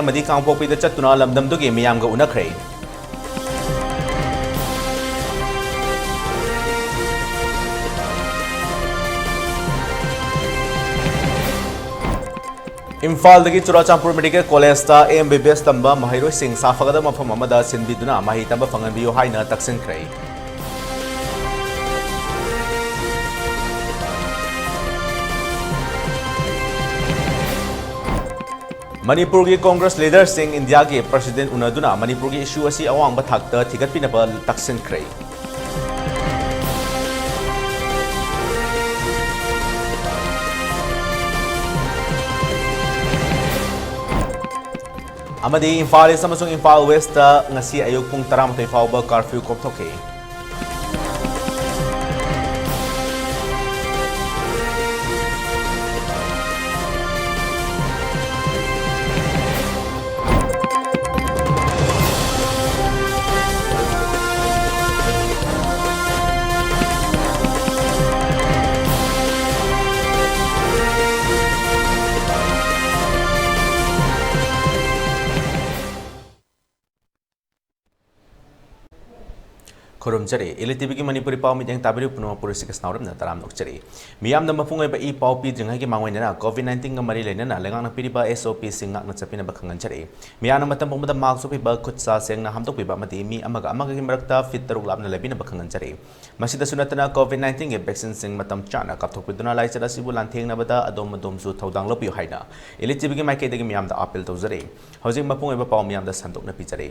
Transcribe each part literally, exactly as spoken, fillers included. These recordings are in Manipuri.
ꯑꯃꯗꯤ ꯀꯥꯡꯄꯣꯛꯄꯤꯗ ꯆꯠꯇꯨꯅ ꯂꯝꯗꯝꯗꯨꯒꯤ ꯃꯤꯌꯥꯝꯒ ꯎꯅꯈ꯭ꯔꯦ꯫ ꯏꯝꯐꯥꯜꯗꯒꯤ ꯆꯨꯔꯥꯆꯥꯟꯄꯨꯔ ꯃꯦꯗꯤꯀꯦꯜ ꯀꯣꯂꯦꯖꯇ ꯑꯦꯝ ꯕꯤ ꯕꯤ ꯑꯦꯁ ꯇꯝꯕ ꯃꯍꯩꯔꯣꯏꯁꯤꯡ ꯁꯥꯐꯒꯗꯕ ꯃꯐꯝ ꯑꯃꯗ ꯁꯤꯟꯕꯤꯗꯨꯅ ꯃꯍꯩ ꯇꯝꯕ ꯐꯪꯍꯟꯕꯤꯌꯨ ꯍꯥꯏꯅ ꯇꯛꯁꯤꯟꯈ꯭ꯔꯦ꯫ ꯃꯅꯤꯄꯨꯔꯒꯤ ꯀꯣꯡꯒ꯭ꯔꯦꯁ ꯂꯤꯗꯔꯁꯤꯡ ꯏꯟꯗꯤꯌꯥꯒꯤ ꯄ꯭ꯔꯁꯤꯗꯦꯟꯠ ꯎꯅꯗꯨꯅ ꯃꯅꯤꯄꯨꯔꯒꯤ ꯏꯁꯨ ꯑꯁꯤ ꯑꯋꯥꯡꯕ ꯊꯥꯛꯇ ꯊꯤꯒꯠꯄꯤꯅꯕ ꯇꯛꯁꯤꯟꯈ꯭ꯔꯦ꯫ ꯑꯃꯗꯤ ꯏꯝꯐꯥꯜ ꯏꯁ ꯑꯃꯁꯨꯡ ꯏꯝꯐꯥꯜ ꯋꯦꯁꯇ ꯉꯁꯤ ꯑꯌꯨꯛ ꯄꯨꯡ ꯇꯔꯥꯃꯥꯊꯣꯏ ꯐꯥꯎꯕ ꯀꯥꯔꯐ꯭ꯌꯨ ꯀꯣꯝꯊꯣꯛꯈꯤ꯫ ꯈꯨꯔꯨꯝꯖꯔꯤ꯫ ꯏꯂꯤꯇꯤꯚꯤꯒꯤ ꯃꯅꯤꯄꯨꯔꯤ ꯄꯥꯎ ꯃꯤꯠꯌꯦꯡ ꯇꯥꯕꯤꯔꯤꯕ ꯄꯨꯝꯅꯃꯛꯄꯨ ꯁꯤꯒ ꯁꯅꯥꯎꯔꯝꯅ ꯇꯔꯥꯝꯅ ꯑꯣꯛꯆꯔꯤ꯫ ꯃꯤꯌꯥꯝꯗ ꯃꯄꯨꯡ ꯑꯣꯏꯕ ꯏ ꯄꯥꯎ ꯄꯤꯗ꯭ꯔꯤꯉꯩꯒꯤ ꯃꯥꯡꯑꯣꯏꯅꯅ ꯀꯣꯚꯤꯗ ꯅꯥꯏꯟꯇꯤꯟꯒ ꯃꯔꯤ ꯂꯩꯅꯅ ꯂꯩꯉꯥꯛꯅ ꯄꯤꯔꯤꯕ ꯑꯦꯁ ꯑꯣ ꯄꯤꯁꯤꯡ ꯉꯥꯛꯅ ꯆꯠꯄꯤꯅꯕ ꯈꯪꯍꯟꯖꯔꯤ꯫ ꯃꯤꯌꯥꯝꯅ ꯃꯇꯝ ꯄꯨꯝꯕꯗ ꯃꯥꯛꯁ ꯎꯞꯄꯤꯕ, ꯈꯨꯠ ꯁꯥ ꯁꯦꯡꯅ ꯍꯥꯝꯗꯣꯛꯄꯤꯕ ꯑꯃꯗꯤ ꯃꯤ ꯑꯃꯒ ꯑꯃꯒꯒꯤ ꯃꯔꯛꯇ ꯐꯤꯠ ꯇꯔꯨꯛ ꯂꯥꯞꯅ ꯂꯩꯕꯤꯅꯕ ꯈꯪꯍꯟꯖꯔꯤ꯫ ꯃꯁꯤꯗꯁꯨ ꯅꯠꯇꯅ ꯀꯣꯚꯤꯗ ꯅꯥꯏꯟꯇꯤꯟꯒꯤ ꯚꯦꯛꯁꯤꯟꯁꯤꯡ ꯃꯇꯝ ꯆꯥꯅ ꯀꯥꯞꯊꯣꯛꯄꯤꯗꯨꯅ ꯂꯥꯏꯆꯠ ꯑꯁꯤꯕꯨ ꯂꯥꯟꯊꯦꯡꯅꯕꯗ ꯑꯗꯣꯝ ꯑꯗꯣꯝꯁꯨ ꯊꯧꯗꯥꯡ ꯂꯧꯕꯤꯌꯨ ꯍꯥꯏꯅ ꯏꯂꯤꯇꯤꯚꯤꯒꯤ ꯃꯥꯏꯀꯩꯗꯒꯤ ꯃꯤꯌꯥꯝꯗ ꯑꯥꯄꯤꯜ ꯇꯧꯖꯔꯤ꯫ ꯍꯧꯖꯤꯛ ꯃꯄꯨꯡ ꯑꯣꯏꯕ ꯄꯥꯎ ꯃꯤꯌꯥꯝꯗ ꯁꯟꯗꯣꯛꯅ ꯄꯤꯖꯔꯤ꯫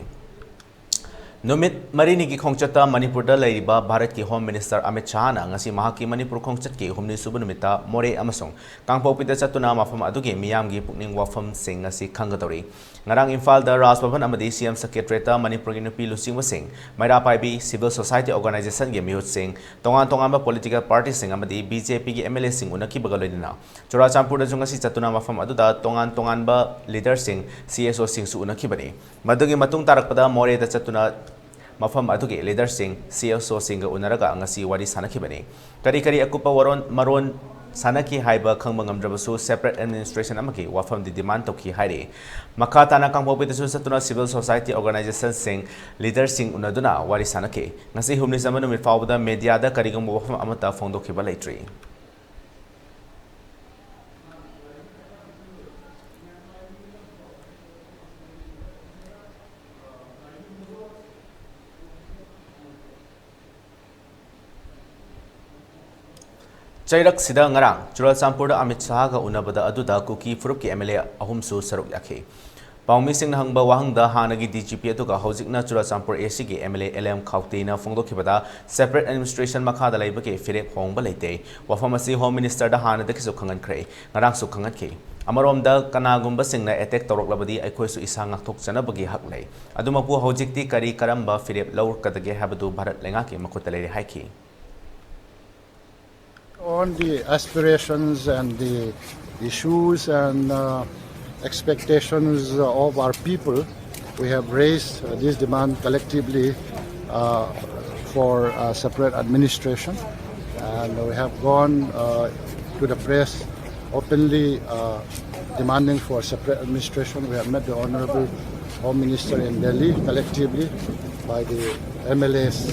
ꯅꯨꯃꯤꯠ ꯃꯔꯤꯅꯤꯒꯤ ꯈꯣꯡꯆꯠꯇ ꯃꯅꯤꯄꯨꯔꯗ ꯂꯩꯔꯤꯕ ꯚꯥꯔꯠꯀꯤ ꯍꯣꯝ ꯃꯤꯅꯤꯁꯇꯔ ꯑꯃꯤꯠ ꯁꯥꯍꯅ ꯉꯁꯤ ꯃꯍꯥꯛꯀꯤ ꯃꯅꯤꯄꯨꯔ ꯈꯣꯡꯆꯠꯀꯤ ꯍꯨꯝꯅꯤ ꯁꯨꯕ ꯅꯨꯃꯤꯠꯇ ꯃꯣꯔꯦ ꯑꯃꯁꯨꯡ ꯀꯥꯡꯄꯣꯛꯄꯤꯗ ꯆꯠꯇꯨꯅ ꯃꯐꯝ ꯑꯗꯨꯒꯤ ꯃꯤꯌꯥꯝꯒꯤ ꯄꯨꯛꯅꯤꯡ ꯋꯥꯐꯝꯁꯤꯡ ꯑꯁꯤ ꯈꯪꯒꯗꯧꯔꯤ꯫ ꯉꯔꯥꯡ ꯏꯝꯐꯥꯜꯗ ꯔꯥꯖ ꯚꯕꯟ ꯑꯃꯗꯤ ꯁꯤ ꯑꯦꯝ ꯁꯦꯀ꯭ꯔꯦꯇꯔꯤꯌꯦꯠꯇ ꯃꯅꯤꯄꯨꯔꯒꯤ ꯅꯨꯄꯤ ꯂꯨꯆꯤꯡꯕꯁꯤꯡ, ꯃꯩꯔꯥ ꯄꯥꯏꯕꯤ, ꯁꯤꯚꯤꯜ ꯁꯣꯁꯥꯏꯇꯤ ꯑꯣꯔꯒꯅꯥꯏꯖꯦꯁꯟꯒꯤ ꯃꯤꯍꯨꯠꯁꯤꯡ, ꯇꯣꯉꯥꯟ ꯇꯣꯉꯥꯟꯕ ꯄꯣꯂꯤꯇꯤꯀꯦꯜ ꯄꯥꯔꯇꯤꯁꯤꯡ ꯑꯃꯗꯤ ꯕꯤ ꯖꯦ ꯄꯤꯒꯤ ꯑꯦꯝ ꯑꯦꯜ ꯑꯦꯁꯤꯡ ꯎꯅꯈꯤꯕꯒ ꯂꯣꯏꯅꯅ ꯆꯨꯔꯥꯆꯥꯟꯄꯨꯔꯗꯁꯨ ꯉꯁꯤ ꯆꯠꯇꯨꯅ ꯃꯐꯝ ꯑꯗꯨꯗ ꯇꯣꯉꯥꯟ ꯇꯣꯉꯥꯟꯕ ꯂꯤꯗꯔꯁꯤꯡ, ꯁꯤ ꯑꯦꯁ ꯑꯣꯁꯤꯡꯁꯨ ꯎꯅꯈꯤꯕꯅꯤ꯫ ꯃꯗꯨꯒꯤ ꯃꯇꯨꯡ ꯇꯥꯔꯛꯄꯗ ꯃꯣꯔꯦꯗ ꯆꯠꯇꯨꯅ ꯃꯐꯝ ꯑꯗꯨꯒꯤ ꯂꯤꯗꯔꯁꯤꯡ, ꯁꯤ ꯑꯦꯁ ꯑꯣꯁꯤꯡꯒ ꯎꯅꯔꯒ ꯉꯁꯤ ꯋꯥꯔꯤ ꯁꯥꯅꯈꯤꯕꯅꯤ꯫ ꯀꯔꯤ ꯀꯔꯤ ꯑꯀꯨꯞꯄ ꯋꯥꯔꯣꯟ ꯃꯔꯣꯟ ꯁꯥꯟꯅꯈꯤ ꯍꯥꯏꯕ ꯈꯪꯕ ꯉꯝꯗ꯭ꯔꯕꯁꯨ separate administration ꯑꯃꯒꯤ ꯋꯥꯐꯝꯗꯤ demand ꯇꯧꯈꯤ ꯍꯥꯏꯔꯤ꯫ ꯃꯈꯥ ꯇꯥꯅ ꯀꯥꯡꯄꯣꯛꯄꯤꯗꯁꯨ ꯆꯠꯇꯨꯅ civil society organizationꯁꯤꯡ, leaderꯁꯤꯡ ꯎꯅꯗꯨꯅ ꯋꯥꯔꯤ ꯁꯥꯟꯅꯈꯤ꯫ ꯉꯁꯤ ꯍꯨꯝꯅꯤ ꯆꯟꯕ ꯅꯨꯃꯤꯠ ꯐꯥꯎꯕꯗ mediaꯗ ꯀꯔꯤꯒꯨꯝꯕ ꯋꯥꯐꯝ ꯑꯃꯠꯇ ꯐꯣꯡꯗꯣꯛꯈꯤꯕ ꯂꯩꯇ꯭ꯔꯤ꯫ ꯆꯩꯔꯛꯁꯤꯗ ꯉꯔꯥꯡ ꯆꯨꯔꯥꯆꯥꯟꯄꯨꯔꯗ ꯑꯃꯤꯠ ꯁꯥꯍꯒ ꯎꯅꯕꯗ ꯑꯗꯨꯗ ꯀꯨꯀꯤ ꯐꯨꯔꯨꯞꯀꯤ MLA ꯑꯍꯨꯝꯁꯨ ꯁꯔꯨꯛ ꯌꯥꯈꯤ꯫ ꯄꯥꯎꯃꯤꯁꯤꯡꯅ ꯍꯪꯕ ꯋꯥꯍꯪꯗ ꯍꯥꯟꯅꯒꯤ DGP ꯑꯗꯨꯒ ꯍꯧꯖꯤꯛꯅ Churachandpur ACꯒꯤ MLA LM ꯈꯥꯎꯇꯦꯅ ꯐꯣꯡꯗꯣꯛꯈꯤꯕꯗ separate administration ꯃꯈꯥꯗ ꯂꯩꯕꯒꯤ ꯐꯤꯔꯦꯞ ꯍꯣꯡꯕ ꯂꯩꯇꯦ꯫ ꯋꯥꯐꯝ ꯑꯁꯤ Home Ministerꯗ ꯍꯥꯟꯅꯗꯒꯤꯁꯨ ꯈꯪꯍꯟꯈ꯭ꯔꯦ, ꯉꯔꯥꯡꯁꯨ ꯈꯪꯍꯟꯈꯤ꯫ ꯑꯃꯔꯣꯝꯗ ꯀꯅꯥꯒꯨꯝꯕꯁꯤꯡꯅ attack ꯇꯧꯔꯛꯂꯕꯗꯤ ꯑꯩꯈꯣꯏꯁꯨ ꯏꯁꯥ ꯉꯥꯛꯊꯣꯛꯆꯅꯕꯒꯤ ꯍꯛ ꯂꯩ꯫ ꯑꯗꯨꯃꯛꯄꯨ ꯍꯧꯖꯤꯛꯇꯤ ꯀꯔꯤ ꯀꯔꯝꯕ ꯐꯤꯔꯦꯞ ꯂꯧꯔꯛꯀꯗꯒꯦ ꯍꯥꯏꯕꯗꯨ ꯚꯥꯔꯠ ꯂꯩꯉꯥꯛꯀꯤ ꯃꯈꯨꯠꯇ ꯂꯩꯔꯦ ꯍꯥꯏꯈꯤ꯫ On the aspirations and the issues and uh, expectations of our people, we have raised uh, this demand collectively uh, for uh, separate administration, and we have gone uh, to the press openly uh, demanding for separate administration. We have met the Honorable Home Minister in Delhi collectively by the MLAs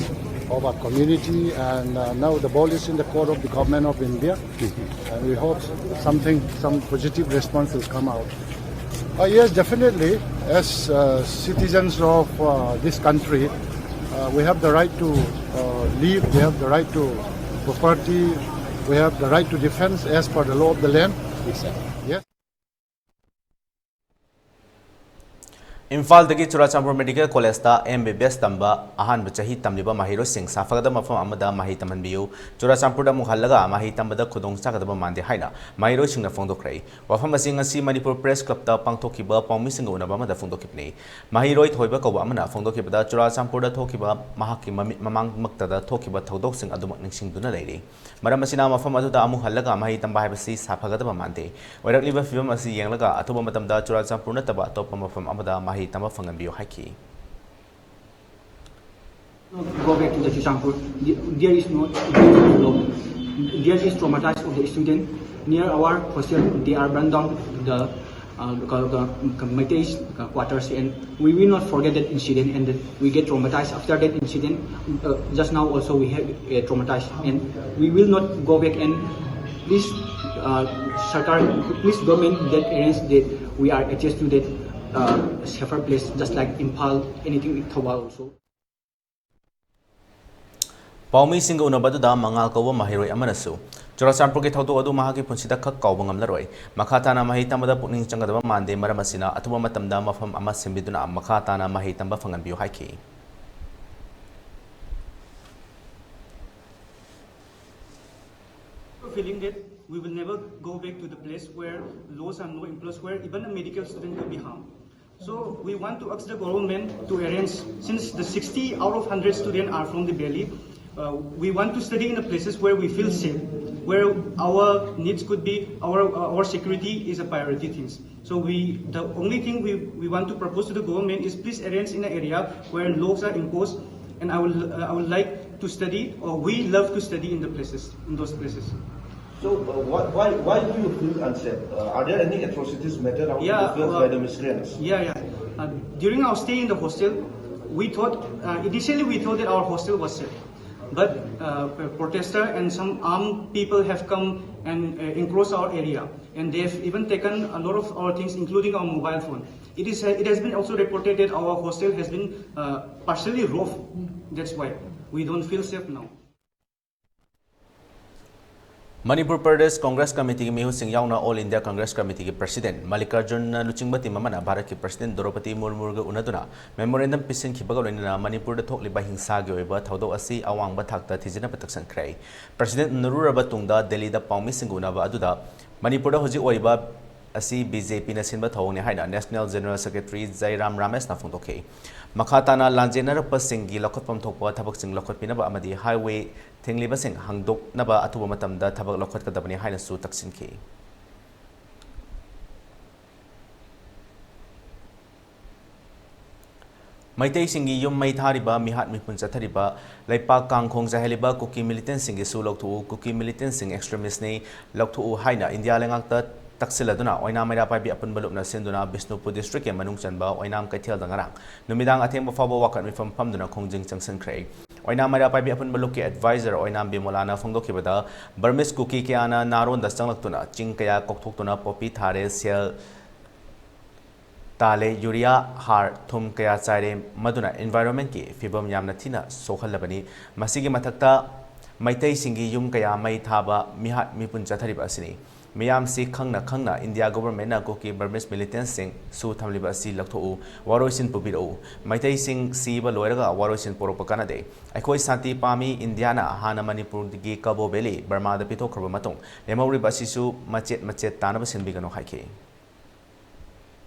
of our community, and uh, now the ball is in the court of the Government of India, and we hope something, some positive response will come out. Uh, yes, definitely. As uh, citizens of uh, this country, uh, we have the right to uh, live, we have the right to property, we have the right to defense as per the law of the land. Yes. ꯏꯝꯐꯥꯜꯗꯒꯤ ꯆꯨꯔꯥꯆꯥꯟꯄꯨꯔ Medical Collegeꯇ MBBS ꯇꯝꯕ ꯑꯍꯥꯟꯕ ꯆꯍꯤ ꯇꯝꯂꯤꯕ ꯃꯍꯩꯔꯣꯏꯁꯤꯡ ꯁꯥꯐꯒꯗꯕ ꯃꯐꯝ ꯑꯃꯗ ꯃꯍꯩ ꯇꯝꯍꯟꯕꯤꯌꯨ꯫ ꯆꯨꯔꯥꯆꯥꯟꯄꯨꯔꯗ ꯑꯃꯨꯛ ꯍꯜꯂꯒ ꯃꯍꯩ ꯇꯝꯕꯗ ꯈꯨꯗꯣꯡ ꯆꯥꯒꯗꯕ ꯃꯥꯟꯗꯦ ꯍꯥꯏꯅ ꯃꯍꯩꯔꯣꯏꯁꯤꯡꯅ ꯐꯣꯡꯗꯣꯛꯈ꯭ꯔꯦ꯫ ꯋꯥꯐꯝ ꯑꯁꯤ ꯉꯁꯤ ꯃꯅꯤꯄꯨꯔ Press Clubꯇ ꯄꯥꯡꯊꯣꯛꯈꯤꯕ ꯄꯥꯎꯃꯤꯁꯤꯡꯒ ꯎꯅꯕ ꯑꯃꯗ ꯐꯣꯡꯗꯣꯛꯈꯤꯕꯅꯤ꯫ ꯃꯍꯩꯔꯣꯏ ꯊꯣꯏꯕ ꯀꯧꯕ ꯑꯃꯅ ꯐꯣꯡꯗꯣꯛꯈꯤꯕꯗ, ꯆꯨꯔꯥꯆꯥꯟꯄꯨꯔꯗ ꯊꯣꯛꯈꯤꯕ ꯃꯍꯥꯛꯀꯤ ꯃꯃꯤꯠ ꯃꯃꯥꯡꯃꯛꯇꯗ ꯊꯣꯛꯈꯤꯕ ꯊꯧꯗꯣꯛꯁꯤꯡ ꯑꯗꯨꯃꯛ ꯅꯤꯡꯁꯤꯡꯗꯨꯅ ꯂꯩꯔꯤ꯫ ꯃꯔꯝ ꯑꯁꯤꯅ ꯃꯐꯝ ꯑꯗꯨꯗ ꯑꯃꯨꯛ ꯍꯜꯂꯒ ꯃꯍꯩ ꯇꯝꯕ ꯍꯥꯏꯕꯁꯤ ꯁꯥꯐꯒꯗꯕ ꯃꯥꯟꯗꯦ꯫ ꯑꯣꯏꯔꯛꯂꯤꯕ ꯐꯤꯕꯝ ꯑꯁꯤ ꯌꯦꯡꯂꯒ ꯑꯊꯨꯕ ꯃꯇꯝꯗ ꯆꯨꯔꯥꯆꯥꯟꯄꯨꯔ ꯅꯠꯇꯕ ꯑꯇꯣꯞꯄ ꯃꯐꯝ ꯑꯃꯗ ꯃꯍꯩ ꯇꯝꯕ ꯐꯪꯍꯟꯕꯤꯌꯨ ꯍꯥꯏꯈꯤ꯫ Go back to the Churachandpur. There is no, there is no problem. There is traumatized of the student near our hostel. They are burned down the uh, the, the, the Meitei quarters, and we will not forget that incident. And that we get traumatized after that incident. Uh, just now also we have uh, traumatized, and we will not go back. And please, uh, Sarkar, please government that arrange that we are adjust to that uh, safer place, just like Imphal, anything in Thoubal also. ꯄꯥꯎꯃꯤꯁꯤꯡꯒ ꯎꯅꯕꯗꯨꯗ ꯃꯉꯥꯜ ꯀꯧꯕ ꯃꯍꯩꯔꯣꯏ ꯑꯃꯅꯁꯨ ꯆꯨꯔꯥꯆꯥꯟꯄꯨꯔꯒꯤ ꯊꯧꯗꯣꯛ ꯑꯗꯨ ꯃꯍꯥꯛꯀꯤ ꯄꯨꯟꯁꯤꯗ ꯈꯛ ꯀꯥꯎꯕ ꯉꯝꯂꯔꯣꯏ, ꯃꯈꯥ ꯇꯥꯅ ꯃꯍꯩ ꯇꯝꯕꯗ ꯄꯨꯛꯅꯤꯡ ꯆꯪꯒꯗꯕ ꯃꯥꯟꯗꯦ, ꯃꯔꯝ ꯑꯁꯤꯅ ꯑꯊꯨꯕ ꯃꯇꯝꯗ ꯃꯐꯝ ꯑꯃ ꯁꯤꯟꯕꯤꯗꯨꯅ ꯃꯈꯥ ꯇꯥꯅ ꯃꯍꯩ ꯇꯝꯕ ꯐꯪꯍꯟꯕꯤꯌꯨ ꯍꯥꯏꯈꯤ꯫ Feeling that we will never go back to the place where laws are no employees, where even a medical student could be harmed. So we want to ask the government to arrange, since the sixty out of hundred students are from the valley, uh, we want to study in the places where we feel safe, where our needs could be, our, our security is a priority things. So we, the only thing we, we want to propose to the government is please arrange in an area where laws are imposed, and I would, uh, I would like to study, or we love to study in the places, in those places. So uh, why, why, why do you feel unsafe? Uh, are there any atrocities meted out Yeah, in the fields uh, by the miscreants? Yeah, yeah. Uh, during our stay in the hostel, we thought, uh, initially we thought that our hostel was safe. But uh, a protester and some armed people have come and uh, encroached our area. And they've even taken a lot of our things, including our mobile phone. It, is, it has been also reported that our hostel has been uh, partially robbed. That's why we don't feel safe now. Manipur Pradesh Congress ꯀꯃꯤꯇꯤꯒꯤ ꯃꯤꯍꯨꯠꯁꯤꯡ ꯌꯥꯎꯅ ꯑꯣꯜ ꯏꯟꯗꯤꯌꯥ ꯀꯣꯡꯒ꯭ꯔꯦꯁ ꯀꯃꯤꯇꯤꯒꯤ ꯄ꯭ꯔꯁꯤꯗꯦꯟ ꯃꯜꯂꯤꯀꯥꯔꯖꯨꯟꯅ ꯂꯨꯆꯤꯡꯕ ꯇꯤꯝ ꯑꯃꯅ ꯚꯥꯔꯠꯀꯤ ꯄ꯭ꯔꯁꯤꯗꯦꯟ ꯗ꯭ꯔꯧꯄꯗꯤ ꯃꯨꯔꯃꯨꯒ ꯎꯅꯗꯨꯅ ꯃꯦꯃꯣꯔꯦꯟꯗꯝ ꯄꯤꯁꯤꯟꯈꯤꯕꯒ ꯂꯣꯏꯅꯅ ꯃꯅꯤꯄꯨꯔꯗ ꯊꯣꯛꯂꯤꯕ ꯍꯤꯡꯁꯥꯒꯤ ꯑꯣꯏꯕ ꯊꯧꯗꯣꯛ ꯑꯁꯤ ꯑꯋꯥꯡꯕ ꯊꯥꯛꯇ ꯊꯤꯖꯤꯟꯅꯕ ꯇꯛꯁꯟꯈ꯭ꯔꯦ꯫ ꯄ꯭ꯔꯁꯤꯗꯦꯟ ꯎꯅꯔꯨꯔꯕ ꯇꯨꯡꯗ ꯗꯦꯜꯂꯤꯗ ꯄꯥꯎꯃꯤꯁꯤꯡꯒ ꯎꯅꯕ ꯑꯗꯨꯗ ꯃꯅꯤꯄꯨꯔꯗ ꯍꯧꯖꯤꯛ ꯑꯣꯏꯔꯤꯕ ꯑꯁꯤ ꯕꯤ ꯖꯦ ꯄꯤꯅ ꯁꯤꯟꯕ ꯊꯧꯑꯣꯡꯅꯤ ꯍꯥꯏꯅ ꯅꯦꯁꯅꯦꯜ ꯖꯦꯅꯔꯦꯜ ꯁꯦꯀ꯭ꯔꯦꯇꯔꯤ ꯖꯩꯔꯥꯝ ꯔꯥꯃꯦꯁꯅ ꯐꯣꯡꯗꯣꯛꯈꯤ꯫ ꯃꯈꯥ ꯇꯥꯅ ꯂꯥꯟꯖꯦꯟꯅꯔꯛꯄꯁꯤꯡꯒꯤ ꯂꯧꯈꯠꯐꯝ ꯊꯣꯛꯄ ꯊꯕꯛꯁꯤꯡ ꯂꯧꯈꯠꯄꯤꯅꯕ ꯑꯃꯗꯤ ꯍꯥꯏꯋꯦ ꯊꯤꯡꯂꯤꯕꯁꯤꯡ ꯍꯥꯡꯗꯣꯛꯅꯕ ꯑꯊꯨꯕ ꯃꯇꯝꯗ ꯊꯕꯛ ꯂꯧꯈꯠꯀꯗꯕꯅꯤ ꯍꯥꯏꯅꯁꯨ ꯇꯛꯁꯤꯟꯈꯤ꯫ ꯃꯩꯇꯩꯁꯤꯡꯒꯤ ꯌꯨꯝ ꯃꯩ ꯊꯥꯔꯤꯕ, ꯃꯤꯍꯥꯠ ꯃꯤꯄꯨꯟ ꯆꯠꯊꯔꯤꯕ, ꯂꯩꯄꯥꯛ ꯀꯥꯡꯈꯣꯡ ꯆꯥꯏꯍꯜꯂꯤꯕ ꯀꯨꯀꯤ ꯃꯤꯂꯤꯇꯦꯟꯁꯤꯡꯒꯤꯁꯨ ꯂꯧꯊꯣꯛꯎ, ꯀꯨꯀꯤ ꯃꯤꯂꯤꯇꯦꯟꯁꯤꯡ ꯑꯦꯛꯁꯇ꯭ꯔꯤꯃꯤꯁꯅꯤ, ꯂꯧꯊꯣꯛꯎ ꯍꯥꯏꯅ ꯏꯟꯗꯤꯌꯥ ꯂꯩꯉꯥꯛꯇ ꯇꯛꯁꯤꯜꯂꯗꯨꯅ ꯑꯣꯏꯅꯥꯝ ꯃꯩꯔꯥ ꯄꯥꯏꯕꯤ ꯑꯄꯨꯟꯕ ꯂꯨꯞꯅ ꯁꯤꯟꯗꯨꯅ ꯕꯤꯁꯅꯨꯄꯨꯔ ꯗꯤꯁꯇ꯭ꯔꯤꯛꯀꯤ ꯃꯅꯨꯡ ꯆꯟꯕ ꯑꯣꯏꯅꯥꯝ ꯀꯩꯊꯦꯜꯗ ꯉꯔꯥꯡ ꯅꯨꯃꯤꯗꯥꯡ ꯑꯊꯦꯡꯕ ꯐꯥꯎꯕ ꯋꯥꯀꯠ ꯃꯤꯐꯝ ꯐꯝꯗꯨꯅ ꯈꯣꯡꯖꯪ ꯆꯪꯁꯤꯟꯈ꯭ꯔꯦ꯫ ꯑꯣꯏꯅꯥꯝ ꯃꯩꯔꯥ ꯄꯥꯏꯕꯤ ꯑꯄꯨꯟꯕ ꯂꯨꯞꯀꯤ ꯑꯦꯗꯚꯥꯏꯖꯔ ꯑꯣꯏꯅꯥꯝ ꯕꯤꯃꯣꯂꯥꯅ ꯐꯣꯡꯗꯣꯛꯈꯤꯕꯗ, ꯕꯔꯃꯤꯁ ꯀꯨꯀꯤ ꯀꯌꯥꯅ ꯅꯥꯔꯣꯟꯗ ꯆꯪꯂꯛꯇꯨꯅ ꯆꯤꯡ ꯀꯌꯥ ꯀꯣꯛꯊꯣꯛꯇꯨꯅ ꯄꯣꯄꯤ ꯊꯥꯔꯦ, ꯁꯦꯜ ꯇꯥꯜꯂꯦ, ꯌꯨꯔꯤꯌꯥ, ꯍꯥꯔ, ꯊꯨꯝ ꯀꯌꯥ ꯆꯥꯏꯔꯦ, ꯃꯗꯨꯅ ꯏꯟꯚꯥꯏꯔꯣꯟꯃꯦꯟꯒꯤ ꯐꯤꯕꯝ ꯌꯥꯝꯅ ꯊꯤꯅ ꯁꯣꯛꯍꯜꯂꯕꯅꯤ꯫ ꯃꯁꯤꯒꯤ ꯃꯊꯛꯇ ꯃꯩꯇꯩꯁꯤꯡꯒꯤ ꯌꯨꯝ ꯀꯌꯥ ꯃꯩ ꯊꯥꯕ, ꯃꯤꯍꯥꯠ ꯃꯤꯄꯨꯟ ꯆꯠꯊꯔꯤꯕ ꯑꯁꯤꯅꯤ꯫ ꯃꯤꯌꯥꯝꯁꯤ ꯈꯪꯅ ꯈꯪꯅ ꯏꯟꯗꯤꯌꯥ ꯒꯣꯚꯔꯟꯃꯦꯟꯠꯅ ꯀꯨꯀꯤ ꯕꯔꯃꯤꯁ ꯃꯤꯂꯤꯇꯦꯟꯠꯁꯤꯡ ꯁꯨ ꯊꯝꯂꯤꯕ ꯑꯁꯤ ꯂꯧꯊꯣꯛꯎ, ꯋꯥꯔꯣꯏꯁꯤꯟ ꯄꯨꯕꯤꯔꯛꯎ꯫ ꯃꯩꯇꯩꯁꯤꯡ ꯁꯤꯕ ꯂꯣꯏꯔꯒ ꯋꯥꯔꯣꯏꯁꯤꯟ ꯄꯨꯔꯛꯄ ꯀꯥꯟꯅꯗꯦ꯫ ꯑꯩꯈꯣꯏ ꯁꯥꯟꯇꯤ ꯄꯥꯝꯃꯤ꯫ ꯏꯟꯗꯤꯌꯥꯅ ꯍꯥꯟꯅ ꯃꯅꯤꯄꯨꯔꯒꯤ ꯀꯕꯣ ꯚꯦꯂꯤ ꯕꯔꯃꯥꯗ ꯄꯤꯊꯣꯛꯈ꯭ꯔꯕ ꯃꯇꯨꯡ ꯂꯦꯝꯍꯧꯔꯤꯕ ꯑꯁꯤꯁꯨ ꯃꯆꯦꯠ ꯃꯆꯦꯠ ꯇꯥꯅꯕ ꯁꯤꯟꯕꯤꯒꯅꯨ ꯍꯥꯏꯈꯤ꯫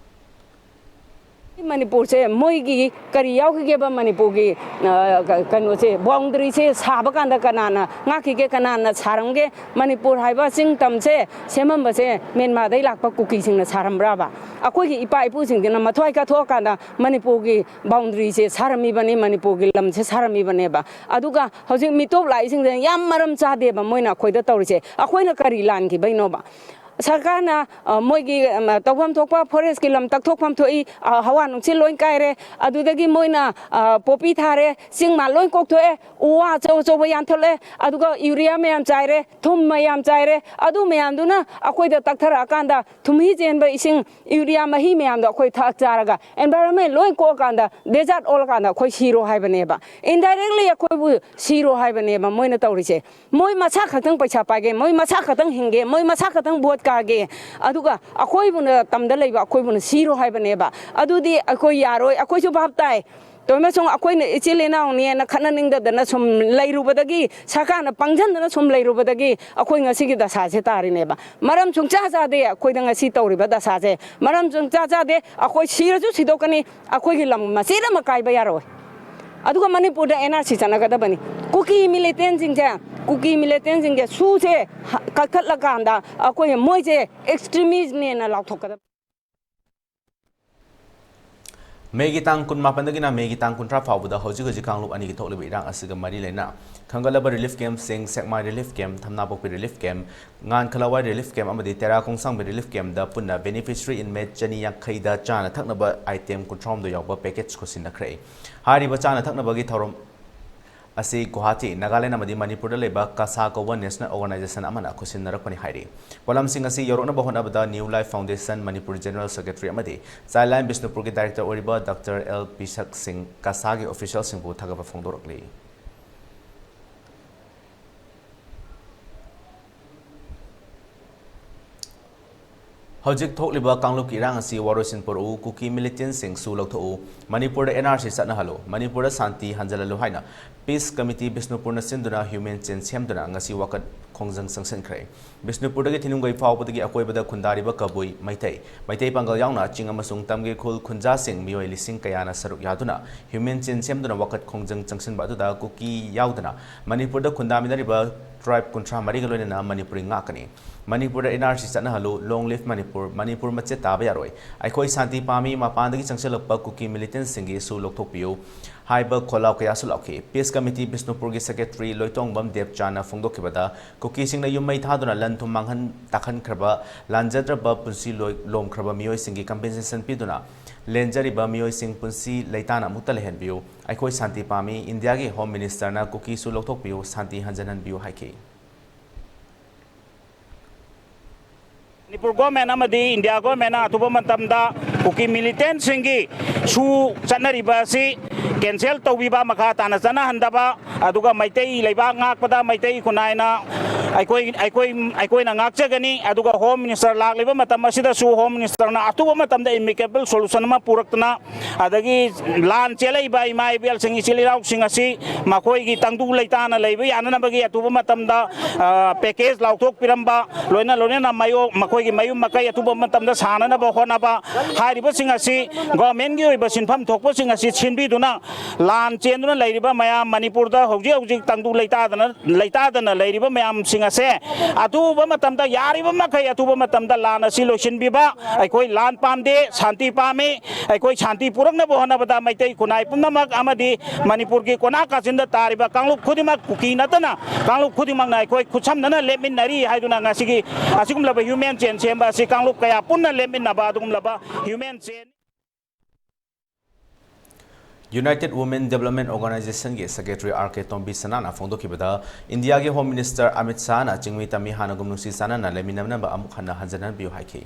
ꯃꯅꯤꯄꯨꯔꯁꯦ ꯃꯣꯏꯒꯤ ꯀꯔꯤ ꯌꯥꯎꯈꯤꯒꯦꯕ? ꯃꯅꯤꯄꯨꯔꯒꯤ, ꯑ, ꯀ-, ꯀꯩꯅꯣꯁꯦ, ꯕꯥꯎꯟꯗꯔꯤꯁꯦ ꯁꯥꯕ ꯀꯥꯟꯗ ꯀꯅꯥꯅ ꯉꯥꯛꯈꯤꯒꯦ, ꯀꯅꯥꯅ ꯁꯥꯔꯝꯒꯦ? ꯃꯅꯤꯄꯨꯔ ꯍꯥꯏꯕ ꯆꯤꯡ ꯇꯝꯁꯦ ꯁꯦꯝꯃꯝꯕꯁꯦ ꯃꯦꯟꯃꯥꯗꯩ ꯂꯥꯛꯄ ꯀꯨꯀꯤꯁꯤꯡꯅ ꯁꯥꯔꯝꯕ꯭ꯔꯥꯕ? ꯑꯩꯈꯣꯏꯒꯤ ꯏꯄꯥ ꯏꯄꯨꯁꯤꯡꯁꯤꯅ ꯃꯊ꯭ꯋꯥꯏ ꯀꯠꯊꯣꯛꯑꯀꯥꯟꯗ ꯃꯅꯤꯄꯨꯔꯒꯤ ꯕꯥꯎꯟꯗꯔꯤꯁꯦ ꯁꯥꯔꯝꯃꯤꯕꯅꯤ, ꯃꯅꯤꯄꯨꯔꯒꯤ ꯂꯝꯁꯦ ꯁꯥꯔꯝꯃꯤꯕꯅꯦꯕ꯫ ꯑꯗꯨꯒ ꯍꯧꯖꯤꯛ ꯃꯤꯇꯣꯞ ꯂꯥꯛꯏꯁꯤꯡꯁꯤꯅ ꯌꯥꯝ ꯃꯔꯝ ꯆꯥꯗꯦꯕ ꯃꯣꯏꯅ ꯑꯩꯈꯣꯏꯗ ꯇꯧꯔꯤꯁꯦ꯫ ꯑꯩꯈꯣꯏꯅ ꯀꯔꯤ ꯂꯥꯟꯈꯤꯕꯩꯅꯣꯕ? ꯁꯔꯀꯥꯔꯅ, ꯑ, ꯃꯣꯏꯒꯤ, ꯑꯝ, ꯇꯧꯐꯝ ꯊꯣꯛꯄ ꯐꯣꯔꯦꯁ꯭ꯠꯀꯤ ꯂꯝ ꯇꯛꯊꯣꯛꯐꯝ ꯊꯣꯛꯏ, ꯑ, ꯍꯋꯥ ꯅꯨꯡꯁꯤꯠ ꯂꯣꯏ ꯀꯥꯏꯔꯦ, ꯑꯗꯨꯗꯒꯤ ꯃꯣꯏꯅ, ꯑ, ꯄꯣꯄꯤ ꯊꯥꯔꯦ, ꯆꯤꯡ ꯃꯥ ꯂꯣꯏ ꯀꯣꯛꯊꯣꯛꯑꯦ, ꯎ ꯋꯥ ꯑꯆꯧ ꯑꯆꯧꯕ ꯌꯥꯟꯊꯠꯂꯦ, ꯑꯗꯨꯒ ꯌꯨꯔꯤꯌꯥ ꯃꯌꯥꯝ ꯆꯥꯏꯔꯦ, ꯊꯨꯝ ꯃꯌꯥꯝ ꯆꯥꯏꯔꯦ, ꯑꯗꯨ ꯃꯌꯥꯝꯗꯨꯅ ꯑꯩꯈꯣꯏꯗ ꯇꯛꯊꯔꯛꯑꯀꯥꯟꯗ ꯊꯨꯝꯍꯤ ꯆꯦꯟꯕ ꯏꯁꯤꯡ, ꯌꯨꯔꯤꯌꯥ ꯃꯍꯤ ꯃꯌꯥꯝꯗꯣ ꯑꯩꯈꯣꯏ ꯊꯛ ꯆꯥꯔꯒ environment ꯂꯣꯏ ꯀꯣꯛꯑꯀꯥꯟꯗ desert ꯑꯣꯜꯂꯀꯥꯟꯗ ꯑꯩꯈꯣꯏ ꯁꯤꯔꯣ ꯍꯥꯏꯕꯅꯦꯕ꯫ Indirectly ꯑꯩꯈꯣꯏꯕꯨ ꯁꯤꯔꯣ ꯍꯥꯏꯕꯅꯦꯕ ꯃꯣꯏꯅ ꯇꯧꯔꯤꯁꯦ꯫ ꯃꯣꯏ ꯃꯁꯥ ꯈꯛꯇꯪ ꯄꯩꯁꯥ ꯄꯥꯏꯒꯦ, ꯃꯣꯏ ꯃꯁꯥ ꯈꯛꯇꯪ ꯍꯤꯡꯒꯦ, ꯃꯣꯏ ꯃꯁꯥ ꯈꯛꯇꯪ ꯚꯣꯠ ꯀꯥꯒꯦ, ꯑꯗꯨꯒ ꯑꯩꯈꯣꯏꯕꯨꯅ ꯇꯝꯗ ꯂꯩꯕ ꯑꯩꯈꯣꯏꯕꯨꯅ ꯁꯤꯔꯣ ꯍꯥꯏꯕꯅꯦꯕ꯫ ꯑꯗꯨꯗꯤ ꯑꯩꯈꯣꯏ ꯌꯥꯔꯣꯏ, ꯑꯩꯈꯣꯏꯁꯨ ꯚꯥꯞ ꯇꯥꯏ꯫ ꯇꯣꯏꯃꯁꯨꯡ ꯑꯩꯈꯣꯏꯅ ꯏꯆꯤꯜ ꯏꯅꯥꯎꯅꯦꯅ ꯈꯠꯅ ꯅꯤꯡꯗꯗꯅ ꯁꯨꯝ ꯂꯩꯔꯨꯕꯗꯒꯤ, ꯁꯔꯀꯥꯔꯅ ꯄꯪꯁꯟꯗꯅ ꯁꯨꯝ ꯂꯩꯔꯨꯕꯗꯒꯤ ꯑꯩꯈꯣꯏ ꯉꯁꯤꯒꯤ ꯗꯁꯥꯁꯦ ꯇꯥꯔꯤꯅꯦꯕ꯫ ꯃꯔꯝ ꯁꯨꯡꯆꯥ ꯆꯥꯗꯦ ꯑꯩꯈꯣꯏꯗ ꯉꯁꯤ ꯇꯧꯔꯤꯕ ꯗꯁꯥꯁꯦ, ꯃꯔꯝ ꯁꯨꯡꯆꯥ ꯆꯥꯗꯦ꯫ ꯑꯩꯈꯣꯏ ꯁꯤꯔꯁꯨ ꯁꯤꯗꯣꯛꯀꯅꯤ, ꯑꯩꯈꯣꯏꯒꯤ ꯂꯝ ꯃꯆꯦꯠ ꯑꯃ ꯀꯥꯏꯕ ꯌꯥꯔꯣꯏ꯫ ꯑꯗꯨꯒ ꯃꯅꯤꯄꯨꯔꯗ NRC ꯆꯠꯅꯒꯗꯕꯅꯤ꯫ ꯀꯨꯀꯤ ꯃꯤꯂꯤꯇꯦꯟꯁꯤꯡꯁꯦ, ꯀꯨꯀꯤ ꯃꯤꯂꯤꯇꯦꯟꯁꯤꯡꯁꯦ ꯁꯨꯁꯦ ꯀꯛꯊꯠꯂꯀꯥꯟꯗ ꯑꯩꯈꯣꯏ ꯃꯣꯏꯁꯦ ꯑꯦꯛꯁꯇ꯭ꯔꯤꯃꯤꯁꯅꯦꯅ ꯂꯥꯎꯊꯣꯛꯀꯗꯕꯅꯤ꯫ ꯃꯦꯒꯤ ꯇꯥꯡ ꯀꯨꯟꯃꯥꯄꯟꯗꯒꯤꯅ ꯃꯦꯒꯤ ꯇꯥꯡ ꯀꯨꯟꯊ꯭ꯔꯥ ꯐꯥꯎꯕꯗ ꯍꯧꯖꯤꯛ ꯍꯧꯖꯤꯛ ꯀꯥꯡꯂꯨꯞ ꯑꯅꯤꯒꯤ ꯊꯣꯛꯂꯤꯕ ꯏꯔꯥꯡ ꯑꯁꯤꯒ ꯃꯔꯤ ꯂꯩꯅꯅ ꯈꯪꯒꯠꯂꯕ relief camp ꯁꯤꯡ, ꯁꯦꯛꯃꯥꯏ relief camp, ꯊꯝꯅꯥꯄꯣꯛꯄꯤ relief camp, ꯉꯥꯟꯈꯂꯋꯥꯏ relief camp ꯑꯃꯗꯤ ꯇꯦꯔꯥ ꯈꯣꯡꯁꯥꯡꯕꯤ relief camp ꯗ ꯄꯨꯟꯅ beneficiary inmate ꯆꯅꯤ ꯌꯥꯡꯈꯩꯗ ꯆꯥꯅ ꯊꯛꯅꯕ item ꯀꯨꯟꯊ꯭ꯔꯥꯍꯨꯝꯗꯣꯏ ꯌꯥꯎꯕ package ꯈꯨꯠꯁꯤꯟꯅꯈ꯭ꯔꯦ꯫ ꯍꯥꯏꯔꯤꯕ ꯆꯥꯅ ꯊꯛꯅꯕꯒꯤ ꯊꯧꯔꯝ ꯑꯁꯤ ꯒꯨꯋꯥꯍꯥꯇꯤ, ꯅꯥꯒꯥꯂꯦꯟ ꯑꯃꯗꯤ ꯃꯅꯤꯄꯨꯔꯗ ꯂꯩꯕ ꯀꯥꯁꯥ ꯀꯧꯕ national organization ꯑꯃꯅ ꯈꯨꯠꯁꯤꯟꯅꯔꯛꯄꯅꯤ ꯍꯥꯏꯔꯤ꯫ ꯄꯣꯠꯂꯝꯁꯤꯡ ꯑꯁꯤ ꯌꯧꯔꯛꯅꯕ ꯍꯣꯠꯅꯕꯗ New Life Foundation Manipur general secretary ꯑꯃꯗꯤ Childline ꯕꯤꯁꯅꯨꯄꯨꯔꯒꯤ director ꯑꯣꯏꯔꯤꯕ Doctor L ꯄꯤꯁꯛ ꯁꯤꯡ ꯀꯥꯁꯥꯒꯤ official ꯁꯤꯡꯕꯨ ꯊꯥꯒꯠꯄ ꯐꯣꯡꯗꯣꯔꯛꯂꯤ꯫ ꯍꯧꯖꯤꯛ ꯊꯣꯛꯂꯤꯕ ꯀꯥꯡꯂꯨꯞꯀꯤ ꯏꯔꯥꯡ ꯑꯁꯤ ꯋꯥꯔꯣꯏꯁꯤꯟ ꯄꯨꯔꯛꯎ, ꯀꯨꯀꯤ militant ꯁꯤꯡ ꯁꯨ ꯂꯧꯊꯣꯛꯎ, ꯃꯅꯤꯄꯨꯔꯗ N R C ꯆꯠꯅꯍꯜꯂꯨ, ꯃꯅꯤꯄꯨꯔꯗ ꯁꯥꯟꯇꯤ ꯍꯟꯖꯤꯜꯍꯜꯂꯨ ꯍꯥꯏꯅ Peace Committee ꯕꯤꯁꯅꯨꯄꯨꯔꯅ ꯁꯤꯟꯗꯨꯅ human chain ꯁꯦꯝꯗꯨꯅ ꯉꯁꯤ ꯋꯥꯀꯠ ꯈꯣꯡꯖꯪ ꯆꯪꯁꯤꯟꯈ꯭ꯔꯦ꯫ ꯕꯤꯁꯅꯨꯄꯨꯔꯗꯒꯤ ꯊꯤꯅꯨꯡꯒꯩ ꯐꯥꯎꯕꯗꯒꯤ ꯑꯀꯣꯏꯕꯗ ꯈꯨꯟꯗꯥꯔꯤꯕ ꯀꯕꯨꯏ, ꯃꯩꯇꯩ, ꯃꯩꯇꯩ ꯄꯥꯡꯒꯜ ꯌꯥꯎꯅ ꯆꯤꯡ ꯑꯃꯁꯨꯡ ꯇꯝꯒꯤ ꯈꯨꯜ ꯈꯨꯟꯖꯥꯁꯤꯡ ꯃꯤꯑꯣꯏ ꯂꯤꯁꯤꯡ ꯀꯌꯥꯅ ꯁꯔꯨꯛ ꯌꯥꯗꯨꯅ human chain ꯁꯦꯝꯗꯨꯅ ꯋꯥꯀꯠ ꯈꯣꯡꯖꯪ ꯆꯪꯁꯤꯟꯕ ꯑꯗꯨꯗ ꯀꯨꯀꯤ ꯌꯥꯎꯗꯅ ꯃꯅꯤꯄꯨꯔꯗ ꯈꯨꯟꯗꯥꯃꯤꯟꯅꯔꯤꯕ tribe ꯀꯨꯟꯊ꯭ꯔꯥ ꯃꯔꯤꯒ ꯂꯣꯏꯅꯅ ꯃꯅꯤꯄꯨꯔꯤ ꯉꯥꯛꯀꯅꯤ꯫ ꯃꯅꯤꯄꯨꯔꯗ N R C ꯆꯠꯅꯍꯜꯂꯨ, Long Live Manipur, Manipur ꯃꯆꯦꯠ ꯇꯥꯕ ꯌꯥꯔꯣꯏ, ꯑꯩꯈꯣꯏ ꯁꯥꯟꯇꯤ ꯄꯥꯝꯃꯤ, ꯃꯄꯥꯟꯗꯒꯤ ꯆꯪꯁꯤꯜꯂꯛꯄ ꯀꯨꯀꯤ militant ꯁꯤꯡꯒꯤ ꯁꯨ ꯂꯧꯊꯣꯛꯄꯤꯌꯨ ꯍꯥꯏꯕ ꯈꯣꯜꯂꯥꯎ ꯀꯌꯥꯁꯨ ꯂꯥꯎꯈꯤ꯫ Peace Committee ꯕꯤꯁꯅꯨꯄꯨꯔꯒꯤ secretary ꯂꯣꯏꯇꯣꯡꯕꯝ ꯗꯦꯕꯆꯥꯟꯅ ꯐꯣꯡꯗꯣꯛꯈꯤꯕꯗ, ꯀꯨꯀꯤꯁꯤꯡꯅ ꯌꯨꯝ ꯃꯩ ꯊꯥꯗꯨꯅ ꯂꯟ ꯊꯨꯝ ꯃꯥꯡꯍꯟ ꯇꯥꯛꯍꯟꯈ꯭ꯔꯕ, ꯂꯥꯟꯖꯗ꯭ꯔꯕ ꯄꯨꯟꯁꯤ ꯂꯣꯏ-, ꯂꯣꯝꯈ꯭ꯔꯕ ꯃꯤꯑꯣꯏꯁꯤꯡꯒꯤ compensation ꯄꯤꯗꯨꯅ ꯂꯦꯟꯖꯔꯤꯕ ꯃꯤꯑꯣꯏꯁꯤꯡ ꯄꯨꯟꯁꯤ ꯂꯩꯇꯥꯅ ꯑꯃꯨꯛꯇ ꯂꯩꯍꯟꯕꯤꯌꯨ꯫ ꯑꯩꯈꯣꯏ ꯁꯥꯟꯇꯤ ꯄꯥꯝꯃꯤ꯫ ꯏꯟꯗꯤꯌꯥꯒꯤ Home Minister ꯅ ꯀꯨꯀꯤꯁꯨ ꯂꯧꯊꯣꯛꯄꯤꯌꯨ, ꯁꯥꯟꯇꯤ ꯍꯟꯖꯤꯟꯍꯟꯕꯤꯌꯨ ꯍꯥꯏꯈꯤ꯫ ꯃꯅꯤꯄꯨꯔ government ꯑꯃꯗꯤ ꯏꯟꯗꯤꯌꯥ government ꯅ ꯑꯊꯨꯕ ꯃꯇꯝꯗ ꯀꯨꯀꯤ militant ꯁꯤꯡꯒꯤ ꯁꯨ ꯆꯠꯅꯔꯤꯕ ꯑꯁꯤ cancel ꯇꯧꯕꯤꯕ, ꯃꯈꯥ ꯇꯥꯅ ꯆꯠꯅꯍꯟꯗꯕ, ꯑꯗꯨꯒ ꯃꯩꯇꯩ ꯂꯩꯕꯥꯛ ꯉꯥꯛꯄꯗ ꯃꯩꯇꯩ ꯈꯨꯟꯅꯥꯏꯅ ꯑꯩꯈꯣꯏ, ꯑꯩꯈꯣꯏ, ꯑꯩꯈꯣꯏꯅ ꯉꯥꯛꯆꯒꯅꯤ꯫ ꯑꯗꯨꯒ Home Minister ꯂꯥꯛꯂꯤꯕ ꯃꯇꯝ ꯑꯁꯤꯗꯁꯨ Home Minister ꯅ ꯑꯊꯨꯕ ꯃꯇꯝꯗ amicable solution ꯑꯃ ꯄꯨꯔꯛꯇꯨꯅ, ꯑꯗꯒꯤ ꯂꯥꯟ ꯆꯦꯜꯂꯛꯏꯕ ꯏꯃꯥ ꯏꯕꯦꯜꯁꯤꯡ, ꯏꯆꯤꯜ ꯏꯅꯥꯎꯁꯤꯡ ꯑꯁꯤ ꯃꯈꯣꯏꯒꯤ ꯇꯪꯗꯨ ꯂꯩꯇꯥꯅ ꯂꯩꯕ ꯌꯥꯅꯅꯕꯒꯤ ꯑꯊꯨꯕ ꯃꯇꯝꯗ, ꯑ, package ꯂꯥꯎꯊꯣꯛꯄꯤꯔꯝꯕ, ꯂꯣꯏꯅ ꯂꯣꯏꯅꯅ ꯃꯌꯣ-, ꯃꯈꯣꯏꯒꯤ ꯃꯌꯨꯝ ꯃꯀꯩ ꯑꯊꯨꯕ ꯃꯇꯝꯗ ꯁꯥꯅꯅꯕ ꯍꯣꯠꯅꯕ, ꯍꯥꯏꯔꯤꯕꯁꯤꯡ ꯑꯁꯤ government ꯀꯤ ꯑꯣꯏꯕ ꯁꯤꯟꯐꯝ ꯊꯣꯛꯄꯁꯤꯡ ꯑꯁꯤ ꯁꯤꯟꯕꯤꯗꯨꯅ ꯂꯥꯟ ꯆꯦꯟꯗꯨꯅ ꯂꯩꯔꯤꯕ ꯃꯌꯥꯝ, ꯃꯅꯤꯄꯨꯔꯗ ꯍꯧꯖꯤꯛ ꯍꯧꯖꯤꯛ ꯇꯪꯗꯨ ꯂꯩꯇꯥꯗꯅ, ꯂꯩꯇꯥꯗꯅ ꯂꯩꯔꯤꯕ ꯃꯌꯥꯝꯁꯤꯡ ꯑꯁꯦ ꯑꯊꯨꯕ ꯃꯇꯝꯗ, ꯌꯥꯔꯤꯕ ꯃꯈꯩ ꯑꯊꯨꯕ ꯃꯇꯝꯗ ꯂꯥꯟ ꯑꯁꯤ ꯂꯣꯏꯁꯤꯟꯕꯤꯕ꯫ ꯑꯩꯈꯣꯏ ꯂꯥꯟ ꯄꯥꯝꯗꯦ, ꯁꯥꯟꯇꯤ ꯄꯥꯝꯃꯤ꯫ ꯑꯩꯈꯣꯏ ꯁꯥꯟꯇꯤ ꯄꯨꯔꯛꯅꯕ ꯍꯣꯠꯅꯕꯗ ꯃꯩꯇꯩ ꯈꯨꯟꯅꯥꯏ ꯄꯨꯝꯅꯃꯛ ꯑꯃꯗꯤ ꯃꯅꯤꯄꯨꯔꯒꯤ ꯀꯣꯅꯥ ꯀꯥꯆꯤꯟꯗ ꯇꯥꯔꯤꯕ ꯀꯥꯡꯂꯨꯞ ꯈꯨꯗꯤꯡꯃꯛ, ꯀꯨꯀꯤ ꯅꯠꯇꯅ ꯀꯥꯡꯂꯨꯞ ꯈꯨꯗꯤꯡꯃꯛꯅ ꯑꯩꯈꯣꯏ ꯈꯨꯠꯁꯝꯅꯅ ꯂꯦꯞꯃꯤꯟꯅꯔꯤ ꯍꯥꯏꯗꯨꯅ ꯉꯁꯤꯒꯤ ꯑꯁꯤꯒꯨꯝꯂꯕ human chain ꯁꯦꯝꯕ ꯑꯁꯤ ꯀꯥꯡꯂꯨꯞ ꯀꯌꯥ ꯄꯨꯟꯅ ꯂꯦꯞꯃꯤꯟꯅꯕ ꯑꯗꯨꯒꯨꯝꯂꯕ human chain꯫ United Women Development Organization ꯒꯤ Secretary R K ꯇꯣꯝꯕꯤ ꯁꯅꯥꯅ ꯐꯣꯡꯗꯣꯛꯈꯤꯕꯗ, ꯏꯟꯗꯤꯌꯥꯒꯤ Home Minister ꯑꯃꯤꯠ ꯁꯥꯍꯅ ꯆꯤꯡꯃꯤ ꯇꯝꯃꯤ ꯍꯥꯟꯅꯒꯨꯝ ꯅꯨꯡꯁꯤ ꯆꯥꯟꯅꯅ ꯂꯩꯃꯤꯟꯅꯅꯕ ꯑꯃꯨꯛ ꯍꯟꯅ ꯍꯟꯖꯤꯟꯍꯟꯕꯤꯌꯨ ꯍꯥꯏꯈꯤ꯫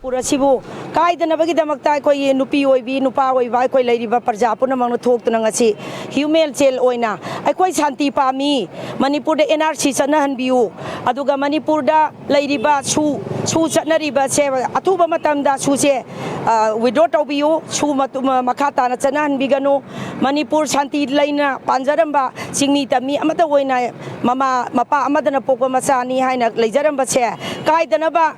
ꯄꯨꯔ ꯑꯁꯤꯕꯨ ꯀꯥꯏꯗꯅꯕꯒꯤꯗꯃꯛꯇ ꯑꯩꯈꯣꯏꯒꯤ ꯅꯨꯄꯤ ꯑꯣꯏꯕꯤ, ꯅꯨꯄꯥ ꯑꯣꯏꯕ ꯑꯩꯈꯣꯏ ꯂꯩꯔꯤꯕ ꯄ꯭ꯔꯖꯥ ꯄꯨꯝꯅꯃꯛꯅ ꯊꯣꯛꯇꯨꯅ ꯉꯁꯤ human chain ꯑꯣꯏꯅ ꯑꯩꯈꯣꯏ ꯁꯥꯟꯇꯤ ꯄꯥꯝꯃꯤ, ꯃꯅꯤꯄꯨꯔꯗ N R C ꯆꯠꯅꯍꯟꯕꯤꯌꯨ, ꯑꯗꯨꯒ ꯃꯅꯤꯄꯨꯔꯗ ꯂꯩꯔꯤꯕ ꯁꯨ, ꯁꯨ ꯆꯠꯅꯔꯤꯕꯁꯦ ꯑꯊꯨꯕ ꯃꯇꯝꯗ ꯁꯨꯁꯦ, ꯑ, withdraw ꯇꯧꯕꯤꯌꯨ, ꯁꯨ ꯃꯇꯨ-, ꯃ-, ꯃꯈꯥ ꯇꯥꯅ ꯆꯠꯅꯍꯟꯕꯤꯒꯅꯨ꯫ ꯃꯅꯤꯄꯨꯔ ꯁꯥꯟꯇꯤ ꯂꯩꯅ ꯄꯥꯟꯖꯔꯝꯕ ꯆꯤꯡꯃꯤ ꯇꯝꯃꯤ ꯑꯃꯠꯇ ꯑꯣꯏꯅ ꯃꯃꯥ ꯃꯄꯥ ꯑꯃꯗꯅ ꯄꯣꯛꯄ ꯃꯆꯥꯅꯤ ꯍꯥꯏꯅ ꯂꯩꯖꯔꯝꯕꯁꯦ ꯀꯥꯏꯗꯅꯕ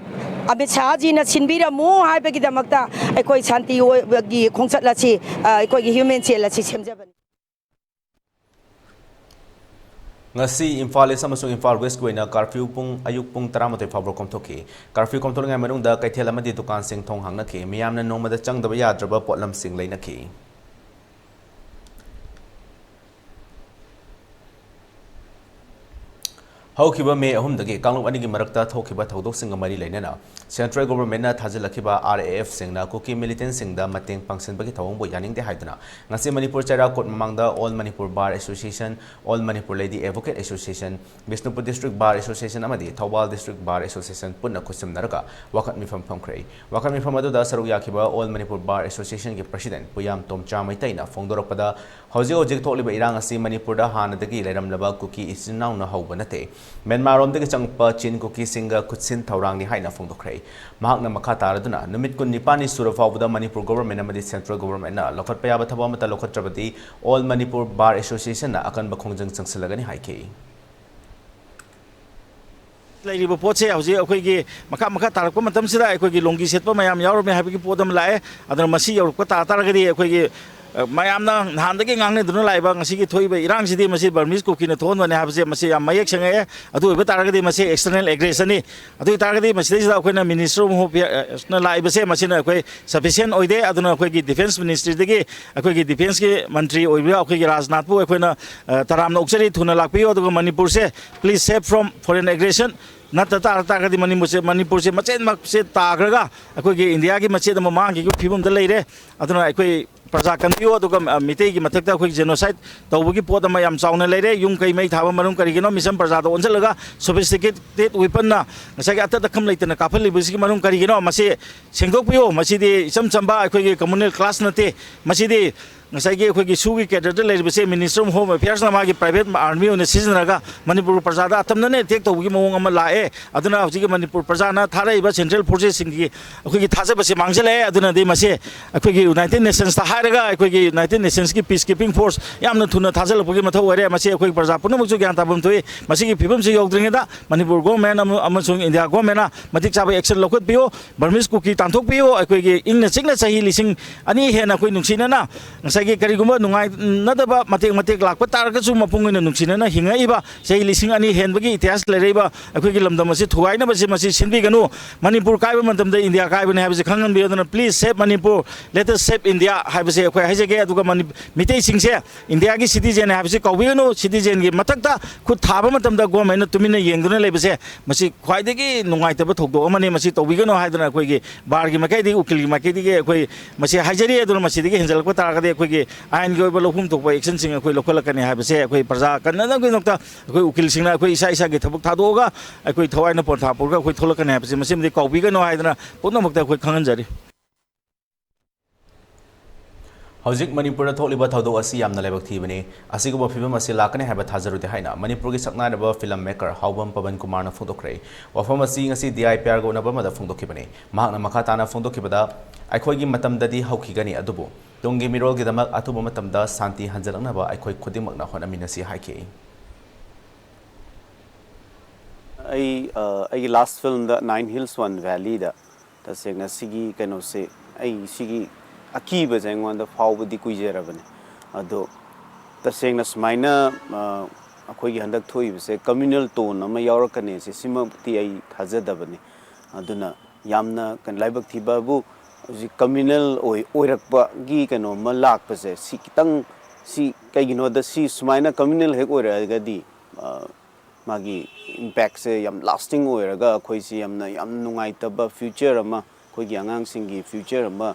ꯑꯃꯤꯠ ꯁꯥꯍꯖꯤꯅ ꯁꯤꯟꯕꯤꯔꯝꯃꯨ ꯍꯥꯏꯕꯒꯤꯗꯃꯛꯇ ꯑꯩꯈꯣꯏ ꯁꯥꯟꯇꯤ ꯑꯣꯏꯕꯒꯤ ꯈꯣꯡꯆꯠ ꯑꯁꯤ, ꯑ, ꯑꯩꯈꯣꯏꯒꯤ human chain ꯑꯁꯤ ꯁꯦꯝꯖꯕꯅꯤ꯫ ꯉꯁꯤ ꯏꯝꯐꯥꯜ ꯏꯁ ꯑꯃꯁꯨꯡ ꯏꯝꯐꯥꯜ ꯋꯦꯁꯀꯤ ꯑꯣꯏꯅ ꯀꯥꯔꯐ꯭ꯌꯨ ꯄꯨꯡ, ꯑꯌꯨꯛ ꯄꯨꯡ ꯇꯔꯥꯃꯥꯊꯣꯏ ꯐꯥꯎꯕ ꯀꯣꯝꯊꯣꯛꯈꯤ꯫ ꯀꯥꯔꯐ꯭ꯌꯨ ꯀꯣꯝꯊꯣꯛꯂꯤꯉꯩ ꯃꯅꯨꯡꯗ ꯀꯩꯊꯦꯜ ꯑꯃꯗꯤ ꯗꯨꯀꯥꯟꯁꯤꯡ ꯊꯣꯡ ꯍꯥꯡꯅꯈꯤ꯫ ꯃꯤꯌꯥꯝꯅ ꯅꯣꯡꯃꯗ ꯆꯪꯗꯕ ꯌꯥꯗ꯭ꯔꯕ ꯄꯣꯠꯂꯝꯁꯤꯡ ꯂꯩꯅꯈꯤ꯫ ꯍꯧꯈꯤꯕ ꯃꯦ ꯑꯍꯨꯝꯗꯒꯤ ꯀꯥꯡꯂꯨꯞ ꯑꯅꯤꯒꯤ ꯃꯔꯛꯇ ꯊꯣꯛꯈꯤꯕ ꯊꯧꯗꯣꯛꯁꯤꯡꯒ ꯃꯔꯤ ꯂꯩꯅꯅ central government ꯅ ꯊꯥꯖꯤꯜꯂꯛꯈꯤꯕ R A F ꯁꯤꯡꯅ ꯀꯨꯀꯤ militant ꯁꯤꯡꯗ ꯃꯇꯦꯡ ꯄꯥꯡꯁꯤꯟꯕꯒꯤ ꯊꯧꯑꯣꯡꯕꯨ ꯌꯥꯅꯤꯡꯗꯦ ꯍꯥꯏꯗꯨꯅ ꯉꯁꯤ ꯃꯅꯤꯄꯨꯔ ꯆꯩꯔꯥꯎ court ꯃꯃꯥꯡꯗ All Manipur Bar Association, All Manipur Lady Advocate Association, Bishnupur District Bar Association ꯑꯃꯗꯤ ꯊꯧꯕꯥꯜ District Bar Association ꯄꯨꯟꯅ ꯈꯨꯠꯁꯝꯅꯔꯒ ꯋꯥꯀꯠ ꯃꯤꯐꯝ ꯐꯝꯈ꯭ꯔꯦ꯫ ꯋꯥꯀꯠ ꯃꯤꯐꯝ ꯑꯗꯨꯗ ꯁꯔꯨꯛ ꯌꯥꯈꯤꯕ All Manipur Bar Association ꯒꯤ president ꯄꯨꯌꯥꯝ ꯇꯣꯝꯆꯥ ꯃꯩꯇꯩꯅ ꯐꯣꯡꯗꯣꯔꯛꯄꯗ, ꯍꯧꯖꯤꯛ ꯍꯧꯖꯤꯛ ꯊꯣꯛꯂꯤꯕ ꯏꯔꯥꯡ ꯑꯁꯤ ꯃꯅꯤꯄꯨꯔꯗ ꯍꯥꯟꯅꯗꯒꯤ ꯂꯩꯔꯝꯂꯕ ꯀꯨꯀꯤ ꯏꯆꯤꯟ ꯏꯅꯥꯎꯅ ꯍꯧꯕ ꯅꯠꯇꯦ꯫ ꯃ꯭ꯌꯥꯟꯃꯥꯔꯔꯣꯝꯗꯒꯤ ꯆꯪꯂꯛꯄ ꯆꯤꯟ ꯀꯨꯀꯤꯁꯤꯡꯒ ꯈꯨꯠꯁꯤꯟ ꯊꯧꯔꯥꯡꯅꯤ ꯍꯥꯏꯅ ꯐꯣꯡꯗꯣꯛꯈ꯭ꯔꯦ꯫ ꯃꯍꯥꯛꯅ ꯃꯈꯥ ꯇꯥꯔꯗꯨꯅ, ꯅꯨꯃꯤꯠ ꯀꯨꯟꯅꯤꯄꯥꯟꯅꯤ ꯁꯨꯔ ꯐꯥꯎꯕꯗ ꯃꯅꯤꯄꯨꯔ government ꯑꯃꯗꯤ central government ꯅ ꯂꯧꯈꯠꯄ ꯌꯥꯕ ꯊꯕꯛ ꯑꯃꯠꯇ ꯂꯧꯈꯠꯇ꯭ꯔꯕꯗꯤ All Manipur Bar Association ꯅ ꯑꯀꯟꯕ ꯈꯣꯡꯖꯪ ꯆꯪꯁꯤꯜꯂꯒꯅꯤ ꯍꯥꯏꯈꯤ꯫ ꯂꯩꯔꯤꯕ ꯄꯣꯠꯁꯦ ꯍꯧꯖꯤꯛ ꯑꯩꯈꯣꯏꯒꯤ ꯃꯈꯥ ꯃꯈꯥ ꯇꯥꯔꯛꯄ ꯃꯇꯝꯁꯤꯗ ꯑꯩꯈꯣꯏꯒꯤ ꯂꯣꯡꯒꯤ ꯁꯦꯠꯄ ꯃꯌꯥꯝ ꯌꯥꯎꯔꯝꯃꯦ ꯍꯥꯏꯕꯒꯤ ꯄꯣꯠ ꯑꯃ ꯂꯥꯛꯑꯦ꯫ ꯑꯗꯨꯅ ꯃꯁꯤ ꯌꯧꯔꯛꯄ ꯇꯥ ꯇꯥꯔꯒꯗꯤ ꯑꯩꯈꯣꯏꯒꯤ, ꯑ, ꯃꯌꯥꯝꯅ ꯅꯍꯥꯟꯗꯒꯤ ꯉꯥꯡꯅꯗꯨꯅ ꯂꯥꯛꯏꯕ ꯉꯁꯤꯒꯤ ꯊꯣꯛꯏꯕ ꯏꯔꯥꯡꯁꯤꯗꯤ ꯃꯁꯤ Burmese ꯀꯨꯀꯤꯅ ꯊꯣꯛꯍꯟꯕꯅꯦ ꯍꯥꯏꯕꯁꯦ ꯃꯁꯤ ꯌꯥꯝ ꯃꯌꯦꯛ ꯁꯦꯡꯉꯛꯑꯦ꯫ ꯑꯗꯨ ꯑꯣꯏꯕ ꯇꯥꯔꯒꯗꯤ ꯃꯁꯤ external aggressionꯅꯤ꯫ ꯑꯗꯨ ꯑꯣꯏ ꯇꯥꯔꯒꯗꯤ ꯃꯁꯤꯗꯩꯁꯤꯗ ꯑꯩꯈꯣꯏꯅ Minister of Home Affairsꯅ ꯂꯥꯛꯏꯕꯁꯦ ꯃꯁꯤꯅ ꯑꯩꯈꯣꯏ sufficient ꯑꯣꯏꯗꯦ꯫ ꯑꯗꯨꯅ ꯑꯩꯈꯣꯏꯒꯤ Defence Ministryꯗꯒꯤ ꯑꯩꯈꯣꯏꯒꯤ Defenceꯀꯤ ꯃꯟꯇ꯭ꯔꯤ ꯑꯣꯏꯕ ꯑꯩꯈꯣꯏꯒꯤ ꯔꯥꯖꯅꯥꯊꯄꯨ ꯑꯩꯈꯣꯏꯅ, ꯑ, ꯇꯔꯥꯝꯅ ꯑꯣꯛꯆꯔꯤ꯫ ꯊꯨꯅ ꯂꯥꯛꯄꯤꯌꯨ꯫ ꯑꯗꯨꯒ ꯃꯅꯤꯄꯨꯔꯁꯦ please save from foreign aggression꯫ ꯅꯠꯇ ꯇꯥꯔ ꯇꯥꯔꯒꯗꯤ ꯃꯅꯤꯄꯨꯔꯁꯦ, ꯃꯅꯤꯄꯨꯔꯁꯦ ꯃꯆꯦꯠ ꯃꯆꯦꯠ ꯇꯥꯈ꯭ꯔꯒ ꯑꯩꯈꯣꯏꯒꯤ ꯏꯟꯗꯤꯌꯥꯒꯤ ꯃꯆꯦꯠ ꯑꯃ ꯃꯥꯡꯈꯤꯕꯒꯤ ꯐꯤꯕꯝꯗ ꯂꯩꯔꯦ꯫ ꯑꯗꯨꯅ ꯑꯩꯈꯣꯏ ꯄ꯭ꯔꯖꯥ ꯀꯟꯕꯤꯌꯨ, ꯑꯗꯨꯒ, ꯑ, ꯃꯤꯇꯩꯒꯤ ꯃꯊꯛꯇ ꯑꯩꯈꯣꯏ genocide ꯇꯧꯕꯒꯤ ꯄꯣꯠ ꯑꯃ ꯌꯥꯝ ꯆꯥꯎꯅ ꯂꯩꯔꯦ꯫ ꯌꯨꯝ ꯀꯩ ꯃꯩ ꯊꯥꯕ ꯃꯔꯝ ꯀꯔꯤꯒꯤꯅꯣ? Mission ꯄ꯭ꯔꯖꯥꯗ ꯑꯣꯟꯁꯤꯜꯂꯒ sophisticated weaponꯅ ꯉꯁꯥꯏꯒꯤ ꯑꯇꯠ ꯑꯈꯝ ꯂꯩꯇꯅ ꯀꯥꯞꯍꯜꯂꯤꯕꯁꯤꯒꯤ ꯃꯔꯝ ꯀꯔꯤꯒꯤꯅꯣ? ꯃꯁꯤ ꯁꯦꯡꯗꯣꯛꯄꯤꯌꯨ꯫ ꯃꯁꯤꯗꯤ ꯏꯆꯝ ꯆꯝꯕ ꯑꯩꯈꯣꯏꯒꯤ communal clash ꯅꯠꯇꯦ꯫ ꯃꯁꯤꯗꯤ ꯉꯁꯥꯏꯒꯤ ꯑꯩꯈꯣꯏꯒꯤ ꯁꯨꯒꯤ cadreꯗ ꯂꯩꯔꯤꯕꯁꯦ Minister of Home Affairsꯅ ꯃꯥꯒꯤ private army ꯑꯣꯏꯅ ꯁꯤꯖꯤꯟꯅꯔꯒ ꯃꯅꯤꯄꯨꯔ ꯄ꯭ꯔꯖꯥꯗ ꯑꯇꯝꯅꯅ attack ꯇꯧꯕꯒꯤ ꯃꯑꯣꯡ ꯑꯃ ꯂꯥꯛꯑꯦ꯫ ꯑꯗꯨꯅ ꯍꯧꯖꯤꯛꯀꯤ ꯃꯅꯤꯄꯨꯔ ꯄ꯭ꯔꯖꯥꯅ ꯊꯥꯔꯛꯏꯕ central forcesꯁꯤꯡꯒꯤ ꯑꯩꯈꯣꯏꯒꯤ ꯊꯥꯖꯕꯁꯦ ꯃꯥꯡꯁꯤꯜꯂꯛꯑꯦ꯫ ꯑꯗꯨꯅꯗꯤ ꯃꯁꯤ ꯑꯩꯈꯣꯏꯒꯤ United Nationsꯇ ꯍꯥꯏꯔꯒ ꯑꯩꯈꯣꯏꯒꯤ United Nationsꯀꯤ peacekeeping force ꯌꯥꯝꯅ ꯊꯨꯅ ꯊꯥꯖꯤꯜꯂꯛꯄꯒꯤ ꯃꯊꯧ ꯑꯣꯏꯔꯦ꯫ ꯃꯁꯤ ꯑꯩꯈꯣꯏ ꯄ꯭ꯔꯖꯥ ꯄꯨꯝꯅꯃꯛꯁꯨ ꯒ꯭ꯌꯥꯟ ꯇꯥꯐꯝ ꯊꯣꯛꯏ꯫ ꯃꯁꯤꯒꯤ ꯐꯤꯕꯝꯁꯤ ꯌꯧꯗ꯭ꯔꯤꯉꯩꯗ ꯃꯅꯤꯄꯨꯔ government ꯑꯃ-, ꯑꯃꯁꯨꯡ ꯏꯟꯗꯤꯌꯥ governmentꯅ ꯃꯇꯤꯛ ꯆꯥꯕ action ꯂꯧꯈꯠꯄꯤꯌꯨ꯫ Burmese ꯀꯨꯀꯤ ꯇꯥꯟꯊꯣꯛꯄꯤꯌꯨ꯫ ꯑꯩꯈꯣꯏꯒꯤ ꯏꯪꯅ ꯆꯤꯛꯅ ꯆꯍꯤ ꯂꯤꯁꯤꯡ ꯑꯅꯤ ꯍꯦꯟꯅ ꯑꯩꯈꯣꯏ ꯅꯨꯡꯁꯤꯅꯅ ꯉꯁꯥꯏꯒꯤ ꯀꯔꯤꯒꯨꯝꯕ ꯅꯨꯡꯉꯥꯏꯅꯗꯕ ꯃꯇꯦꯛ ꯃꯇꯦꯛ ꯂꯥꯛꯄ ꯇꯥꯔꯒꯁꯨ ꯃꯄꯨꯡ ꯑꯣꯏꯅ ꯅꯨꯡꯁꯤꯅꯅ ꯍꯤꯡꯉꯛꯏꯕ ꯆꯍꯤ ꯂꯤꯁꯤꯡ ꯑꯅꯤ ꯍꯦꯟꯕꯒꯤ ꯏꯇꯤꯍꯥꯁ ꯂꯩꯔꯛꯏꯕ ꯑꯩꯈꯣꯏꯒꯤ ꯂꯝꯗꯝ ꯑꯁꯤ ꯊꯨꯒꯥꯏꯅꯕꯁꯦ ꯃꯁꯤ ꯁꯤꯟꯕꯤꯒꯅꯨ꯫ ꯃꯅꯤꯄꯨꯔ ꯀꯥꯏꯕ ꯃꯇꯝꯗ ꯏꯟꯗꯤꯌꯥ ꯀꯥꯏꯕꯅꯤ ꯍꯥꯏꯕꯁꯤ ꯈꯪꯍꯟꯕꯤꯌꯨ꯫ ꯑꯗꯨꯅ please save Manipur, let us save India ꯍꯥꯏꯕꯁꯦ ꯑꯩꯈꯣꯏ ꯍꯥꯏꯖꯒꯦ꯫ ꯑꯗꯨꯒ ꯃꯅꯤ-, ꯃꯤꯇꯩꯁꯤꯡꯁꯦ ꯏꯟꯗꯤꯌꯥꯒꯤ citizenꯅꯤ ꯍꯥꯏꯕꯁꯤ ꯀꯥꯎꯕꯤꯒꯅꯨ꯫ Citizenꯒꯤ ꯃꯊꯛꯇ ꯈꯨꯠ ꯊꯥꯕ ꯃꯇꯝꯗ governmentꯅ ꯇꯨꯃꯤꯟꯅ ꯌꯦꯡꯗꯨꯅ ꯂꯩꯕꯁꯦ ꯃꯁꯤ ꯈ꯭ꯋꯥꯏꯗꯒꯤ ꯅꯨꯡꯉꯥꯏꯇꯕ ꯊꯧꯗꯣꯛ ꯑꯃꯅꯤ꯫ ꯃꯁꯤ ꯇꯧꯕꯤꯒꯅꯨ ꯍꯥꯏꯗꯅ ꯑꯩꯈꯣꯏꯒꯤ barꯒꯤ ꯃꯥꯏꯀꯩꯗꯒꯤ, ꯎꯀꯤꯜꯒꯤ ꯃꯥꯏꯀꯩꯗꯒꯤ ꯑꯩꯈꯣꯏ ꯃꯁꯤ ꯍꯥꯏꯖꯔꯤ꯫ ꯑꯗꯨꯅ ꯃꯁꯤꯗꯒꯤ ꯍꯦꯟꯖꯜꯂꯛꯄ ꯇꯥꯔꯒꯗꯤ ꯑꯩꯈꯣꯏꯒꯤ ꯑꯥꯏꯟꯒꯤ ꯑꯣꯏꯕ ꯂꯧꯐꯝ ꯊꯣꯛꯄ actionꯁꯤꯡ ꯑꯩꯈꯣꯏ ꯂꯧꯈꯠꯂꯛꯀꯅꯤ ꯍꯥꯏꯕꯁꯦ ꯑꯩꯈꯣꯏ ꯄ꯭ꯔꯖꯥ ꯀꯟꯅꯅꯕꯒꯤꯗꯃꯛꯇ ꯑꯩꯈꯣꯏ ꯎꯀꯤꯜꯁꯤꯡꯅ ꯑꯩꯈꯣꯏ ꯏꯁꯥ ꯏꯁꯥꯒꯤ ꯊꯕꯛ ꯊꯥꯗꯣꯛꯑꯒ ꯑꯩꯈꯣꯏ ꯊꯋꯥꯏꯅ ꯄꯣꯟꯊꯥ ꯄꯨꯔꯒ ꯑꯩꯈꯣꯏ ꯊꯣꯛꯂꯛꯀꯅꯤ ꯍꯥꯏꯕꯁꯦ ꯃꯁꯤꯃꯗꯤ ꯀꯥꯎꯕꯤꯒꯅꯨ ꯍꯥꯏꯗꯅ ꯄꯨꯝꯅꯃꯛꯇ ꯑꯩꯈꯣꯏ ꯈꯪꯍꯟꯖꯔꯤ꯫ ꯍꯧꯖꯤꯛ ꯃꯅꯤꯄꯨꯔꯗ ꯊꯣꯛꯂꯤꯕ ꯊꯧꯗꯣꯛ ꯑꯁꯤ ꯌꯥꯝꯅ ꯂꯥꯏꯕꯛ ꯊꯤꯕꯅꯤ꯫ ꯑꯁꯤꯒꯨꯝꯕ ꯐꯤꯕꯝ ꯑꯁꯤ ꯂꯥꯛꯀꯅꯤ ꯍꯥꯏꯕ ꯊꯥꯖꯔꯨꯗꯦ ꯍꯥꯏꯅ ꯃꯅꯤꯄꯨꯔꯒꯤ ꯁꯛꯅꯥꯏꯔꯕ film maker ꯍꯥꯎꯕꯝ ꯄꯕꯟ ꯀꯨꯃꯥꯔꯅ ꯐꯣꯡꯗꯣꯛꯈ꯭ꯔꯦ꯫ ꯋꯥꯐꯝ ꯑꯁꯤ ꯉꯁꯤ D I P Rꯒ ꯎꯅꯕ ꯑꯃꯗ ꯐꯣꯡꯗꯣꯛꯈꯤꯕꯅꯤ꯫ ꯃꯍꯥꯛꯅ ꯃꯈꯥ ꯇꯥꯅ ꯐꯣꯡꯗꯣꯛꯈꯤꯕꯗ, ꯑꯩꯈꯣꯏꯒꯤ ꯃꯇꯝꯗꯗꯤ ꯍꯧꯈꯤꯒꯅꯤ, ꯑꯗꯨꯕꯨ ꯇꯨꯡꯒꯤ ꯃꯤꯔꯣꯜꯒꯤꯗꯃꯛ ꯑꯊꯨꯕ ꯃꯇꯝꯗ ꯁꯥꯟꯇꯤ ꯍꯟꯖꯤꯜꯂꯛꯅꯕ ꯑꯩꯈꯣꯏ ꯈꯨꯗꯤꯡꯃꯛꯅ ꯍꯣꯠꯅꯃꯤꯟꯅꯁꯤ ꯍꯥꯏꯈꯤ꯫ ꯑꯩ ꯑ, ꯑꯩꯒꯤ ꯂꯥꯁ ꯐꯤꯂꯝꯗ ꯅꯥꯏꯟ ꯍꯤꯜꯁ ꯋꯥꯟ ꯚꯦꯂꯤꯗ ꯇꯁꯦꯡꯅ ꯁꯤꯒꯤ ꯀꯩꯅꯣꯁꯦ, ꯑꯩ ꯁꯤꯒꯤ ꯑꯀꯤꯕꯁꯦ ꯑꯩꯉꯣꯟꯗ ꯐꯥꯎꯕꯗꯤ ꯀꯨꯏꯖꯔꯕꯅꯦ꯫ ꯑꯗꯣ ꯇꯁꯦꯡꯅ ꯁꯨꯃꯥꯏꯅ ꯑ, ꯑꯩꯈꯣꯏꯒꯤ ꯍꯟꯗꯛ ꯊꯣꯛꯏꯕꯁꯦ ꯀꯝꯃ꯭ꯌꯨꯅꯦꯜ ꯇꯣꯟ ꯑꯃ ꯌꯥꯎꯔꯛꯀꯅꯤ ꯁꯦ, ꯁꯤꯃꯛꯇꯤ ꯑꯩ ꯊꯥꯖꯗꯕꯅꯤ꯫ ꯑꯗꯨꯅ ꯌꯥꯝꯅ ꯀꯩꯅꯣ, ꯂꯥꯏꯕꯛ ꯊꯤꯕꯕꯨ ꯍꯧꯖꯤꯛ ꯀꯝꯃ꯭ꯌꯨꯅꯦꯜ ꯑꯣꯏ ꯑꯣꯏꯔꯛꯄꯒꯤ ꯀꯩꯅꯣꯝꯃ ꯂꯥꯛꯄꯁꯦ, ꯁꯤ ꯈꯤꯇꯪ, ꯁꯤ ꯀꯩꯒꯤꯅꯣꯗ, ꯁꯤ ꯁꯨꯃꯥꯏꯅ ꯀꯝꯃ꯭ꯌꯨꯅꯦꯜ ꯍꯦꯛ ꯑꯣꯏꯔꯛꯑꯒꯗꯤ ꯑ, ꯃꯥꯒꯤ ꯏꯝꯄꯦꯛꯁꯦ ꯌꯥꯝ ꯂꯥꯁꯇꯤꯡ ꯑꯣꯏꯔꯒ ꯑꯩꯈꯣꯏꯁꯤ ꯌꯥꯝꯅ, ꯌꯥꯝ ꯅꯨꯡꯉꯥꯏꯇꯕ ꯐ꯭ꯌꯨꯆꯔ ꯑꯃ, ꯑꯩꯈꯣꯏꯒꯤ ꯑꯉꯥꯡꯁꯤꯡꯒꯤ ꯐ꯭ꯌꯨꯆꯔ ꯑꯃ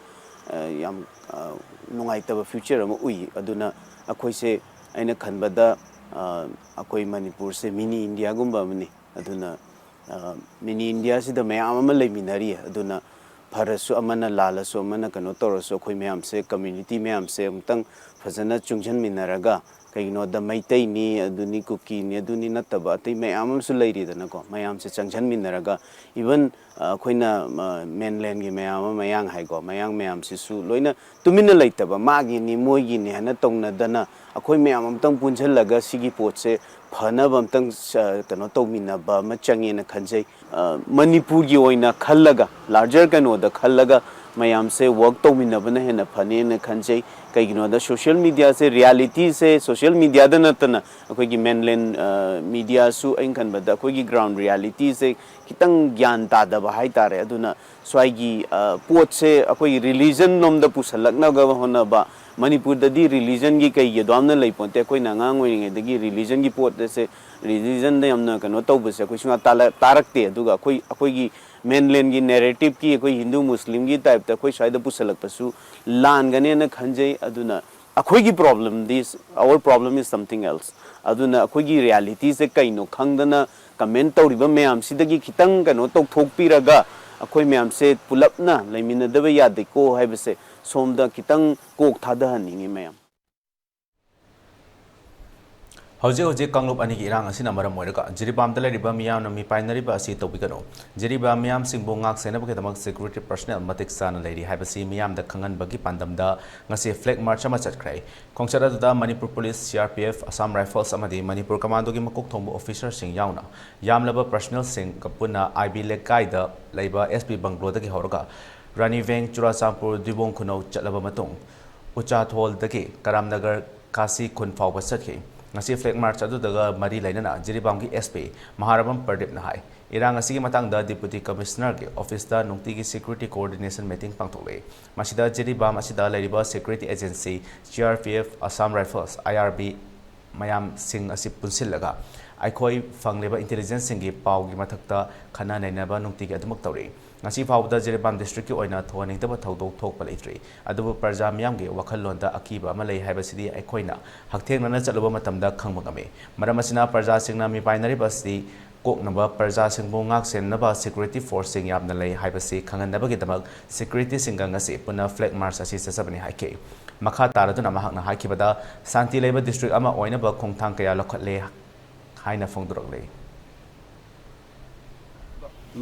ꯑ, ꯌꯥꯝ ꯑ, ꯅꯨꯡꯉꯥꯏꯇꯕ ꯐ꯭ꯌꯨꯆꯔ ꯑꯃ ꯎꯏ꯫ ꯑꯗꯨꯅ ꯑꯩꯈꯣꯏꯁꯦ, ꯑꯩꯅ ꯈꯟꯕꯗ ꯑ, ꯑꯩꯈꯣꯏ ꯃꯅꯤꯄꯨꯔꯁꯦ ꯃꯤꯅꯤ ꯏꯟꯗꯤꯌꯥꯒꯨꯝꯕ ꯑꯃꯅꯤ꯫ ꯑꯗꯨꯅ ꯃꯤꯅꯤ ꯏꯟꯗꯤꯌꯥꯁꯤꯗ ꯃꯌꯥꯝ ꯑꯃ ꯂꯩꯃꯤꯟꯅꯔꯤ꯫ ꯑꯗꯨꯅ ꯐꯔꯁꯨ ꯑꯃꯅ, ꯂꯥꯜꯂꯁꯨ ꯑꯃꯅ, ꯀꯩꯅꯣ ꯇꯧꯔꯁꯨ ꯑꯩꯈꯣꯏ ꯃꯌꯥꯝꯁꯦ, ꯀꯝꯃ꯭ꯌꯨꯅꯤꯇꯤ ꯃꯌꯥꯝꯁꯦ ꯑꯃꯨꯛꯇꯪ ꯐꯖꯅ ꯆꯨꯡꯁꯤꯟꯃꯤꯟꯅꯔꯒ, ꯀꯩꯒꯤꯅꯣꯗ ꯃꯩꯇꯩꯅꯤ, ꯑꯗꯨꯅꯤ, ꯀꯨꯀꯤꯅꯤ, ꯑꯗꯨꯅꯤ ꯅꯠꯇꯕ ꯑꯇꯩ ꯃꯌꯥꯝ ꯑꯃꯁꯨ ꯂꯩꯔꯤꯗꯅꯀꯣ, ꯃꯌꯥꯝꯁꯦ ꯆꯪꯁꯤꯟꯃꯤꯟꯅꯔꯒ, ꯏꯚꯟ ꯑꯩꯈꯣꯏꯅ ꯃꯦꯟꯂꯦꯟꯒꯤ ꯃꯌꯥꯝ ꯑꯃ, ꯃꯌꯥꯡ ꯍꯥꯏꯀꯣ, ꯃꯌꯥꯡ ꯃꯌꯥꯝꯁꯤꯁꯨ ꯂꯣꯏꯅ ꯇꯨꯃꯤꯟꯅ ꯂꯩꯇꯕ, ꯃꯥꯒꯤꯅꯤ ꯃꯣꯏꯒꯤꯅꯤ ꯍꯥꯏꯅ ꯇꯧꯅꯗꯅ, ꯑꯩꯈꯣꯏ ꯃꯌꯥꯝ ꯑꯃꯇꯪ ꯄꯨꯟꯁꯤꯜꯂꯒ ꯁꯤꯒꯤ ꯄꯣꯠꯁꯦ ꯐꯅꯕ ꯑꯝꯇꯪ ꯀꯩꯅꯣ ꯇꯧꯃꯤꯟꯅꯕ ꯑꯃ ꯆꯪꯉꯦꯅ ꯈꯟꯖꯩ꯫ ꯃꯅꯤꯄꯨꯔꯒꯤ ꯑꯣꯏꯅ ꯈꯜꯂꯒ, ꯂꯥꯔꯖꯔ ꯀꯩꯅꯣꯗ ꯈꯜꯂꯒ ꯃꯌꯥꯝꯁꯦ ꯋꯥꯔꯛ ꯇꯧꯃꯤꯟꯅꯕꯅ ꯍꯦꯟꯅ ꯐꯅꯦꯅ ꯈꯟꯖꯩ꯫ ꯀꯩꯒꯤꯅꯣꯗ ꯁꯣꯁꯤꯌꯦꯜ ꯃꯤꯗꯤꯌꯥꯁꯦ, ꯔꯤꯌꯦꯂꯤꯇꯤꯁꯦ ꯁꯣꯁꯤꯌꯦꯜ ꯃꯤꯗꯤꯌꯥꯗ ꯅꯠꯇꯅ ꯑꯩꯈꯣꯏꯒꯤ ꯃꯦꯟꯂꯦꯟ ꯃꯤꯗꯤꯌꯥꯁꯨ, ꯑꯩꯅ ꯈꯟꯕꯗ ꯑꯩꯈꯣꯏꯒꯤ ꯒ꯭ꯔꯥꯎꯟ ꯔꯤꯌꯦꯂꯤꯇꯤꯁꯦ ꯈꯤꯇꯪ ꯒ꯭ꯌꯥꯟ ꯇꯥꯗꯕ ꯍꯥꯏꯇꯥꯔꯦ꯫ ꯑꯗꯨꯅ ꯁ꯭ꯋꯥꯏꯒꯤ ꯄꯣꯠꯁꯦ ꯑꯩꯈꯣꯏꯒꯤ ꯔꯤꯂꯤꯖꯟ ꯂꯣꯝꯗ ꯄꯨꯁꯜꯂꯛꯅꯕ ꯍꯣꯠꯅꯕ, ꯃꯅꯤꯄꯨꯔꯗꯗꯤ ꯔꯤꯂꯤꯖꯟꯒꯤ ꯀꯩꯒꯤ ꯑꯗꯨꯌꯥꯝꯅ ꯂꯩ ꯄꯣꯟꯇꯦ꯫ ꯑꯩꯈꯣꯏꯅ ꯑꯉꯥꯡ ꯑꯣꯏꯔꯤꯉꯩꯗꯒꯤ ꯔꯤꯂꯤꯖꯟꯒꯤ ꯄꯣꯠ ꯑꯁꯦ, ꯔꯤꯂꯤꯖꯟꯗ ꯌꯥꯝꯅ ꯀꯩꯅꯣ ꯇꯧꯕꯁꯦ ꯑꯩꯈꯣꯏ ꯁꯨꯡꯇꯥ ꯇꯥꯔꯛꯇꯦ꯫ ꯑꯗꯨꯒ ꯑꯩꯈꯣꯏ, ꯑꯩꯈꯣꯏꯒꯤ ꯃꯦꯟꯂꯦꯟꯒꯤ ꯅꯦꯔꯦꯇꯤꯞꯀꯤ, ꯑꯩꯈꯣꯏ ꯍꯤꯟꯗꯨ ꯃꯨꯁꯂꯤꯝꯒꯤ ꯇꯥꯏꯞꯇ ꯑꯩꯈꯣꯏ ꯁ꯭ꯋꯥꯏꯗ ꯄꯨꯁꯜꯂꯛꯄꯁꯨ ꯂꯥꯟꯒꯅꯦꯅ ꯈꯟꯖꯩ꯫ ꯑꯗꯨꯅ ꯑꯩꯈꯣꯏꯒꯤ ꯄ꯭ꯔꯣꯕ꯭ꯂꯦꯝꯗꯤ, our problem is something else꯫ ꯑꯗꯨꯅ ꯑꯩꯈꯣꯏꯒꯤ ꯔꯤꯌꯦꯂꯤꯇꯤꯁꯦ ꯀꯩꯅꯣ ꯈꯪꯗꯅ ꯀꯃꯦꯟ ꯇꯧꯔꯤꯕ ꯃꯌꯥꯝꯁꯤꯗꯒꯤ ꯈꯤꯇꯪ ꯀꯩꯅꯣ ꯇꯧꯊꯣꯛꯄꯤꯔꯒ, ꯑꯩꯈꯣꯏ ꯃꯌꯥꯝꯁꯦ ꯄꯨꯂꯞꯅ ꯂꯩꯃꯤꯟꯅꯗꯕ ꯌꯥꯗꯦꯀꯣ ꯍꯥꯏꯕꯁꯦ ꯁꯣꯝꯗ ꯈꯤꯇꯪ ꯀꯣꯛ ꯊꯥꯗꯍꯟꯅꯤꯡꯉꯤ ꯃꯌꯥꯝ꯫ ꯍꯧꯖꯤꯛ ꯍꯧꯖꯤꯛ ꯀꯥꯡꯂꯨꯞ ꯑꯅꯤꯒꯤ ꯏꯔꯥꯡ ꯑꯁꯤꯅ ꯃꯔꯝ ꯑꯣꯏꯔꯒ ꯖꯤꯔꯤꯕꯥꯝꯗ ꯂꯩꯔꯤꯕ ꯃꯤꯌꯥꯝꯅ ꯃꯤꯄꯥꯏꯅꯔꯤꯕ ꯑꯁꯤ ꯇꯧꯕꯤꯒꯅꯨ꯫ ꯖꯤꯔꯤꯕꯥꯝ ꯃꯤꯌꯥꯝꯁꯤꯡꯕꯨ ꯉꯥꯛ ꯁꯦꯟꯅꯕꯒꯤꯗꯃꯛ ꯁꯦꯀ꯭ꯌꯨꯔꯤꯇꯤ ꯄꯔꯁꯅꯦꯜ ꯃꯇꯤꯛ ꯆꯥꯅ ꯂꯩꯔꯤ ꯍꯥꯏꯕꯁꯤ ꯃꯤꯌꯥꯝꯗ ꯈꯪꯍꯟꯕꯒꯤ ꯄꯥꯟꯗꯝꯗ ꯉꯁꯤ ꯐ꯭ꯂꯦꯒ ꯃꯥꯔꯆ ꯑꯃ ꯆꯠꯈ꯭ꯔꯦ꯫ ꯈꯣꯡꯆꯠ ꯑꯗꯨꯗ ꯃꯅꯤꯄꯨꯔ ꯄꯨꯂꯤꯁ, ꯁꯤ R P F, Assam rifles ꯑꯃꯗꯤ ꯃꯅꯤꯄꯨꯔ ꯀꯃꯥꯟꯗꯣꯒꯤ ꯃꯀꯣꯛ ꯊꯣꯡꯕ ꯑꯣꯐꯤꯁꯔꯁꯤꯡ ꯌꯥꯎꯅ ꯌꯥꯝꯂꯕ ꯄꯔꯁꯅꯦꯜꯁꯤꯡꯒ ꯄꯨꯟꯅ ꯑꯥꯏ ꯕꯤ ꯂꯩꯀꯥꯏꯗ ꯂꯩꯕ ꯑꯦꯁ ꯄꯤ ꯕꯪꯒ꯭ꯂꯣꯗꯒꯤ ꯍꯧꯔꯒ ꯔꯥꯅꯤ ꯚꯦꯡ, ꯆꯨꯔꯥꯆꯥꯟꯄꯨꯔ, ꯗꯤꯕꯣꯡ ꯈꯨꯅꯧ ꯆꯠꯂꯕ ꯃꯇꯨꯡ ꯎꯆꯥꯊꯣꯜꯗꯒꯤ ꯀꯔꯥꯝꯅꯒꯔ ꯀꯥꯁꯤ ꯈꯨꯟ ꯐꯥꯎꯕ ꯆꯠꯈꯤ꯫ ꯉꯁꯤ ꯐ꯭ꯂꯦꯒ ꯃꯥꯔꯆ ꯑꯗꯨꯗꯒ ꯃꯔꯤ ꯂꯩꯅꯅ ꯖꯤꯔꯤꯕꯥꯝꯒꯤ ꯑꯦꯁ ꯄꯤ ꯃꯍꯥꯔꯕꯝ ꯄ꯭ꯔꯗꯤꯞꯅ ꯍꯥꯏ, ꯏꯔꯥꯡ ꯑꯁꯤꯒꯤ ꯃꯇꯥꯡꯗ ꯗꯤꯄꯨꯇꯤ ꯀꯃꯤꯁꯅꯔꯒꯤ ꯑꯣꯐꯤꯁꯇ ꯅꯨꯡꯇꯤꯒꯤ ꯁꯦꯀ꯭ꯌꯨꯔꯤꯇꯤ ꯀꯣꯑꯣꯔꯗꯤꯅꯦꯁꯟ ꯃꯤꯇꯤꯡ ꯄꯥꯡꯊꯣꯛꯂꯤ꯫ ꯃꯁꯤꯗ ꯖꯤꯔꯤꯕꯥꯝ ꯑꯁꯤꯗ ꯂꯩꯔꯤꯕ security agency, C R P F, Assam rifles, I R B ꯃꯌꯥꯝꯁꯤꯡ ꯑꯁꯤ ꯄꯨꯟꯁꯤꯜꯂꯒ ꯑꯩꯈꯣꯏ ꯐꯪꯂꯤꯕ ꯏꯟꯇꯦꯂꯤꯖꯦꯟꯁꯁꯤꯡꯒꯤ ꯄꯥꯎꯒꯤ ꯃꯊꯛꯇ ꯈꯟꯅ ꯅꯩꯅꯕ ꯅꯨꯡꯇꯤꯒꯤ ꯑꯗꯨꯃꯛ ꯇꯧꯔꯤ꯫ ꯉꯁꯤ ꯐꯥꯎꯕꯗ ꯖꯤꯔꯤꯕꯥꯝ ꯗꯤꯁꯇ꯭ꯔꯤꯛꯀꯤ ꯑꯣꯏꯅ ꯊꯣꯛꯍꯟꯅꯤꯡꯗꯕ ꯊꯧꯗꯣꯛ ꯊꯣꯛꯄ ꯂꯩꯇ꯭ꯔꯤ꯫ ꯑꯗꯨꯕꯨ ꯄ꯭ꯔꯖꯥ ꯃꯤꯌꯥꯝꯒꯤ ꯋꯥꯈꯜꯂꯣꯟꯗ ꯑꯀꯤꯕ ꯑꯃ ꯂꯩ ꯍꯥꯏꯕꯁꯤꯗꯤ ꯑꯩꯈꯣꯏꯅ ꯍꯛꯊꯦꯡꯅꯅ ꯆꯠꯂꯨꯕ ꯃꯇꯝꯗ ꯈꯪꯕ ꯉꯝꯃꯤ꯫ ꯃꯔꯝ ꯑꯁꯤꯅ ꯄ꯭ꯔꯖꯥꯁꯤꯡꯅ ꯃꯤꯄꯥꯏꯅꯔꯤꯕ ꯑꯁꯤ ꯀꯣꯛꯅꯕ ꯄ꯭ꯔꯖꯥꯁꯤꯡꯕꯨ ꯉꯥꯛ ꯁꯦꯟꯅꯕ ꯁꯦꯀ꯭ꯌꯨꯔꯤꯇꯤ ꯐꯣꯔꯁꯁꯤꯡ ꯌꯥꯝꯅ ꯂꯩ ꯍꯥꯏꯕꯁꯤ ꯈꯪꯍꯟꯅꯕꯒꯤꯗꯃꯛ ꯁꯦꯀ꯭ꯌꯨꯔꯤꯇꯤꯁꯤꯡꯒ ꯉꯁꯤ ꯄꯨꯟꯅ ꯐ꯭ꯂꯦꯒ ꯃꯥꯔꯆ ꯑꯁꯤ ꯆꯠꯆꯕꯅꯤ ꯍꯥꯏꯈꯤ꯫ ꯃꯈꯥ ꯇꯥꯔꯗꯨꯅ ꯃꯍꯥꯛꯅ ꯍꯥꯏꯈꯤꯕꯗ, ꯁꯥꯟꯇꯤ ꯂꯩꯕ ꯗꯤꯁꯇ꯭ꯔꯤꯛ ꯑꯃ ꯑꯣꯏꯅꯕ ꯈꯣꯡꯊꯥꯡ ꯀꯌꯥ ꯂꯧꯈꯠꯂꯦ ꯍꯥꯏꯅ ꯐꯣꯡꯗꯣꯔꯛꯂꯤ꯫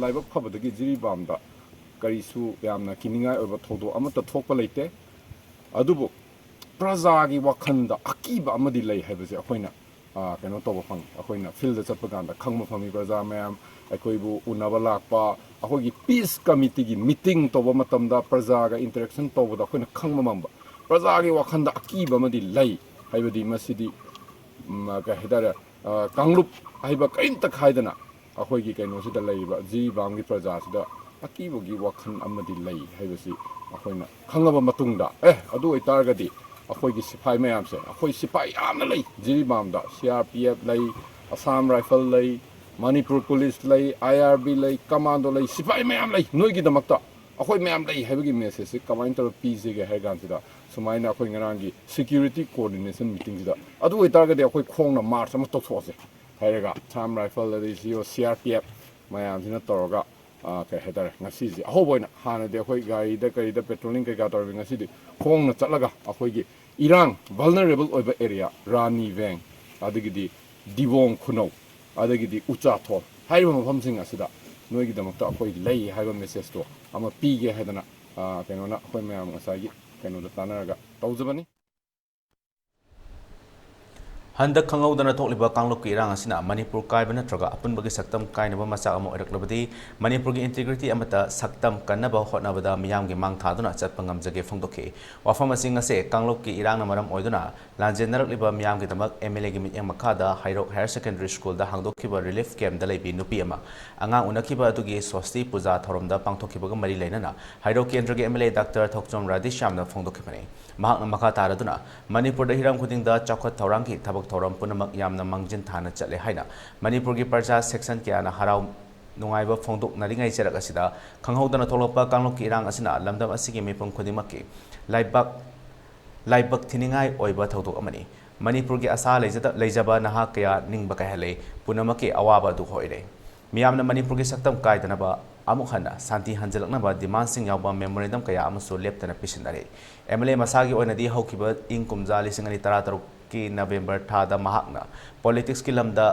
ꯂꯥꯏꯕꯛ ꯐꯕꯗꯒꯤ ꯖꯤꯔꯤꯕꯥꯝꯗ ꯀꯔꯤꯁꯨ ꯌꯥꯝꯅ ꯀꯤꯅꯤꯡꯉꯥꯏ ꯑꯣꯏꯕ ꯊꯧꯗꯣꯛ ꯑꯃꯠꯇ ꯊꯣꯛꯄ ꯂꯩꯇꯦ꯫ ꯑꯗꯨꯕꯨ ꯄ꯭ꯔꯖꯥꯒꯤ ꯋꯥꯈꯜꯗ ꯑꯀꯤꯕ ꯑꯃꯗꯤ ꯂꯩ ꯍꯥꯏꯕꯁꯦ ꯑꯩꯈꯣꯏꯅ, ꯑ, ꯀꯩꯅꯣ ꯇꯧꯕ ꯐꯪꯉꯤ꯫ ꯑꯩꯈꯣꯏꯅ ꯐꯤꯜꯗ ꯆꯠꯄ ꯀꯥꯟꯗ ꯈꯪꯕ ꯐꯪꯉꯤ꯫ ꯄ꯭ꯔꯖꯥ ꯃꯌꯥꯝ ꯑꯩꯈꯣꯏꯕꯨ ꯎꯅꯕ ꯂꯥꯛꯄ, ꯑꯩꯈꯣꯏꯒꯤ ꯄꯤꯁ ꯀꯃꯤꯇꯤꯒꯤ ꯃꯤꯇꯤꯡ ꯇꯧꯕ ꯃꯇꯝꯗ ꯄ꯭ꯔꯖꯥꯒ ꯏꯟꯇꯔꯦꯛꯁꯟ ꯇꯧꯕꯗ ꯑꯩꯈꯣꯏꯅ ꯈꯪꯕ ꯉꯝꯕ, ꯄ꯭ꯔꯖꯥꯒꯤ ꯋꯥꯈꯜꯗ ꯑꯀꯤꯕ ꯑꯃꯗꯤ ꯂꯩ ꯍꯥꯏꯕꯗꯤ ꯃꯁꯤꯗꯤ, ꯎꯝ, ꯀꯩ ꯍꯥꯏꯇꯥꯔꯦ, ꯑ, ꯀꯥꯡꯂꯨꯞ ꯍꯥꯏꯕ ꯀꯔꯤꯝꯇ ꯈꯥꯏꯗꯅ ꯑꯩꯈꯣꯏꯒꯤ ꯀꯩꯅꯣꯁꯤꯗ ꯂꯩꯔꯤꯕ ꯖꯤꯔꯤꯕꯥꯝꯒꯤ ꯄ꯭ꯔꯖꯥꯁꯤꯗ ꯑꯀꯤꯕꯒꯤ ꯋꯥꯈꯜ ꯑꯃꯗꯤ ꯂꯩ ꯍꯥꯏꯕꯁꯤ ꯑꯩꯈꯣꯏꯅ ꯈꯪꯉꯕ ꯃꯇꯨꯡꯗ, ꯑꯦ, ꯑꯗꯨ ꯑꯣꯏꯇꯥꯔꯒꯗꯤ ꯑꯩꯈꯣꯏꯒꯤ ꯁꯤꯐꯥꯏ ꯃꯌꯥꯝꯁꯦ, ꯑꯩꯈꯣꯏ ꯁꯤꯐꯥꯏ ꯌꯥꯝꯅ ꯂꯩ ꯖꯤꯔꯤꯕꯥꯝꯗ, ꯁꯤ ꯑꯥꯔ ꯄꯤ ꯑꯦꯐ ꯂꯩ, ꯑꯁꯥꯝ ꯔꯥꯏꯐꯜ ꯂꯩ, ꯃꯅꯤꯄꯨꯔ ꯄꯨꯂꯤꯁ ꯂꯩ, ꯑꯥꯏ ꯑꯥꯔ ꯕꯤ ꯂꯩ, ꯀꯃꯥꯟꯗꯣ ꯂꯩ, ꯁꯤꯐꯥꯏ ꯃꯌꯥꯝ ꯂꯩ꯫ ꯅꯣꯏꯒꯤꯗꯃꯛꯇ ꯑꯩꯈꯣꯏ ꯃꯌꯥꯝ ꯂꯩ ꯍꯥꯏꯕꯒꯤ ꯃꯦꯁꯦꯖꯁꯤ ꯀꯃꯥꯏꯅ ꯇꯧꯔꯒ ꯄꯤꯁꯤꯒꯦ ꯍꯥꯏꯔ ꯀꯥꯟꯁꯤꯗ, ꯁꯨꯃꯥꯏꯅ ꯑꯩꯈꯣꯏ ꯉꯔꯥꯡꯒꯤ ꯁꯦꯀ꯭ꯌꯨꯔꯤꯇꯤ ꯀꯣꯑꯣꯔꯗꯤꯅꯦꯁꯟ ꯃꯤꯇꯤꯡꯁꯤꯗ, ꯑꯗꯨ ꯑꯣꯏꯇꯥꯔꯒꯗꯤ ꯑꯩꯈꯣꯏ ꯈꯣꯡꯅ ꯃꯥꯔꯆ ꯑꯃ ꯇꯧꯊꯣꯛꯑꯁꯦ ꯍꯥꯏꯔꯒ, ꯑꯁꯥꯝ ꯔꯥꯏꯐꯜ, ꯑꯗꯩ ꯁꯤ ꯁꯤ ꯑꯥꯔ ꯄꯤ ꯑꯦꯐ ꯃꯌꯥꯝꯁꯤꯅ ꯇꯧꯔꯒ, ꯑ, ꯀꯩ ꯍꯥꯏꯇꯥꯔꯦ, ꯉꯁꯤꯁꯦ ꯑꯍꯧꯕ ꯑꯣꯏꯅ, ꯍꯥꯟꯅꯗꯤ ꯑꯩꯈꯣꯏ ꯒꯥꯔꯤꯗ ꯀꯔꯤꯗ ꯄꯦꯇ꯭ꯔꯣꯂꯤꯡ ꯀꯩꯀꯥ ꯇꯧꯔꯝꯃꯤ, ꯉꯁꯤꯗꯤ ꯈꯣꯡꯅ ꯆꯠꯂꯒ ꯑꯩꯈꯣꯏꯒꯤ ꯏꯔꯥꯡ ꯚꯜꯅꯔꯦꯕꯜ ꯑꯣꯏꯕ ꯑꯦꯔꯤꯌꯥ, ꯔꯥꯅꯤ ꯚꯦꯡ, ꯑꯗꯒꯤꯗꯤ ꯗꯤꯕꯣꯡ ꯈꯨꯅꯧ, ꯑꯗꯒꯤꯗꯤ ꯎꯆꯥꯊꯣꯜ ꯍꯥꯏꯔꯤꯕ ꯃꯐꯝꯁꯤꯡ ꯑꯁꯤꯗ ꯅꯣꯏꯒꯤꯗꯃꯛꯇ ꯑꯩꯈꯣꯏ ꯂꯩ ꯍꯥꯏꯕ messageꯇꯣ ꯑꯃ ꯄꯤꯒꯦ ꯍꯥꯏꯗꯅ, ꯑ, ꯀꯩꯅꯣꯅ, ꯑꯩꯈꯣꯏ ꯃꯌꯥꯝ ꯉꯁꯥꯏꯒꯤ ꯀꯩꯅꯣꯗ ꯇꯥꯟꯅꯔꯒ ꯇꯧꯖꯕꯅꯤ꯫ ꯍꯟꯗꯛ ꯈꯪꯍꯧꯗꯅ ꯊꯣꯛꯂꯤꯕ ꯀꯥꯡꯂꯨꯞꯀꯤ ꯏꯔꯥꯡ ꯑꯁꯤꯅ ꯃꯅꯤꯄꯨꯔ ꯀꯥꯏꯕ ꯅꯠꯇ꯭ꯔꯒ ꯑꯄꯨꯟꯕꯒꯤ ꯁꯛꯇꯝ ꯀꯥꯏꯅꯕ ꯃꯆꯥꯛ ꯑꯃ ꯑꯣꯏꯔꯛꯂꯕꯗꯤ ꯃꯅꯤꯄꯨꯔꯒꯤ integrity ꯑꯃꯠꯇ ꯁꯛꯇꯝ ꯀꯟꯅꯕ ꯍꯣꯠꯅꯕꯗ ꯃꯤꯌꯥꯝꯒꯤ ꯃꯥꯡ ꯊꯥꯗꯨꯅ ꯆꯠꯄ ꯉꯝꯖꯒꯦ ꯐꯣꯡꯗꯣꯛꯈꯤ꯫ ꯋꯥꯐꯝ ꯑꯁꯤ ꯉꯁꯤ ꯀꯥꯡꯂꯨꯞꯀꯤ ꯏꯔꯥꯡꯅ ꯃꯔꯝ ꯑꯣꯏꯗꯨꯅ ꯂꯥꯟꯖꯦꯟꯅꯔꯛꯂꯤꯕ ꯃꯤꯌꯥꯝꯒꯤꯗꯃꯛ MLAꯒꯤ ꯃꯤꯠꯌꯦꯡ ꯃꯈꯥꯗ ꯍꯩꯔꯣꯛ Higher Secondary Schoolꯗ ꯍꯥꯡꯗꯣꯛꯈꯤꯕ relief campꯗ ꯂꯩꯕꯤ ꯅꯨꯄꯤ ꯑꯃ ꯑꯉꯥꯡ ꯎꯅꯈꯤꯕ ꯑꯗꯨꯒꯤ ꯁ꯭ꯋꯁꯇꯤ ꯄꯨꯖꯥ ꯊꯧꯔꯝꯗ ꯄꯥꯡꯊꯣꯛꯈꯤꯕꯒ ꯃꯔꯤ ꯂꯩꯅꯅ ꯍꯩꯔꯣꯛ ꯀꯦꯟꯗ꯭ꯔꯒꯤ MLA Doctor ꯊꯣꯛꯆꯣꯝ ꯔꯥꯙꯦꯁ꯭ꯌꯥꯝꯅ ꯐꯣꯡꯗꯣꯛꯈꯤꯕꯅꯤ꯫ ꯃꯍꯥꯛꯅ ꯃꯈꯥ ꯇꯥꯔꯗꯨꯅ ꯃꯅꯤꯄꯨꯔꯗ ꯍꯤꯔꯝ ꯈꯨꯗꯤꯡꯗ ꯆꯥꯎꯈꯠ ꯊꯧꯔꯥꯡꯒꯤ ꯊꯕꯛ ꯊꯧꯔꯝ ꯄꯨꯝꯅꯃꯛ ꯌꯥꯝꯅ ꯃꯥꯡꯖꯤꯟ ꯊꯥꯅ ꯆꯠꯂꯦ ꯍꯥꯏꯅ ꯃꯅꯤꯄꯨꯔꯒꯤ ꯄ꯭ꯔꯖꯥ section ꯀꯌꯥꯅ ꯍꯔꯥꯎ ꯅꯨꯡꯉꯥꯏꯕ ꯐꯣꯡꯗꯣꯛꯅꯔꯤꯉꯩ ꯆꯔꯛ ꯑꯁꯤꯗ ꯈꯪꯍꯧꯗꯅ ꯊꯣꯛꯂꯛꯄ ꯀꯥꯡꯂꯨꯞꯀꯤ ꯏꯔꯥꯡ ꯑꯁꯤꯅ ꯂꯝꯗꯝ ꯑꯁꯤꯒꯤ ꯃꯤꯄꯨꯝ ꯈꯨꯗꯤꯡꯃꯛꯀꯤ ꯂꯥꯏꯕꯛ, ꯂꯥꯏꯕꯛ ꯊꯤꯅꯤꯡꯉꯥꯏ ꯑꯣꯏꯕ ꯊꯧꯗꯣꯛ ꯑꯃꯅꯤ꯫ ꯃꯅꯤꯄꯨꯔꯒꯤ ꯑꯁꯥ ꯂꯩꯖꯗ-, ꯂꯩꯖꯕ ꯅꯍꯥ ꯀꯌꯥ ꯅꯤꯡꯕ ꯀꯥꯏꯍꯜꯂꯦ꯫ ꯄꯨꯝꯅꯃꯛꯀꯤ ꯑꯋꯥꯕ ꯑꯗꯨ ꯑꯣꯏꯔꯦ꯫ ꯃꯤꯌꯥꯝꯅ ꯃꯅꯤꯄꯨꯔꯒꯤ ꯁꯛꯇꯝ ꯀꯥꯏꯗꯅꯕ, ꯑꯃꯨꯛ ꯍꯟꯅ ꯁꯥꯟꯇꯤ ꯍꯟꯖꯤꯜꯂꯛꯅꯕ demandꯁꯤꯡ ꯌꯥꯎꯕ memorandum ꯀꯌꯥ ꯑꯃꯁꯨ ꯂꯦꯞꯇꯅ ꯄꯤꯁꯤꯟꯅꯔꯦ꯫ MLA ꯃꯁꯥꯒꯤ ꯑꯣꯏꯅꯗꯤ ꯍꯧꯈꯤꯕ ꯏꯪ ꯀꯨꯝꯖꯥ ꯂꯤꯁꯤꯡ ꯑꯅꯤ ꯇꯔꯥꯇꯔꯨꯛꯀꯤ November ꯊꯥꯗ ꯃꯍꯥꯛꯅ politicsꯀꯤ ꯂꯝꯗ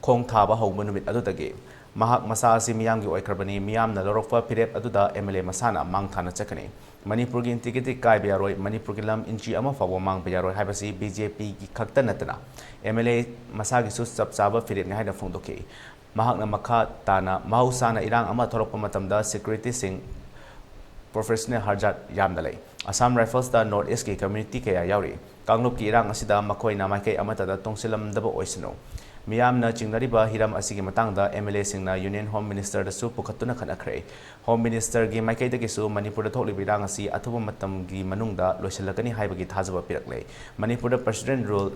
ꯈꯣꯡ ꯊꯥꯕ ꯍꯧꯕ ꯅꯨꯃꯤꯠ ꯑꯗꯨꯗꯒꯤ ꯃꯍꯥꯛ ꯃꯁꯥ ꯑꯁꯤ ꯃꯤꯌꯥꯝꯒꯤ ꯑꯣꯏꯈ꯭ꯔꯕꯅꯤ꯫ ꯃꯤꯌꯥꯝꯅ ꯂꯧꯔꯛꯄ ꯐꯤꯔꯦꯞ ꯑꯗꯨꯗ MLA ꯃꯁꯥꯅ ꯃꯥꯡ ꯊꯥꯅ ꯆꯠꯀꯅꯤ꯫ ꯃꯅꯤꯄꯨꯔꯒꯤ integrity ꯀꯥꯏꯕ ꯌꯥꯔꯣꯏ, ꯃꯅꯤꯄꯨꯔꯒꯤ ꯂꯝ inch ꯑꯃ ꯐꯥꯎꯕ ꯃꯥꯡꯕ ꯌꯥꯔꯣꯏ ꯍꯥꯏꯕꯁꯤ BJPꯒꯤ ꯈꯛꯇ ꯅꯠꯇꯅ MLA ꯃꯁꯥꯒꯤꯁꯨ ꯆꯞ ꯆꯥꯕ ꯐꯤꯔꯦꯞꯅꯤ ꯍꯥꯏꯅ ꯐꯣꯡꯗꯣꯛꯈꯤ꯫ ꯃꯍꯥꯛꯅ ꯃꯈꯥ ꯇꯥꯅ, ꯃꯍꯧꯁꯥꯅ ꯏꯔꯥꯡ ꯑꯃ ꯊꯣꯛꯂꯛꯄ ꯃꯇꯝꯗ securityꯁꯤꯡ professional ꯍꯥꯔꯖꯥꯠ ꯌꯥꯝꯅ ꯂꯩ꯫ Assam Riflesꯇ North Eastꯀꯤ community ꯀꯌꯥ ꯌꯥꯎꯔꯤ꯫ ꯀꯥꯡꯂꯨꯞꯀꯤ ꯏꯔꯥꯡ ꯑꯁꯤꯗ ꯃꯈꯣꯏꯅ ꯃꯥꯏꯀꯩ ꯑꯃꯠꯇꯗ ꯇꯣꯡꯁꯤꯜꯂꯝꯗꯕ ꯑꯣꯏꯁꯅꯨ꯫ ꯃꯤꯌꯥꯝꯅ ꯆꯤꯡꯅꯔꯤꯕ ꯍꯤꯔꯝ ꯑꯁꯤꯒꯤ ꯃꯇꯥꯡꯗ MLAꯁꯤꯡꯅ Union Home Ministerꯗꯁꯨ ꯄꯨꯈꯠꯇꯨꯅ ꯈꯟꯅꯈ꯭ꯔꯦ꯫ Home Ministerꯒꯤ ꯃꯥꯏꯀꯩꯗꯒꯤꯁꯨ ꯃꯅꯤꯄꯨꯔꯗ ꯊꯣꯛꯂꯤꯕ ꯏꯔꯥꯡ ꯑꯁꯤ ꯑꯊꯨꯕ ꯃꯇꯝꯒꯤ ꯃꯅꯨꯡꯗ ꯂꯣꯏꯁꯤꯜꯂꯛꯀꯅꯤ ꯍꯥꯏꯕꯒꯤ ꯊꯥꯖꯕ ꯄꯤꯔꯛꯂꯦ꯫ ꯃꯅꯤꯄꯨꯔꯗ President rule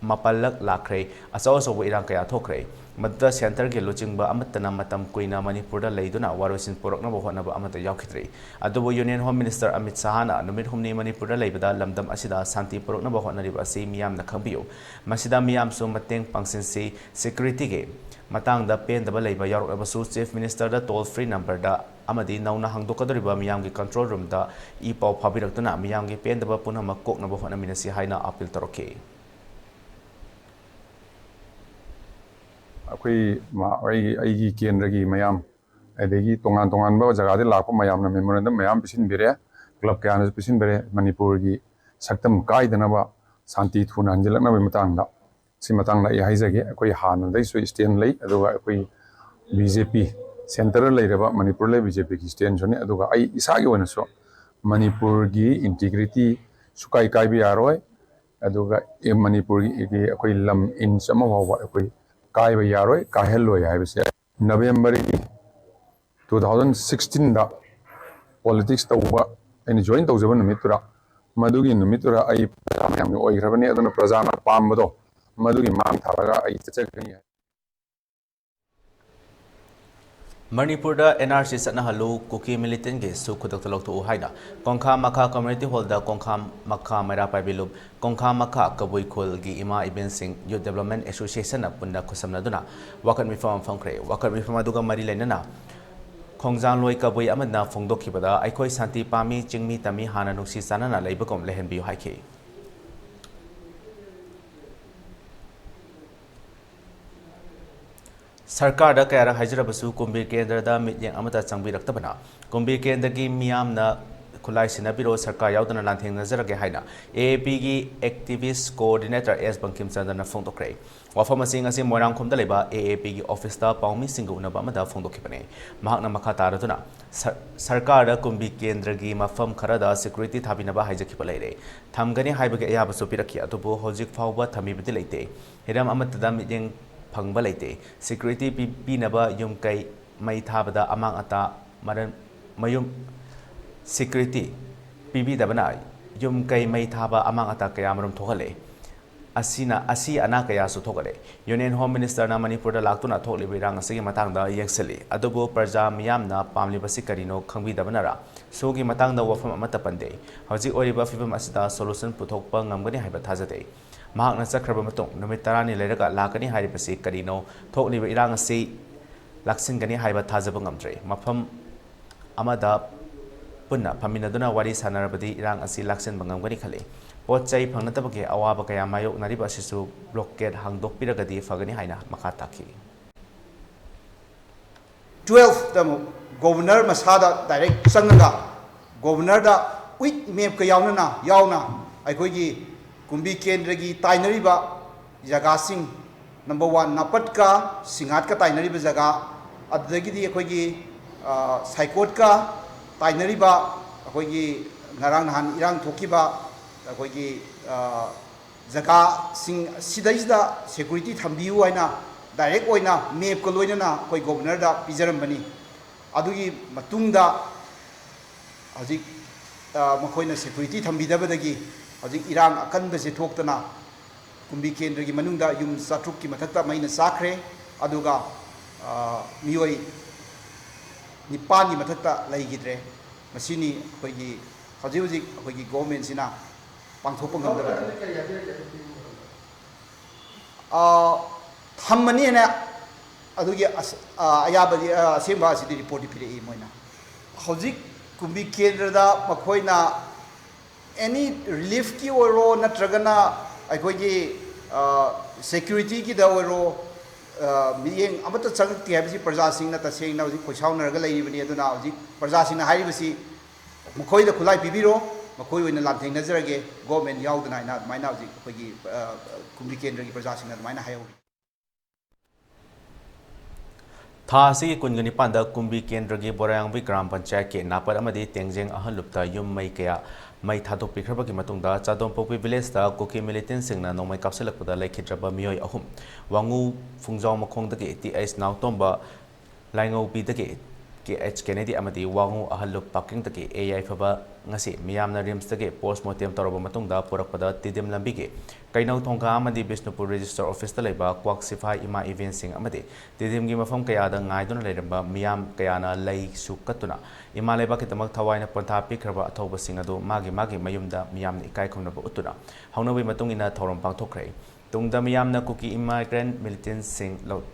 ꯃꯥꯄꯜꯂꯛ ꯂꯥꯛꯈ꯭ꯔꯦ꯫ ꯑꯆꯧ ꯑꯆꯧꯕ ꯏꯔꯥꯡ ꯀꯌꯥ ꯊꯣꯛꯈ꯭ꯔꯦ꯫ ꯃꯗꯨꯗ centreꯒꯤ ꯂꯨꯆꯤꯡꯕ ꯑꯃꯠꯇꯅ ꯃꯇꯝ ꯀꯨꯏꯅ ꯃꯅꯤꯄꯨꯔꯗ ꯂꯩꯗꯨꯅ ꯋꯥꯔꯣꯏꯁꯤꯟ ꯄꯨꯔꯛꯅꯕ ꯍꯣꯠꯅꯕ ꯑꯃꯠꯇ ꯌꯥꯎꯈꯤꯗ꯭ꯔꯤ꯫ ꯑꯗꯨꯕꯨ Union Home Minister ꯑꯃꯤꯠ ꯁꯍꯥꯅ ꯅꯨꯃꯤꯠ ꯍꯨꯝꯅꯤ ꯃꯅꯤꯄꯨꯔꯗ ꯂꯩꯕꯗ ꯂꯝꯗꯝ ꯑꯁꯤꯗ ꯁꯥꯟꯇꯤ ꯄꯨꯔꯛꯅꯕ ꯍꯣꯠꯅꯔꯤꯕ ꯑꯁꯤ ꯃꯤꯌꯥꯝꯅ ꯈꯪꯕꯤꯌꯨ꯫ ꯃꯁꯤꯗ ꯃꯤꯌꯥꯝꯁꯨ ꯃꯇꯦꯡ ꯄꯥꯡꯁꯤꯟꯁꯤ꯫ Securityꯒꯤ ꯃꯇꯥꯡꯗ ꯄꯦꯟꯗꯕ ꯂꯩꯕ ꯌꯥꯎꯔꯛꯂꯕꯁꯨ Chief Ministerꯗ toll free numberꯗ ꯑꯃꯗꯤ ꯅꯧꯅ ꯍꯥꯡꯗꯣꯛꯀꯗꯧꯔꯤꯕ ꯃꯤꯌꯥꯝꯒꯤ control roomꯗ ꯏ ꯄꯥꯎ ꯐꯥꯎꯕꯤꯔꯛꯇꯨꯅ ꯃꯤꯌꯥꯝꯒꯤ ꯄꯦꯟꯗꯕ ꯄꯨꯝꯅꯃꯛ ꯀꯣꯛꯅꯕ ꯍꯣꯠꯅꯃꯤꯟꯅꯁꯤ ꯍꯥꯏꯅ appeal ꯇꯧꯔꯛꯈꯤ꯫ ꯑꯩꯈꯣꯏ ꯃ-, ꯑꯩꯒꯤ, ꯑꯩꯒꯤ ꯀꯦꯟꯗ꯭ꯔꯒꯤ ꯃꯌꯥꯝ, ꯑꯗꯒꯤ ꯇꯣꯉꯥꯟ ꯇꯣꯉꯥꯟꯕ ꯖꯒꯥꯗꯒꯤ ꯂꯥꯛꯄ ꯃꯌꯥꯝꯅ memorandum ꯃꯌꯥꯝ ꯄꯤꯁꯤꯟꯕꯤꯔꯦ, club ꯀꯌꯥꯅꯁꯨ ꯄꯤꯁꯤꯟꯕꯤꯔꯦ, ꯃꯅꯤꯄꯨꯔꯒꯤ ꯁꯛꯇꯝ ꯀꯥꯏꯗꯅꯕ, ꯁꯥꯟꯇꯤ ꯊꯨꯅ ꯍꯟꯖꯤꯜꯂꯛꯅꯕꯒꯤ ꯃꯇꯥꯡꯗ꯫ ꯁꯤ ꯃꯇꯥꯡꯗ ꯑꯩ ꯍꯥꯏꯖꯒꯦ, ꯑꯩꯈꯣꯏ ꯍꯥꯟꯅꯗꯩꯁꯨ stand ꯂꯩ, ꯑꯗꯨꯒ ꯑꯩꯈꯣꯏ B J P centre ꯂꯩꯔꯕ ꯃꯅꯤꯄꯨꯔ ꯂꯩ B J P ꯒꯤ standꯁꯨꯅꯤ, ꯑꯗꯨꯒ ꯑꯩ ꯏꯁꯥꯒꯤ ꯑꯣꯏꯅꯁꯨ ꯃꯅꯤꯄꯨꯔꯒꯤ integrity ꯁꯨꯀꯥꯏ ꯀꯥꯏꯕ ꯌꯥꯔꯣꯏ, ꯑꯗꯨꯒ ꯃꯅꯤꯄꯨꯔꯒꯤ ꯑꯩꯈꯣꯏ ꯂꯝ inch ꯑꯃ ꯐꯥꯎꯕ ꯑꯩꯈꯣꯏ ꯀꯥꯏꯕ ꯌꯥꯔꯣꯏ, ꯀꯥꯏꯍꯜꯂꯣꯏ ꯍꯥꯏꯕꯁꯦ꯫ Novemberꯒꯤ two thousand sixteenꯗ politics ꯇꯧꯕ ꯑꯩꯅ join ꯇꯧꯖꯕ ꯅꯨꯃꯤꯠꯇꯨꯗ, ꯃꯗꯨꯒꯤ ꯅꯨꯃꯤꯠꯇꯨꯗ ꯑꯩ ꯄ꯭ꯔꯖꯥ ꯃꯌꯥꯝꯒꯤ ꯑꯣꯏꯈ꯭ꯔꯕꯅꯤ, ꯑꯗꯨꯅ ꯄ꯭ꯔꯖꯥꯅ ꯄꯥꯝꯕꯗꯣ ꯃꯗꯨꯒꯤ ꯃꯥꯡ ꯊꯥꯔꯒ ꯑꯩ ꯆꯠꯆꯒꯅꯤ꯫ ꯃꯅꯤꯄꯨꯔꯗ N R C ꯆꯠꯅꯍꯜꯂꯨ, ꯀꯨꯀꯤ militantꯒꯤ ꯁꯨ ꯈꯨꯗꯛꯇ ꯂꯧꯊꯣꯛꯎ ꯍꯥꯏꯅ ꯀꯣꯡꯈꯥ ꯃꯈꯥ community hallꯗ ꯀꯣꯡꯈꯥ ꯃꯈꯥ ꯃꯩꯔꯥ ꯄꯥꯏꯕꯤ ꯂꯨꯞ, ꯀꯣꯡꯈꯥ ꯃꯈꯥ ꯀꯕꯨꯏ ꯈꯨꯜꯒꯤ ꯏꯃꯥ ꯏꯕꯦꯟꯁꯤꯡ Youth Development Associationꯅ ꯄꯨꯟꯅ ꯈꯨꯠꯁꯝꯅꯗꯨꯅ ꯋꯥꯀꯠ ꯃꯤꯐꯝ ꯑꯃ ꯐꯝꯈ꯭ꯔꯦ꯫ ꯋꯥꯀꯠ ꯃꯤꯐꯝ ꯑꯗꯨꯒ ꯃꯔꯤ ꯂꯩꯅꯅ ꯈꯣꯡꯖꯥꯡꯂꯣꯏ ꯀꯕꯨꯏ ꯑꯃꯅ ꯐꯣꯡꯗꯣꯛꯈꯤꯕꯗ, ꯑꯩꯈꯣꯏ ꯁꯥꯟꯇꯤ ꯄꯥꯝꯃꯤ, ꯆꯤꯡꯃꯤ ꯇꯝꯃꯤ, ꯍꯥꯟꯅ ꯅꯨꯡꯁꯤ ꯆꯥꯟꯅꯅ ꯂꯩꯕꯒꯨꯝ ꯂꯩꯍꯟꯕꯤꯌꯨ ꯍꯥꯏꯈꯤ꯫ ꯁꯔꯀꯥꯔꯗ ꯀꯌꯥꯔꯛ ꯍꯥꯏꯖꯔꯕꯁꯨ ꯀꯨꯝꯕꯤ ꯀꯦꯟꯗ꯭ꯔꯗ ꯃꯤꯠꯌꯦꯡ ꯑꯃꯠꯇ ꯆꯪꯕꯤꯔꯛꯇꯕꯅ ꯀꯨꯝꯕꯤ ꯀꯦꯟꯗ꯭ꯔꯒꯤ ꯃꯤꯌꯥꯝꯅ ꯈꯨꯠꯂꯥꯏ ꯁꯤꯟꯅꯕꯤꯔꯣ, ꯁꯔꯀꯥꯔ ꯌꯥꯎꯗꯅ ꯂꯥꯟꯊꯦꯡꯅꯖꯔꯒꯦ ꯍꯥꯏꯅ A A Pꯒꯤ activist coordinator S ꯕꯪꯀꯤꯝꯆꯟꯗ꯭ꯔꯅ ꯐꯣꯡꯗꯣꯛꯈ꯭ꯔꯦ꯫ ꯋꯥꯐꯝ ꯑꯁꯤ ꯉꯁꯤ ꯃꯣꯏꯔꯥꯡꯈꯣꯝꯗ ꯂꯩꯕ A A Pꯒꯤ officeꯇ ꯄꯥꯎꯃꯤꯁꯤꯡꯒ ꯎꯅꯕ ꯑꯃꯗ ꯐꯣꯡꯗꯣꯛꯈꯤꯕꯅꯤ꯫ ꯃꯍꯥꯛꯅ ꯃꯈꯥ ꯇꯥꯔꯗꯨꯅ ꯁꯔ-, ꯁꯔꯀꯥꯔꯗ ꯀꯨꯝꯕꯤ ꯀꯦꯟꯗ꯭ꯔꯒꯤ ꯃꯐꯝ ꯈꯔꯗ security ꯊꯥꯕꯤꯅꯕ ꯍꯥꯏꯖꯈꯤꯕ ꯂꯩꯔꯦ꯫ ꯊꯝꯒꯅꯤ ꯍꯥꯏꯕꯒꯤ ꯑꯌꯥꯕꯁꯨ ꯄꯤꯔꯛꯈꯤ, ꯑꯗꯨꯕꯨ ꯍꯧꯖꯤꯛ ꯐꯥꯎꯕ ꯊꯝꯕꯤꯕꯗꯤ ꯂꯩꯇꯦ꯫ ꯍꯤꯔꯝ ꯑꯃꯠꯇꯗ ꯃꯤꯠꯌꯦꯡ ꯐꯪꯕ ꯂꯩꯇꯦ꯫ Security ꯄꯤ-, ꯄꯤꯅꯕ ꯌꯨꯝ ꯀꯩ ꯃꯩ ꯊꯥꯕꯗ ꯑꯃꯥꯡ ꯑꯇꯥ ꯃꯔꯝ-, ꯃꯌꯨꯝ, security ꯄꯤꯕꯤꯗꯕꯅ ꯌꯨꯝ ꯀꯩ ꯃꯩ ꯊꯥꯕ ꯑꯃꯥꯡ ꯑꯇꯥ ꯀꯌꯥ ꯃꯔꯨꯝ ꯊꯣꯛꯍꯜꯂꯦ꯫ ꯑꯁꯤꯅ, ꯑꯁꯤ ꯑꯅꯥ ꯀꯌꯥꯁꯨ ꯊꯣꯛꯍꯜꯂꯦ꯫ Union Home Ministerꯅ ꯃꯅꯤꯄꯨꯔꯗ ꯂꯥꯛꯇꯨꯅ ꯊꯣꯛꯂꯤꯕ ꯏꯔꯥꯡ ꯑꯁꯤꯒꯤ ꯃꯇꯥꯡꯗ ꯌꯦꯡꯁꯤꯜꯂꯤ꯫ ꯑꯗꯨꯕꯨ ꯄ꯭ꯔꯖꯥ ꯃꯤꯌꯥꯝꯅ ꯄꯥꯝꯂꯤꯕꯁꯤ ꯀꯔꯤꯅꯣ ꯈꯪꯕꯤꯗꯕꯅꯔ? ꯁꯨꯒꯤ ꯃꯇꯥꯡꯗ ꯋꯥꯐꯝ ꯑꯃꯠꯇ ꯄꯟꯗꯦ꯫ ꯍꯧꯖꯤꯛ ꯑꯣꯏꯔꯤꯕ ꯐꯤꯕꯝ ꯑꯁꯤꯗ solution ꯄꯨꯊꯣꯛꯄ ꯉꯝꯒꯅꯤ ꯍꯥꯏꯕ ꯊꯥꯖꯗꯦ꯫ ꯃꯍꯥꯛꯅ ꯆꯠꯈ꯭ꯔꯕ ꯃꯇꯨꯡ ꯅꯨꯃꯤꯠ ꯇꯔꯥꯅꯤ ꯂꯩꯔꯒ ꯂꯥꯛꯀꯅꯤ ꯍꯥꯏꯔꯤꯕꯁꯤ ꯀꯔꯤꯅꯣ? ꯊꯣꯛꯂꯤꯕ ꯏꯔꯥꯡ ꯑꯁꯤ ꯂꯥꯛꯁꯤꯟꯒꯅꯤ ꯍꯥꯏꯕ ꯊꯥꯖꯕ ꯉꯝꯗ꯭ꯔꯦ꯫ ꯃꯐꯝ ꯑꯃꯗ ꯄꯨꯟꯅ ꯐꯝꯃꯤꯟꯅꯗꯨꯅ ꯋꯥꯔꯤ ꯁꯥꯟꯅꯔꯕꯗꯤ ꯏꯔꯥꯡ ꯑꯁꯤ ꯂꯥꯛꯁꯤꯟꯕ ꯉꯝꯒꯅꯤ ꯈꯜꯂꯤ꯫ ꯄꯣꯠ ꯆꯩ ꯐꯪꯅꯗꯕꯒꯤ ꯑꯋꯥꯕ ꯀꯌꯥ ꯃꯥꯌꯣꯛꯅꯔꯤꯕ ꯑꯁꯤꯁꯨ ꯕ꯭ꯂꯣꯀꯦꯠ ꯍꯥꯡꯗꯣꯛꯄꯤꯔꯒꯗꯤ ꯐꯒꯅꯤ ꯍꯥꯏꯅ ꯃꯈꯥ ꯇꯥꯈꯤ꯫ ꯇꯨꯋꯦꯜꯐꯇ ꯑꯃꯨꯛ ꯒꯣꯕꯔꯅꯔ ꯃꯁꯥꯗ ꯗꯥꯏꯔꯦꯛ ꯆꯪꯉꯒ ꯒꯣꯕꯔꯅꯔꯗ ꯋꯤꯠ ꯃꯦꯞꯀ ꯌꯥꯎꯅꯅ ꯌꯥꯎꯅ ꯑꯩꯈꯣꯏꯒꯤ ꯀꯨꯝꯕꯤ ꯀꯦꯟꯗ꯭ꯔꯒꯤ ꯇꯥꯏꯅꯔꯤꯕ ꯖꯒꯥꯁꯤꯡ, ꯅꯝꯕꯔ ꯋꯥꯟ ꯅꯥꯄꯠꯀ ꯁꯤꯡꯍꯥꯠꯀ ꯇꯥꯏꯅꯔꯤꯕ ꯖꯒꯥ, ꯑꯗꯨꯗꯒꯤꯗꯤ ꯑꯩꯈꯣꯏꯒꯤ ꯁꯥꯏꯀꯣꯠꯀ ꯇꯥꯏꯅꯔꯤꯕ ꯑꯩꯈꯣꯏꯒꯤ ꯉꯔꯥꯡ ꯅꯍꯥꯟ ꯏꯔꯥꯡ ꯊꯣꯛꯈꯤꯕ ꯑꯩꯈꯣꯏꯒꯤ ꯖꯒꯥꯁꯤꯡ ꯁꯤꯗꯩꯁꯤꯗ ꯁꯦꯀ꯭ꯌꯨꯔꯤꯇꯤ ꯊꯝꯕꯤꯌꯨ ꯍꯥꯏꯅ ꯗꯥꯏꯔꯦꯛ ꯑꯣꯏꯅ ꯃꯦꯞꯀ ꯂꯣꯏꯅꯅ ꯑꯩꯈꯣꯏ ꯒꯣꯕꯔꯅꯔꯗ ꯄꯤꯖꯔꯝꯕꯅꯤ꯫ ꯑꯗꯨꯒꯤ ꯃꯇꯨꯡꯗ ꯍꯧꯖꯤꯛ ꯃꯈꯣꯏꯅ ꯁꯦꯀ꯭ꯌꯨꯔꯤꯇꯤ ꯊꯝꯕꯤꯗꯕꯗꯒꯤ ꯍꯧꯖꯤꯛ ꯏꯔꯥꯡ ꯑꯀꯟꯕꯁꯦ ꯊꯣꯛꯇꯅ ꯀꯨꯝꯕꯤ ꯀꯦꯟꯗ꯭ꯔꯒꯤ ꯃꯅꯨꯡꯗ ꯌꯨꯝ ꯆꯥꯇ꯭ꯔꯨꯛꯀꯤ ꯃꯊꯛꯇ ꯃꯩꯅ ꯆꯥꯛꯈ꯭ꯔꯦ꯫ ꯑꯗꯨꯒ ꯃꯤꯑꯣꯏ ꯅꯤꯄꯥꯟꯒꯤ ꯃꯊꯛꯇ ꯂꯩꯈꯤꯗ꯭ꯔꯦ꯫ ꯃꯁꯤꯅꯤ ꯑꯩꯈꯣꯏꯒꯤ ꯍꯧꯖꯤꯛ ꯍꯧꯖꯤꯛ ꯑꯩꯈꯣꯏꯒꯤ ꯒꯣꯚꯔꯟꯃꯦꯟꯁꯤꯅ ꯄꯥꯡꯊꯣꯛꯄ ꯉꯝꯗꯕ꯫ ꯊꯝꯃꯅꯤ ꯍꯥꯏꯅ ꯑꯗꯨꯒꯤ ꯑꯌꯥꯕꯗꯤ ꯑꯁꯦꯡꯕ ꯑꯁꯤꯗꯤ ꯔꯤꯄꯣꯔꯠꯇꯤ ꯄꯤꯔꯛꯏ ꯃꯣꯏꯅ꯫ ꯍꯧꯖꯤꯛ ꯀꯨꯝꯕꯤ ꯀꯦꯟꯗ꯭ꯔꯗ ꯃꯈꯣꯏꯅ ꯑꯦꯅꯤ ꯔꯤꯂꯤꯐꯀꯤ ꯑꯣꯏꯔꯣ ꯅꯠꯇ꯭ꯔꯒꯅ ꯑꯩꯈꯣꯏꯒꯤ ꯁꯦꯀ꯭ꯌꯨꯔꯤꯇꯤꯒꯤꯗ ꯑꯣꯏꯔꯣ ꯃꯤꯠꯌꯦꯡ ꯑꯃꯠꯇ ꯆꯪꯉꯛꯇꯦ ꯍꯥꯏꯕꯁꯤ ꯄ꯭ꯔꯖꯥꯁꯤꯡꯅ ꯇꯁꯦꯡꯅ ꯍꯧꯖꯤꯛ ꯈꯣꯏꯁꯥꯎꯅꯔꯒ ꯂꯩꯔꯤꯕꯅꯤ꯫ ꯑꯗꯨꯅ ꯍꯧꯖꯤꯛ ꯄ꯭ꯔꯖꯥꯁꯤꯡꯅ ꯍꯥꯏꯔꯤꯕꯁꯤ ꯃꯈꯣꯏꯗ ꯈꯨꯠꯂꯥꯏ ꯄꯤꯕꯤꯔꯣ, ꯃꯈꯣꯏ ꯑꯣꯏꯅ ꯂꯥꯟꯊꯦꯡꯅꯖꯔꯒꯦ, ꯒꯣꯚꯔꯟꯃꯦꯟ ꯌꯥꯎꯗꯅ ꯍꯥꯏꯅ ꯑꯗꯨꯃꯥꯏꯅ ꯍꯧꯖꯤꯛ ꯑꯩꯈꯣꯏꯒꯤ ꯀꯨꯝꯕꯤ ꯀꯦꯟꯗ꯭ꯔꯒꯤ ꯄ꯭ꯔꯖꯥꯁꯤꯡꯅ ꯑꯗꯨꯃꯥꯏꯅ ꯍꯥꯏꯍꯧꯔꯤ꯫ ꯊꯥ ꯑꯁꯤꯒꯤ ꯀꯨꯟꯒ ꯅꯤꯄꯥꯟꯗ ꯀꯨꯝꯕꯤ ꯀꯦꯟꯗ꯭ꯔꯒꯤ ꯕꯣꯔꯥꯌꯥꯡꯕꯤ ꯒ꯭ꯔꯥꯝ ꯄꯟꯆꯥꯌꯠꯀꯤ ꯅꯥꯄꯠ ꯑꯃꯗꯤ ꯇꯦꯡꯖꯦꯡ ꯑꯍꯜꯂꯨꯞꯇ ꯌꯨꯝ ꯃꯩ ꯀꯌꯥ ꯃꯩ ꯊꯥꯗꯣꯛꯄꯤꯈ꯭ꯔꯕꯒꯤ ꯃꯇꯨꯡꯗ ꯆꯥꯗꯣꯝꯄꯣꯛꯄꯤ ꯚꯤꯂꯦꯖꯇ ꯀꯨꯀꯤ ꯃꯤꯂꯤꯇꯦꯟꯁꯤꯡꯅ ꯅꯣꯡꯃꯩ ꯀꯥꯞꯁꯤꯜꯂꯛꯄꯗ ꯂꯩꯈꯤꯗ꯭ꯔꯕ ꯃꯤꯑꯣꯏ ꯑꯍꯨꯝ, ꯋꯥꯉꯨ ꯐꯨꯡꯖꯥꯎ ꯃꯈꯣꯡꯗꯒꯤ ꯇꯤ ꯑꯩꯆ ꯅꯥꯎꯇꯣꯝꯕ, ꯂꯥꯏꯉꯧꯕꯤꯗꯒꯤ ꯀꯦ ꯑꯩꯆ ꯀꯦꯅꯦꯗꯤ ꯑꯃꯗꯤ ꯋꯥꯉꯨ ꯑꯍꯜꯂꯨꯞ ꯄꯥꯀꯤꯡꯗꯒꯤ ꯑꯦ ꯌꯥꯏꯐꯕ ꯉꯁꯤ ꯃꯤꯌꯥꯝꯅ ꯔꯤꯝꯁꯇꯒꯤ ꯄꯣꯁꯃꯣꯔꯇꯦꯝ ꯇꯧꯔꯕ ꯃꯇꯨꯡꯗ ꯄꯨꯔꯛꯄꯗ ꯇꯤꯗꯤꯝ ꯂꯝꯕꯤꯒꯤ ꯀꯩꯅꯧ ꯊꯣꯡꯈꯥ ꯑꯃꯗꯤ ꯕꯤꯁꯅꯨꯄꯨꯔ ꯔꯦꯖꯤꯁꯇꯔ ꯑꯣꯐꯤꯁꯇ ꯂꯩꯕ ꯀ꯭ꯋꯥꯛ ꯁꯤꯐꯥꯏ ꯏꯃꯥ ꯏꯕꯦꯟꯁꯤꯡ ꯑꯃꯗꯤ ꯇꯤꯗꯤꯝꯒꯤ ꯃꯐꯝ ꯀꯌꯥꯗ ꯉꯥꯏꯗꯨꯅ ꯂꯩꯔꯝꯕ ꯃꯤꯌꯥꯝ ꯀꯌꯥꯅ ꯂꯩꯁꯨ ꯀꯠꯇꯨꯅ ꯏꯃꯥ ꯂꯩꯕꯥꯛꯀꯤꯗꯃꯛ ꯊꯋꯥꯏꯅ ꯄꯣꯟꯊꯥ ꯄꯤꯈ꯭ꯔꯕ ꯑꯊꯧꯕꯁꯤꯡ ꯑꯗꯨ ꯃꯥꯒꯤ ꯃꯥꯒꯤ ꯃꯌꯨꯝꯗ ꯃꯤꯌꯥꯝꯅ ꯏꯀꯥꯏ ꯈꯨꯝꯅꯕ ꯎꯠꯇꯨꯅ ꯍꯧꯅꯕꯤ ꯃꯇꯨꯡ ꯏꯟꯅ ꯊꯧꯔꯝ ꯄꯥꯡꯊꯣꯛꯈ꯭ꯔꯦ꯫ ꯇꯨꯡꯗ ꯃꯤꯌꯥꯝꯅ ꯀꯨꯀꯤ ꯏꯃꯥꯏꯒ꯭ꯔꯦꯟ ꯃꯤꯂꯤꯇꯦꯟꯁꯤꯡ ꯂꯧ-,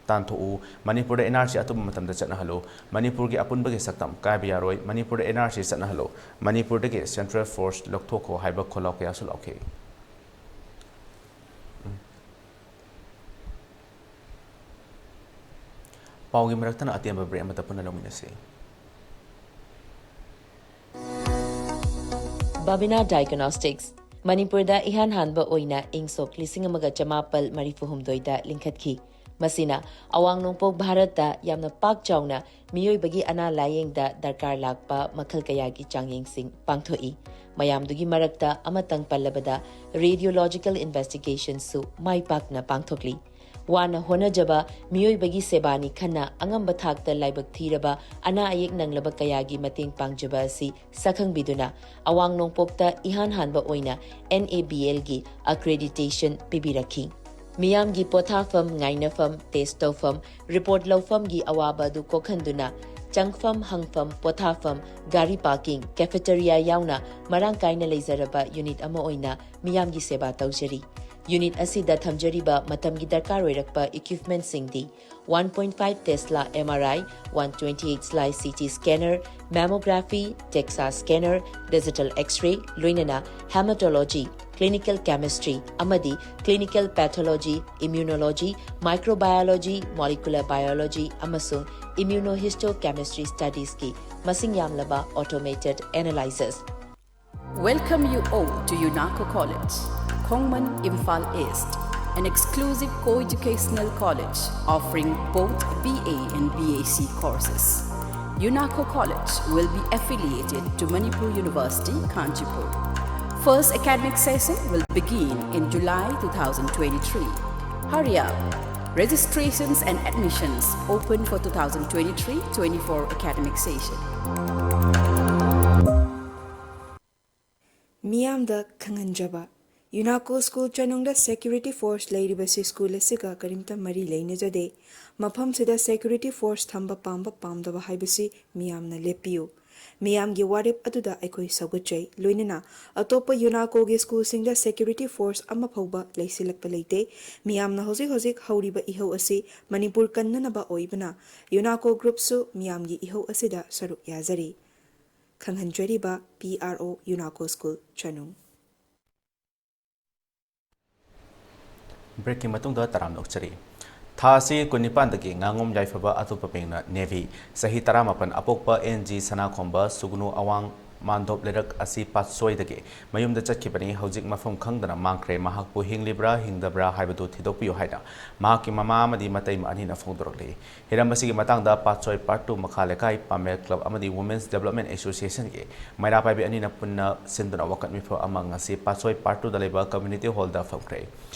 ꯇꯥꯟꯊꯣꯛꯎ꯫ ꯃꯅꯤꯄꯨꯔꯗ ꯑꯦꯟ ꯑꯥꯔ ꯁꯤ ꯑꯊꯨꯕ ꯃꯇꯝꯗ ꯆꯠꯅꯍꯜꯂꯨ꯫ ꯃꯅꯤꯄꯨꯔꯒꯤ ꯑꯄꯨꯟꯕꯒꯤ ꯁꯛꯇꯝ ꯀꯥꯏꯕ ꯌꯥꯔꯣꯏ꯫ ꯃꯅꯤꯄꯨꯔꯗ ꯑꯦꯟ ꯑꯥꯔ ꯁꯤ ꯆꯠꯅꯍꯜꯂꯨ꯫ ꯃꯅꯤꯄꯨꯔꯗꯒꯤ ꯁꯦꯟꯇ꯭ꯔꯦꯜ ꯐꯣꯔꯁ ꯂꯧꯊꯣꯛꯈꯣ ꯍꯥꯏꯕ ꯈꯣꯜꯂꯥꯎ ꯀꯌꯥꯁꯨ ꯂꯥꯎꯈꯤ꯫ ꯎꯝ꯫ ꯄꯥꯎꯒꯤ ꯃꯔꯛꯇꯅ ꯑꯇꯦꯟꯕ ꯕ꯭ꯔꯦꯛ ꯑꯃꯠꯇ ꯄꯨꯟꯅ ꯂꯧꯃꯤꯟꯅꯁꯤ꯫ ꯕꯥꯕꯤꯅꯥ ꯗꯥꯏꯒꯅꯣꯁꯇꯤꯛꯁ, ꯃꯅꯤꯄꯨꯔꯗ ꯏꯍꯥꯟ ꯍꯥꯟꯕ ꯑꯣꯏꯅ ꯏꯪ ꯁꯣꯛ ꯂꯤꯁꯤꯡ ꯑꯃꯒ ꯆꯃꯥꯄꯜ ꯃꯔꯤꯐꯨ ꯍꯨꯝꯗꯣꯏꯗ ꯂꯤꯡꯈꯠꯈꯤ꯫ ꯃꯁꯤꯅ ꯑꯋꯥꯡ ꯅꯣꯡꯄꯣꯛ ꯚꯥꯔꯠꯇ ꯌꯥꯝꯅ ꯄꯥꯛ ꯆꯥꯎꯅ ꯃꯤꯑꯣꯏꯕꯒꯤ ꯑꯅꯥ ꯂꯥꯌꯦꯡꯗ ꯗꯔꯀꯥꯔ ꯂꯥꯛꯄ ꯃꯈꯜ ꯀꯌꯥꯒꯤ ꯆꯥꯡꯌꯦꯡꯁꯤꯡ ꯄꯥꯡꯊꯣꯛꯏ꯫ ꯃꯌꯥꯝꯗꯨꯒꯤ ꯃꯔꯛꯇ ꯑꯃꯇꯪ ꯄꯜꯂꯕꯗ, ꯔꯦꯗꯤꯑꯣꯂꯣꯖꯤꯀꯦꯜ ꯏꯟꯚꯦꯁꯇꯤꯒꯦꯁꯟꯁꯨ ꯃꯥꯏ ꯄꯥꯛꯅ ꯄꯥꯡꯊꯣꯛꯂꯤ꯫ ꯋꯥꯅ ꯍꯣꯠꯅꯖꯕ ꯃꯤꯑꯣꯏꯕꯒꯤ ꯁꯦꯕꯥꯅꯤ ꯈꯟꯅ ꯑꯉꯝꯕ ꯊꯥꯛꯇ ꯂꯥꯏꯕꯛ ꯊꯤꯔꯕ ꯑꯅꯥ ꯑꯌꯦꯛ ꯅꯪꯂꯕ ꯀꯌꯥꯒꯤ ꯃꯇꯦꯡ ꯄꯥꯡꯖꯕ ꯑꯁꯤ ꯁꯛꯈꯪꯕꯤꯗꯨꯅ, ꯑꯋꯥꯡ ꯅꯣꯡꯄꯣꯛꯇ ꯏꯍꯥꯟ ꯍꯥꯟꯕ ꯑꯣꯏꯅ ꯑꯦꯟ ꯑꯦ ꯕꯤ ꯑꯦꯜꯒꯤ ꯑꯀ꯭ꯔꯦꯗꯤꯇꯦꯁꯟ ꯄꯤꯕꯤꯔꯛꯈꯤ꯫ ꯃꯤꯌꯥꯝꯒꯤ ꯄꯣꯊꯥꯐꯝ, ꯉꯥꯏꯅꯐꯝ, ꯇꯦꯁ ꯇꯧꯐꯝ, ꯔꯤꯄꯣꯔꯠ ꯂꯧꯐꯝꯒꯤ ꯑꯋꯥꯕ ꯑꯗꯨ ꯀꯣꯛꯍꯟꯗꯨꯅ, ꯆꯪꯐꯝ, ꯍꯪꯐꯝ, ꯄꯣꯊꯥꯐꯝ, ꯒꯥꯔꯤ ꯄꯥꯔꯀꯤꯡ, ꯀꯦꯐꯦꯇꯦꯔꯤꯌꯥ ꯌꯥꯎꯅ ꯃꯔꯥꯡ ꯀꯥꯏꯅ ꯂꯩꯖꯔꯕ ꯌꯨꯅꯤꯠ ꯑꯃ ꯑꯣꯏꯅ ꯃꯤꯌꯥꯝꯒꯤ ꯁꯦꯕꯥ ꯇꯧꯖꯔꯤ꯫ ꯌꯨꯅꯤꯠ ꯑꯁꯤꯗ ꯊꯝꯖꯔꯤꯕ ꯃꯇꯝꯒꯤ ꯗꯔꯀꯥꯔ ꯑꯣꯏꯔꯛꯄ ꯏꯀ꯭ꯋꯤꯞꯃꯦꯟꯠꯁꯤꯡꯗꯤ: one point five Tesla M R I, one twenty-eight slice C T scanner, mammography, DEXA scanner, digital X-ray, ꯂꯣꯏꯅꯅ hematology, clinical chemistry ꯑꯃꯗꯤ clinical pathology, immunology, microbiology, molecular biology ꯑꯃꯁꯨꯡ immunohistochemistry studiesꯀꯤ ꯃꯁꯤꯡ ꯌꯥꯝꯂꯕ automated analyzers꯫ Welcome you all to UNACO College, Khongman, Imphal East, an exclusive co-educational college offering both B A and B A C courses. UNACO College will be affiliated to Manipur University, Kanchipur. First academic session will begin in July two thousand twenty-three. Hurry up! Registrations and admissions open for two thousand twenty-three twenty-four academic session. ꯃꯤꯌꯥꯝꯗ ꯈꯪꯍꯟꯖꯕ꯫ UNACO ꯁ꯭ꯀꯨꯜ ꯆꯅꯨꯡꯗ ꯁꯦꯀ꯭ꯌꯨꯔꯤꯇꯤ ꯐꯣꯔꯁ ꯂꯩꯔꯤꯕꯁꯤ ꯁ꯭ꯀꯨꯜ ꯑꯁꯤꯒ ꯀꯔꯤꯝꯇ ꯃꯔꯤ ꯂꯩꯅꯖꯗꯦ꯫ ꯃꯐꯝꯁꯤꯗ ꯁꯦꯀ꯭ꯌꯨꯔꯤꯇꯤ ꯐꯣꯔꯁ ꯊꯝꯕ ꯄꯥꯝꯕ ꯄꯥꯝꯗꯕ ꯍꯥꯏꯕꯁꯤ ꯃꯤꯌꯥꯝꯅ ꯂꯦꯞꯄꯤꯌꯨ꯫ ꯃꯤꯌꯥꯝꯒꯤ ꯋꯥꯔꯦꯞ ꯑꯗꯨꯗ ꯑꯩꯈꯣꯏ ꯁꯧꯒꯠꯆꯩ꯫ ꯂꯣꯏꯅꯅ ꯑꯇꯣꯞꯄ ꯌꯨꯅꯥꯀꯣꯒꯤ ꯁ꯭ꯀꯨꯜꯁꯤꯡꯗ ꯁꯦꯀ꯭ꯌꯨꯔꯤꯇꯤ ꯐꯣꯔꯁ ꯑꯃ ꯐꯥꯎꯕ ꯂꯩꯁꯤꯜꯂꯛꯄ ꯂꯩꯇꯦ꯫ ꯃꯤꯌꯥꯝꯅ ꯍꯧꯖꯤꯛ ꯍꯧꯖꯤꯛ ꯍꯧꯔꯤꯕ ꯏꯍꯧ ꯑꯁꯤ ꯃꯅꯤꯄꯨꯔ ꯀꯟꯅꯅꯕ ꯑꯣꯏꯕꯅ ꯌꯨꯅꯥꯀꯣ ꯒ꯭ꯔꯨꯞꯁꯨ ꯃꯤꯌꯥꯝꯒꯤ ꯏꯍꯧ ꯑꯁꯤꯗ ꯁꯔꯨꯛ ꯌꯥꯖꯔꯤ꯫ ꯈꯪꯍꯟꯖꯔꯤꯕ, ꯄꯤ ꯑꯥꯔ ꯑꯣ, ꯌꯨꯅꯥꯀꯣ ꯁ꯭ꯀꯨꯜ, ꯆꯅꯨꯡ꯫ ꯕ꯭ꯔꯦꯛꯀꯤ ꯃꯇꯨꯡꯗ ꯇꯔꯥꯝꯅ ꯑꯣꯛꯆꯔꯤ꯫ ꯊꯥ ꯑꯁꯤ ꯀꯨꯟꯅꯤꯄꯥꯟꯗꯒꯤ ꯉꯥꯉꯣꯝ ꯌꯥꯏꯐꯕ ꯑꯇꯣꯞꯄ ꯃꯤꯡꯅ ꯅꯦꯚꯤ, ꯆꯍꯤ ꯇꯔꯥꯃꯥꯄꯟ ꯑꯄꯣꯛꯄ ꯑꯦꯟ ꯖꯤ ꯁꯅꯥꯈꯣꯝꯕ ꯁꯨꯒꯨꯅꯨ ꯑꯋꯥꯡ ꯃꯥꯟꯗꯣꯞ ꯂꯩꯔꯛ ꯑꯁꯤ ꯄꯥꯠꯁꯣꯏꯗꯒꯤ ꯃꯌꯨꯝꯗ ꯆꯠꯈꯤꯕꯅꯤ꯫ ꯍꯧꯖꯤꯛ ꯃꯐꯝ ꯈꯪꯗꯅ ꯃꯥꯡꯈ꯭ꯔꯦ꯫ ꯃꯍꯥꯛꯄꯨ ꯍꯤꯡꯂꯤꯕ꯭ꯔꯥ ꯍꯤꯡꯗꯕ꯭ꯔꯥ ꯍꯥꯏꯕꯗꯨ ꯊꯤꯗꯣꯛꯄꯤꯌꯨ ꯍꯥꯏꯅ ꯃꯍꯥꯛꯀꯤ ꯃꯃꯥ ꯑꯃꯗꯤ ꯃꯇꯩꯃ ꯑꯅꯤꯅ ꯐꯣꯡꯗꯣꯔꯛꯂꯤ꯫ ꯍꯤꯔꯝ ꯑꯁꯤꯒꯤ ꯃꯇꯥꯡꯗ ꯄꯥꯠꯁꯣꯏ ꯄꯥꯔꯠ ꯇꯨ ꯃꯈꯥ ꯂꯩꯀꯥꯏ ꯄꯥꯃꯦꯜ ꯀ꯭ꯂꯕ ꯑꯃꯗꯤ ꯋꯨꯃꯦꯟꯁ ꯗꯦꯕꯂꯞꯃꯦꯟ ꯑꯦꯁꯣꯁꯤꯌꯦꯁꯟꯒꯤ ꯃꯩꯔꯥ ꯄꯥꯏꯕꯤ ꯑꯅꯤꯅ ꯄꯨꯟꯅ ꯁꯤꯟꯗꯨꯅ ꯋꯥꯀꯠ ꯃꯤꯐꯝ ꯑꯃ ꯉꯁꯤ ꯄꯥꯠꯁꯣꯏ ꯄꯥꯔꯠ ꯇꯨꯗ ꯂꯩꯕ ꯀꯝꯃ꯭ꯌꯨꯅꯤꯇꯤ ꯍꯣꯜꯗ ꯐꯝꯈ꯭ꯔꯦ꯫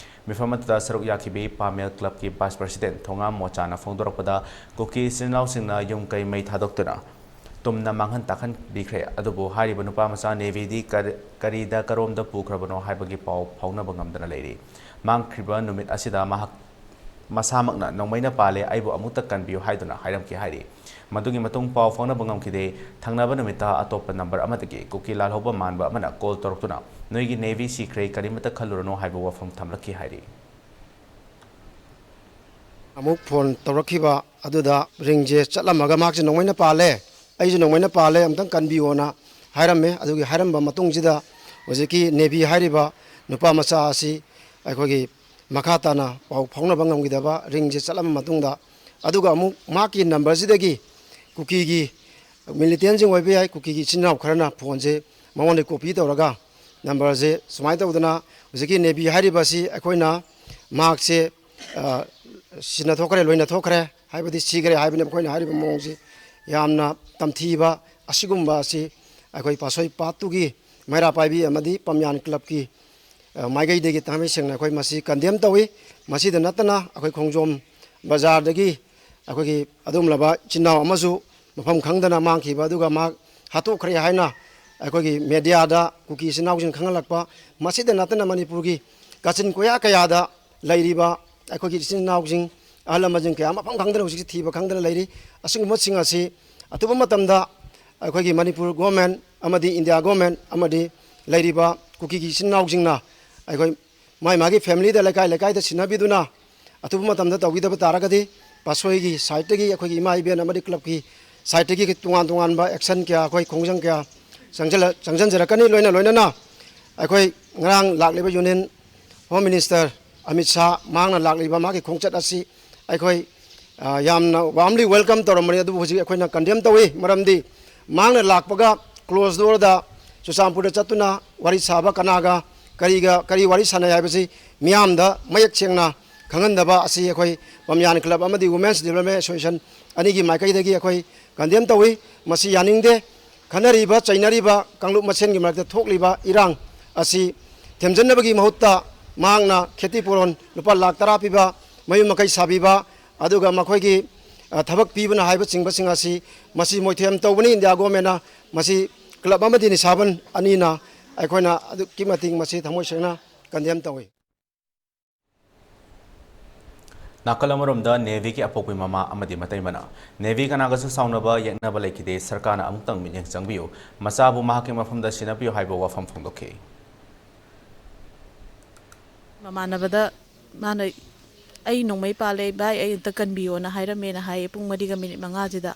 ꯃꯤꯐꯝ ꯑꯗꯨꯗ ꯁꯔꯨꯛ ꯌꯥꯈꯤꯕꯤ ꯄꯥꯃꯦꯜ ꯀ꯭ꯂꯕꯀꯤ ꯚꯥꯏꯁ ꯄ꯭ꯔꯁꯤꯗꯦꯟꯠ ꯊꯣꯉꯥꯝ ꯃꯣꯆꯥꯅ ꯐꯣꯡꯗꯣꯔꯛꯄꯗ, ꯀꯨꯀꯤ ꯏꯆꯤꯟ ꯏꯅꯥꯎꯁꯤꯡꯅ ꯌꯨꯝ ꯀꯩ ꯃꯩ ꯊꯥꯗꯣꯛꯇꯨꯅ ꯇꯨꯝꯅ ꯃꯥꯡꯍꯟ ꯇꯥꯛꯍꯟꯕꯤꯈ꯭ꯔꯦ꯫ ꯑꯗꯨꯕꯨ ꯍꯥꯏꯔꯤꯕ ꯅꯨꯄꯥ ꯃꯆꯥ ꯅꯦꯚꯤꯗꯤ ꯀꯔ-, ꯀꯔꯤꯗ ꯀꯔꯣꯝꯗ ꯄꯨꯈ꯭ꯔꯕꯅꯣ ꯍꯥꯏꯕꯒꯤ ꯄꯥꯎ ꯐꯥꯎꯅꯕ ꯉꯝꯗꯅ ꯂꯩꯔꯤ꯫ ꯃꯥꯡꯈ꯭ꯔꯤꯕ ꯅꯨꯃꯤꯠ ꯑꯁꯤꯗ ꯃꯍꯥꯛ ꯃꯁꯥꯃꯛꯅ ꯅꯣꯡꯃꯩꯅ ꯄꯥꯜꯂꯦ, ꯑꯩꯕꯨ ꯑꯃꯨꯛꯇ ꯀꯟꯕꯤꯌꯨ ꯍꯥꯏꯗꯨꯅ ꯍꯥꯏꯔꯝꯈꯤ ꯍꯥꯏꯔꯤ꯫ ꯃꯗꯨꯒꯤ ꯃꯇꯨꯡ ꯄꯥꯎ ꯐꯥꯎꯅꯕ ꯉꯝꯈꯤꯗꯦ꯫ ꯊꯪꯅꯕ ꯅꯨꯃꯤꯠꯇ ꯑꯇꯣꯞꯄ ꯅꯝꯕꯔ ꯑꯃꯗꯒꯤ ꯀꯨꯀꯤ ꯂꯥꯜꯍꯧꯕ ꯃꯥꯟꯕ ꯑꯃꯅ ꯀꯣꯜ ꯇꯧꯔꯛꯇꯨꯅ, "ꯅꯣꯏꯒꯤ ꯅꯦꯚꯤ ꯁꯤꯈ꯭ꯔꯦ, ꯀꯔꯤꯃꯠꯇ ꯈꯜꯂꯨꯔꯅꯨ" ꯍꯥꯏꯕ ꯋꯥꯐꯝ ꯊꯝꯂꯛꯈꯤ ꯍꯥꯏꯔꯤ꯫ ꯑꯃꯨꯛ ꯐꯣꯟ ꯇꯧꯔꯛꯈꯤꯕ ꯑꯗꯨꯗ ꯔꯤꯡꯁꯦ ꯆꯠꯂꯝꯃꯒ ꯃꯍꯥꯛꯁꯦ ꯅꯣꯡꯃꯩꯅ ꯄꯥꯜꯂꯦ, ꯑꯩꯁꯨ ꯅꯣꯡꯃꯩꯅ ꯄꯥꯜꯂꯦ, ꯑꯃꯨꯛꯇꯪ ꯀꯟꯕꯤꯌꯣꯅ ꯍꯥꯏꯔꯝꯃꯦ꯫ ꯑꯗꯨꯒꯤ ꯍꯥꯏꯔꯝꯕ ꯃꯇꯨꯡꯁꯤꯗ ꯍꯧꯖꯤꯛꯀꯤ ꯅꯦꯚꯤ ꯍꯥꯏꯔꯤꯕ ꯅꯨꯄꯥ ꯃꯆꯥ ꯑꯁꯤ ꯑꯩꯈꯣꯏꯒꯤ ꯃꯈꯥ ꯇꯥꯅ ꯄꯥꯎ ꯐꯥꯎꯅꯕ ꯉꯝꯈꯤꯗꯕ, ꯔꯤꯡꯁꯦ ꯆꯠꯂꯝꯕ ꯃꯇꯨꯡꯗ, ꯑꯗꯨꯒ ꯑꯃꯨꯛ ꯃꯍꯥꯛꯀꯤ ꯅꯝꯕꯔꯁꯤꯗꯒꯤ ꯀꯨꯀꯤꯒꯤ ꯃꯤꯂꯤꯇꯦꯟꯁꯤꯡ ꯑꯣꯏꯕ ꯌꯥꯏ, ꯀꯨꯀꯤꯒꯤ ꯏꯆꯤꯟ ꯏꯅꯥꯎ ꯈꯔꯅ ꯐꯣꯟꯁꯦ ꯃꯉꯣꯟꯗ ꯀꯣꯄꯤ ꯇꯧꯔꯒ ꯅꯝꯕꯔꯁꯦ ꯁꯨꯃꯥꯏꯅ ꯇꯧꯗꯅ, ꯍꯧꯖꯤꯛꯀꯤ ꯅꯦꯚꯤ ꯍꯥꯏꯔꯤꯕ ꯑꯁꯤ ꯑꯩꯈꯣꯏꯅ ꯃꯍꯥꯛꯁꯦ, ꯑ, ꯁꯤꯅ ꯊꯣꯛꯈ꯭ꯔꯦ, ꯂꯣꯏꯅ ꯊꯣꯛꯈ꯭ꯔꯦ, ꯍꯥꯏꯕꯗꯤ ꯁꯤꯈ꯭ꯔꯦ ꯍꯥꯏꯕꯅꯤ꯫ ꯃꯈꯣꯏꯅ ꯍꯥꯏꯔꯤꯕ ꯃꯑꯣꯡꯁꯤ ꯌꯥꯝꯅ ꯇꯝꯊꯤꯕ ꯑꯁꯤꯒꯨꯝꯕ ꯑꯁꯤ ꯑꯩꯈꯣꯏ ꯄꯥꯠꯁꯣꯏ ꯄꯥꯠ ꯇꯨꯒꯤ ꯃꯩꯔꯥ ꯄꯥꯏꯕꯤ ꯑꯃꯗꯤ ꯄꯥꯃꯦꯜ ꯀ꯭ꯂꯕꯀꯤ, ꯑ, ꯃꯥꯏꯀꯩꯗꯒꯤ ꯊꯥꯡꯃꯩ ꯁꯦꯡꯅ ꯑꯩꯈꯣꯏ ꯃꯁꯤ ꯀꯟꯗꯦꯝ ꯇꯧꯏ꯫ ꯃꯁꯤꯗ ꯅꯠꯇꯅ ꯑꯩꯈꯣꯏ ꯈꯣꯡꯖꯣꯝ ꯕꯖꯥꯔꯗꯒꯤ ꯑꯩꯈꯣꯏꯒꯤ ꯑꯗꯨꯒꯨꯝꯂꯕ ꯏꯆꯤꯟ ꯏꯅꯥꯎ ꯑꯃꯁꯨ ꯃꯐꯝ ꯈꯪꯗꯅ ꯃꯥꯡꯈꯤꯕ, ꯑꯗꯨꯒ ꯃꯍꯥꯛ ꯍꯥꯠꯇꯣꯛꯈ꯭ꯔꯦ ꯍꯥꯏꯅ ꯑꯩꯈꯣꯏꯒꯤ ꯃꯦꯗꯤꯌꯥꯗ ꯀꯨꯀꯤ ꯏꯆꯤꯟ ꯏꯅꯥꯎꯁꯤꯡ ꯈꯪꯍꯜꯂꯛꯄ, ꯃꯁꯤꯗ ꯅꯠꯇꯅ ꯃꯅꯤꯄꯨꯔꯒꯤ ꯀꯥꯆꯤꯟ ꯀꯣꯌꯥ ꯀꯌꯥꯗ ꯂꯩꯔꯤꯕ ꯑꯩꯈꯣꯏꯒꯤ ꯏꯆꯤꯟ ꯏꯅꯥꯎꯁꯤꯡ, ꯑꯍꯜ ꯂꯃꯟꯁꯤꯡ ꯀꯌꯥ ꯃꯐꯝ ꯈꯪꯗꯅ ꯍꯧꯖꯤꯛꯁꯤ ꯊꯤꯕ ꯈꯪꯗꯅ ꯂꯩꯔꯤ꯫ ꯑꯁꯤꯒꯨꯝꯕꯁꯤꯡ ꯑꯁꯤ ꯑꯊꯨꯕ ꯃꯇꯝꯗ ꯑꯩꯈꯣꯏꯒꯤ ꯃꯅꯤꯄꯨꯔ ꯒꯣꯔꯃꯦꯟ ꯑꯃꯗꯤ ꯏꯟꯗꯤꯌꯥ ꯒꯣꯔꯃꯦꯟ ꯑꯃꯗꯤ ꯂꯩꯔꯤꯕ ꯀꯨꯀꯤꯒꯤ ꯏꯆꯤꯟ ꯏꯅꯥꯎꯁꯤꯡꯅ ꯑꯩꯈꯣꯏ ꯃꯥꯏ ꯃꯥꯒꯤ ꯐꯦꯃꯤꯂꯤꯗ, ꯂꯩꯀꯥꯏ ꯂꯩꯀꯥꯏꯗ ꯁꯤꯟꯅꯕꯤꯗꯨꯅ ꯑꯊꯨꯕ ꯃꯇꯝꯗ ꯇꯧꯕꯤꯗꯕ ꯇꯥꯔꯒꯗꯤ ꯄꯥꯠꯁꯣꯏꯒꯤ ꯁꯥꯏꯠꯇꯒꯤ, ꯑꯩꯈꯣꯏꯒꯤ ꯏꯃꯥ ꯏꯕꯦꯟ ꯑꯃꯗꯤ ꯀ꯭ꯂꯕꯀꯤ ꯁꯥꯏꯠꯇꯒꯤ ꯇꯣꯉꯥꯟ ꯇꯣꯉꯥꯟꯕ ꯑꯦꯛꯁꯟ ꯀꯌꯥ, ꯑꯩꯈꯣꯏ ꯈꯣꯡꯖꯪ ꯀꯌꯥ ꯆꯪꯁꯤꯜꯂ-, ꯆꯪꯁꯤꯟꯖꯔꯛꯀꯅꯤ꯫ ꯂꯣꯏꯅ ꯂꯣꯏꯅꯅ ꯑꯩꯈꯣꯏ ꯉꯔꯥꯡ ꯂꯥꯛꯂꯤꯕ union home minister Amit Shah ꯃꯍꯥꯛꯅ ꯂꯥꯛꯂꯤꯕ ꯃꯥꯒꯤ ꯈꯣꯡꯆꯠ ꯑꯁꯤ ꯑꯩꯈꯣꯏ, ꯑ, ꯌꯥꯝꯅ ꯋꯥꯔꯝꯂꯤ ꯋꯦꯜꯀꯝ ꯇꯧꯔꯝꯕꯅꯤ꯫ ꯑꯗꯨꯕꯨ ꯍꯧꯖꯤꯛ ꯑꯩꯈꯣꯏꯅ ꯀꯟꯗꯦꯝ ꯇꯧꯏ꯫ ꯃꯔꯝꯗꯤ ꯃꯍꯥꯛꯅ ꯂꯥꯛꯄꯒ ꯀ꯭ꯂꯣꯖ ꯗꯣꯔꯗ ꯆꯨꯔꯆꯥꯟꯄꯨꯔꯗ ꯆꯠꯇꯨꯅ ꯋꯥꯔꯤ ꯁꯥꯕ, ꯀꯅꯥꯒ ꯀꯔꯤꯒ ꯀꯔꯤ ꯋꯥꯔꯤ ꯁꯥꯟꯅꯩ ꯍꯥꯏꯕꯁꯤ ꯃꯤꯌꯥꯝꯗ ꯃꯌꯦꯛ ꯁꯦꯡꯅ ꯈꯪꯍꯟꯗꯕ ꯑꯁꯤ ꯑꯩꯈꯣꯏ ꯕꯥꯃꯤꯌꯥꯟ ꯀ꯭ꯂꯕ ꯑꯃꯗꯤ ꯋꯨꯃꯦꯟꯁ ꯗꯤꯕ꯭ꯂꯞꯃꯦꯟ ꯑꯦꯁꯣꯁꯤꯌꯦꯁꯟ ꯑꯅꯤꯒꯤ ꯃꯥꯏꯀꯩꯗꯒꯤ ꯑꯩꯈꯣꯏ ꯀꯟꯗꯦꯝ ꯇꯧꯏ꯫ ꯃꯁꯤ ꯌꯥꯅꯤꯡꯗꯦ꯫ ꯈꯠꯅꯔꯤꯕ ꯆꯩꯅꯔꯤꯕ ꯀꯥꯡꯂꯨꯞ ꯃꯁꯦꯟꯒꯤ ꯃꯔꯛꯇ ꯊꯣꯛꯂꯤꯕ ꯏꯔꯥꯡ ꯑꯁꯤ ꯊꯦꯝꯖꯤꯟꯅꯕꯒꯤ ꯃꯍꯨꯠꯇ ꯃꯍꯥꯛꯅ ꯈꯦꯇꯤ ꯄꯨꯔꯣꯟ ꯂꯨꯄꯥ ꯂꯥꯈ ꯇꯔꯥ ꯄꯤꯕ, ꯃꯌꯨꯝ ꯃꯀꯩ ꯁꯥꯕꯤꯕ, ꯑꯗꯨꯒ ꯃꯈꯣꯏꯒꯤ, ꯑ, ꯊꯕꯛ ꯄꯤꯕꯅ ꯍꯥꯏꯕꯆꯤꯡꯕꯁꯤꯡ ꯑꯁꯤ ꯃꯁꯤ ꯃꯣꯏꯊꯦꯝ ꯇꯧꯕꯅꯤ꯫ ꯏꯟꯗꯤꯌꯥ ꯒꯣꯔꯃꯦꯟꯅ ꯃꯁꯤ ꯀ꯭ꯂꯕ ꯑꯃꯗꯤ ꯅꯤꯁꯥꯕꯟ ꯑꯅꯤꯅ ꯑꯩꯈꯣꯏꯅ ꯑꯗꯨꯛꯀꯤ ꯃꯇꯤꯛ ꯃꯁꯤ ꯊꯃꯣꯏ ꯁꯦꯡꯅ ꯀꯟꯗꯦꯝ ꯇꯧꯏ꯫ ꯅꯥꯀꯜ ꯑꯃꯔꯣꯝꯗ ꯅꯦꯚꯤꯒꯤ ꯑꯄꯣꯛꯄꯤ ꯃꯃꯥ ꯑꯃꯗꯤ ꯃꯇꯩꯃꯅ ꯅꯦꯚꯤ ꯀꯅꯥꯒꯁꯨ ꯁꯥꯎꯅꯕ ꯌꯦꯛꯅꯕ ꯂꯩꯈꯤꯗꯦ, ꯁꯔꯀꯥꯔꯅ ꯑꯃꯨꯛꯇꯪ ꯃꯤꯠꯌꯦꯡ ꯆꯪꯕꯤꯌꯨ, ꯃꯆꯥꯕꯨ ꯃꯍꯥꯛꯀꯤ ꯃꯐꯝꯗ ꯁꯤꯟꯅꯕꯤꯌꯨ ꯍꯥꯏꯕ ꯋꯥꯐꯝ ꯐꯣꯡꯗꯣꯛꯈꯤ꯫ ꯃꯃꯥꯟꯅꯕꯗ ꯃꯥꯅ, "ꯑꯩ ꯅꯣꯡꯃꯩ ꯄꯥꯜꯂꯦ ꯚꯥꯏ, ꯑꯩ ꯑꯝꯇ ꯀꯟꯕꯤꯌꯣꯅ" ꯍꯥꯏꯔꯝꯃꯦꯅ ꯍꯥꯏꯌꯦ, ꯄꯨꯡ ꯃꯔꯤꯒ ꯃꯤꯅꯤꯠ ꯃꯉꯥꯁꯤꯗ꯫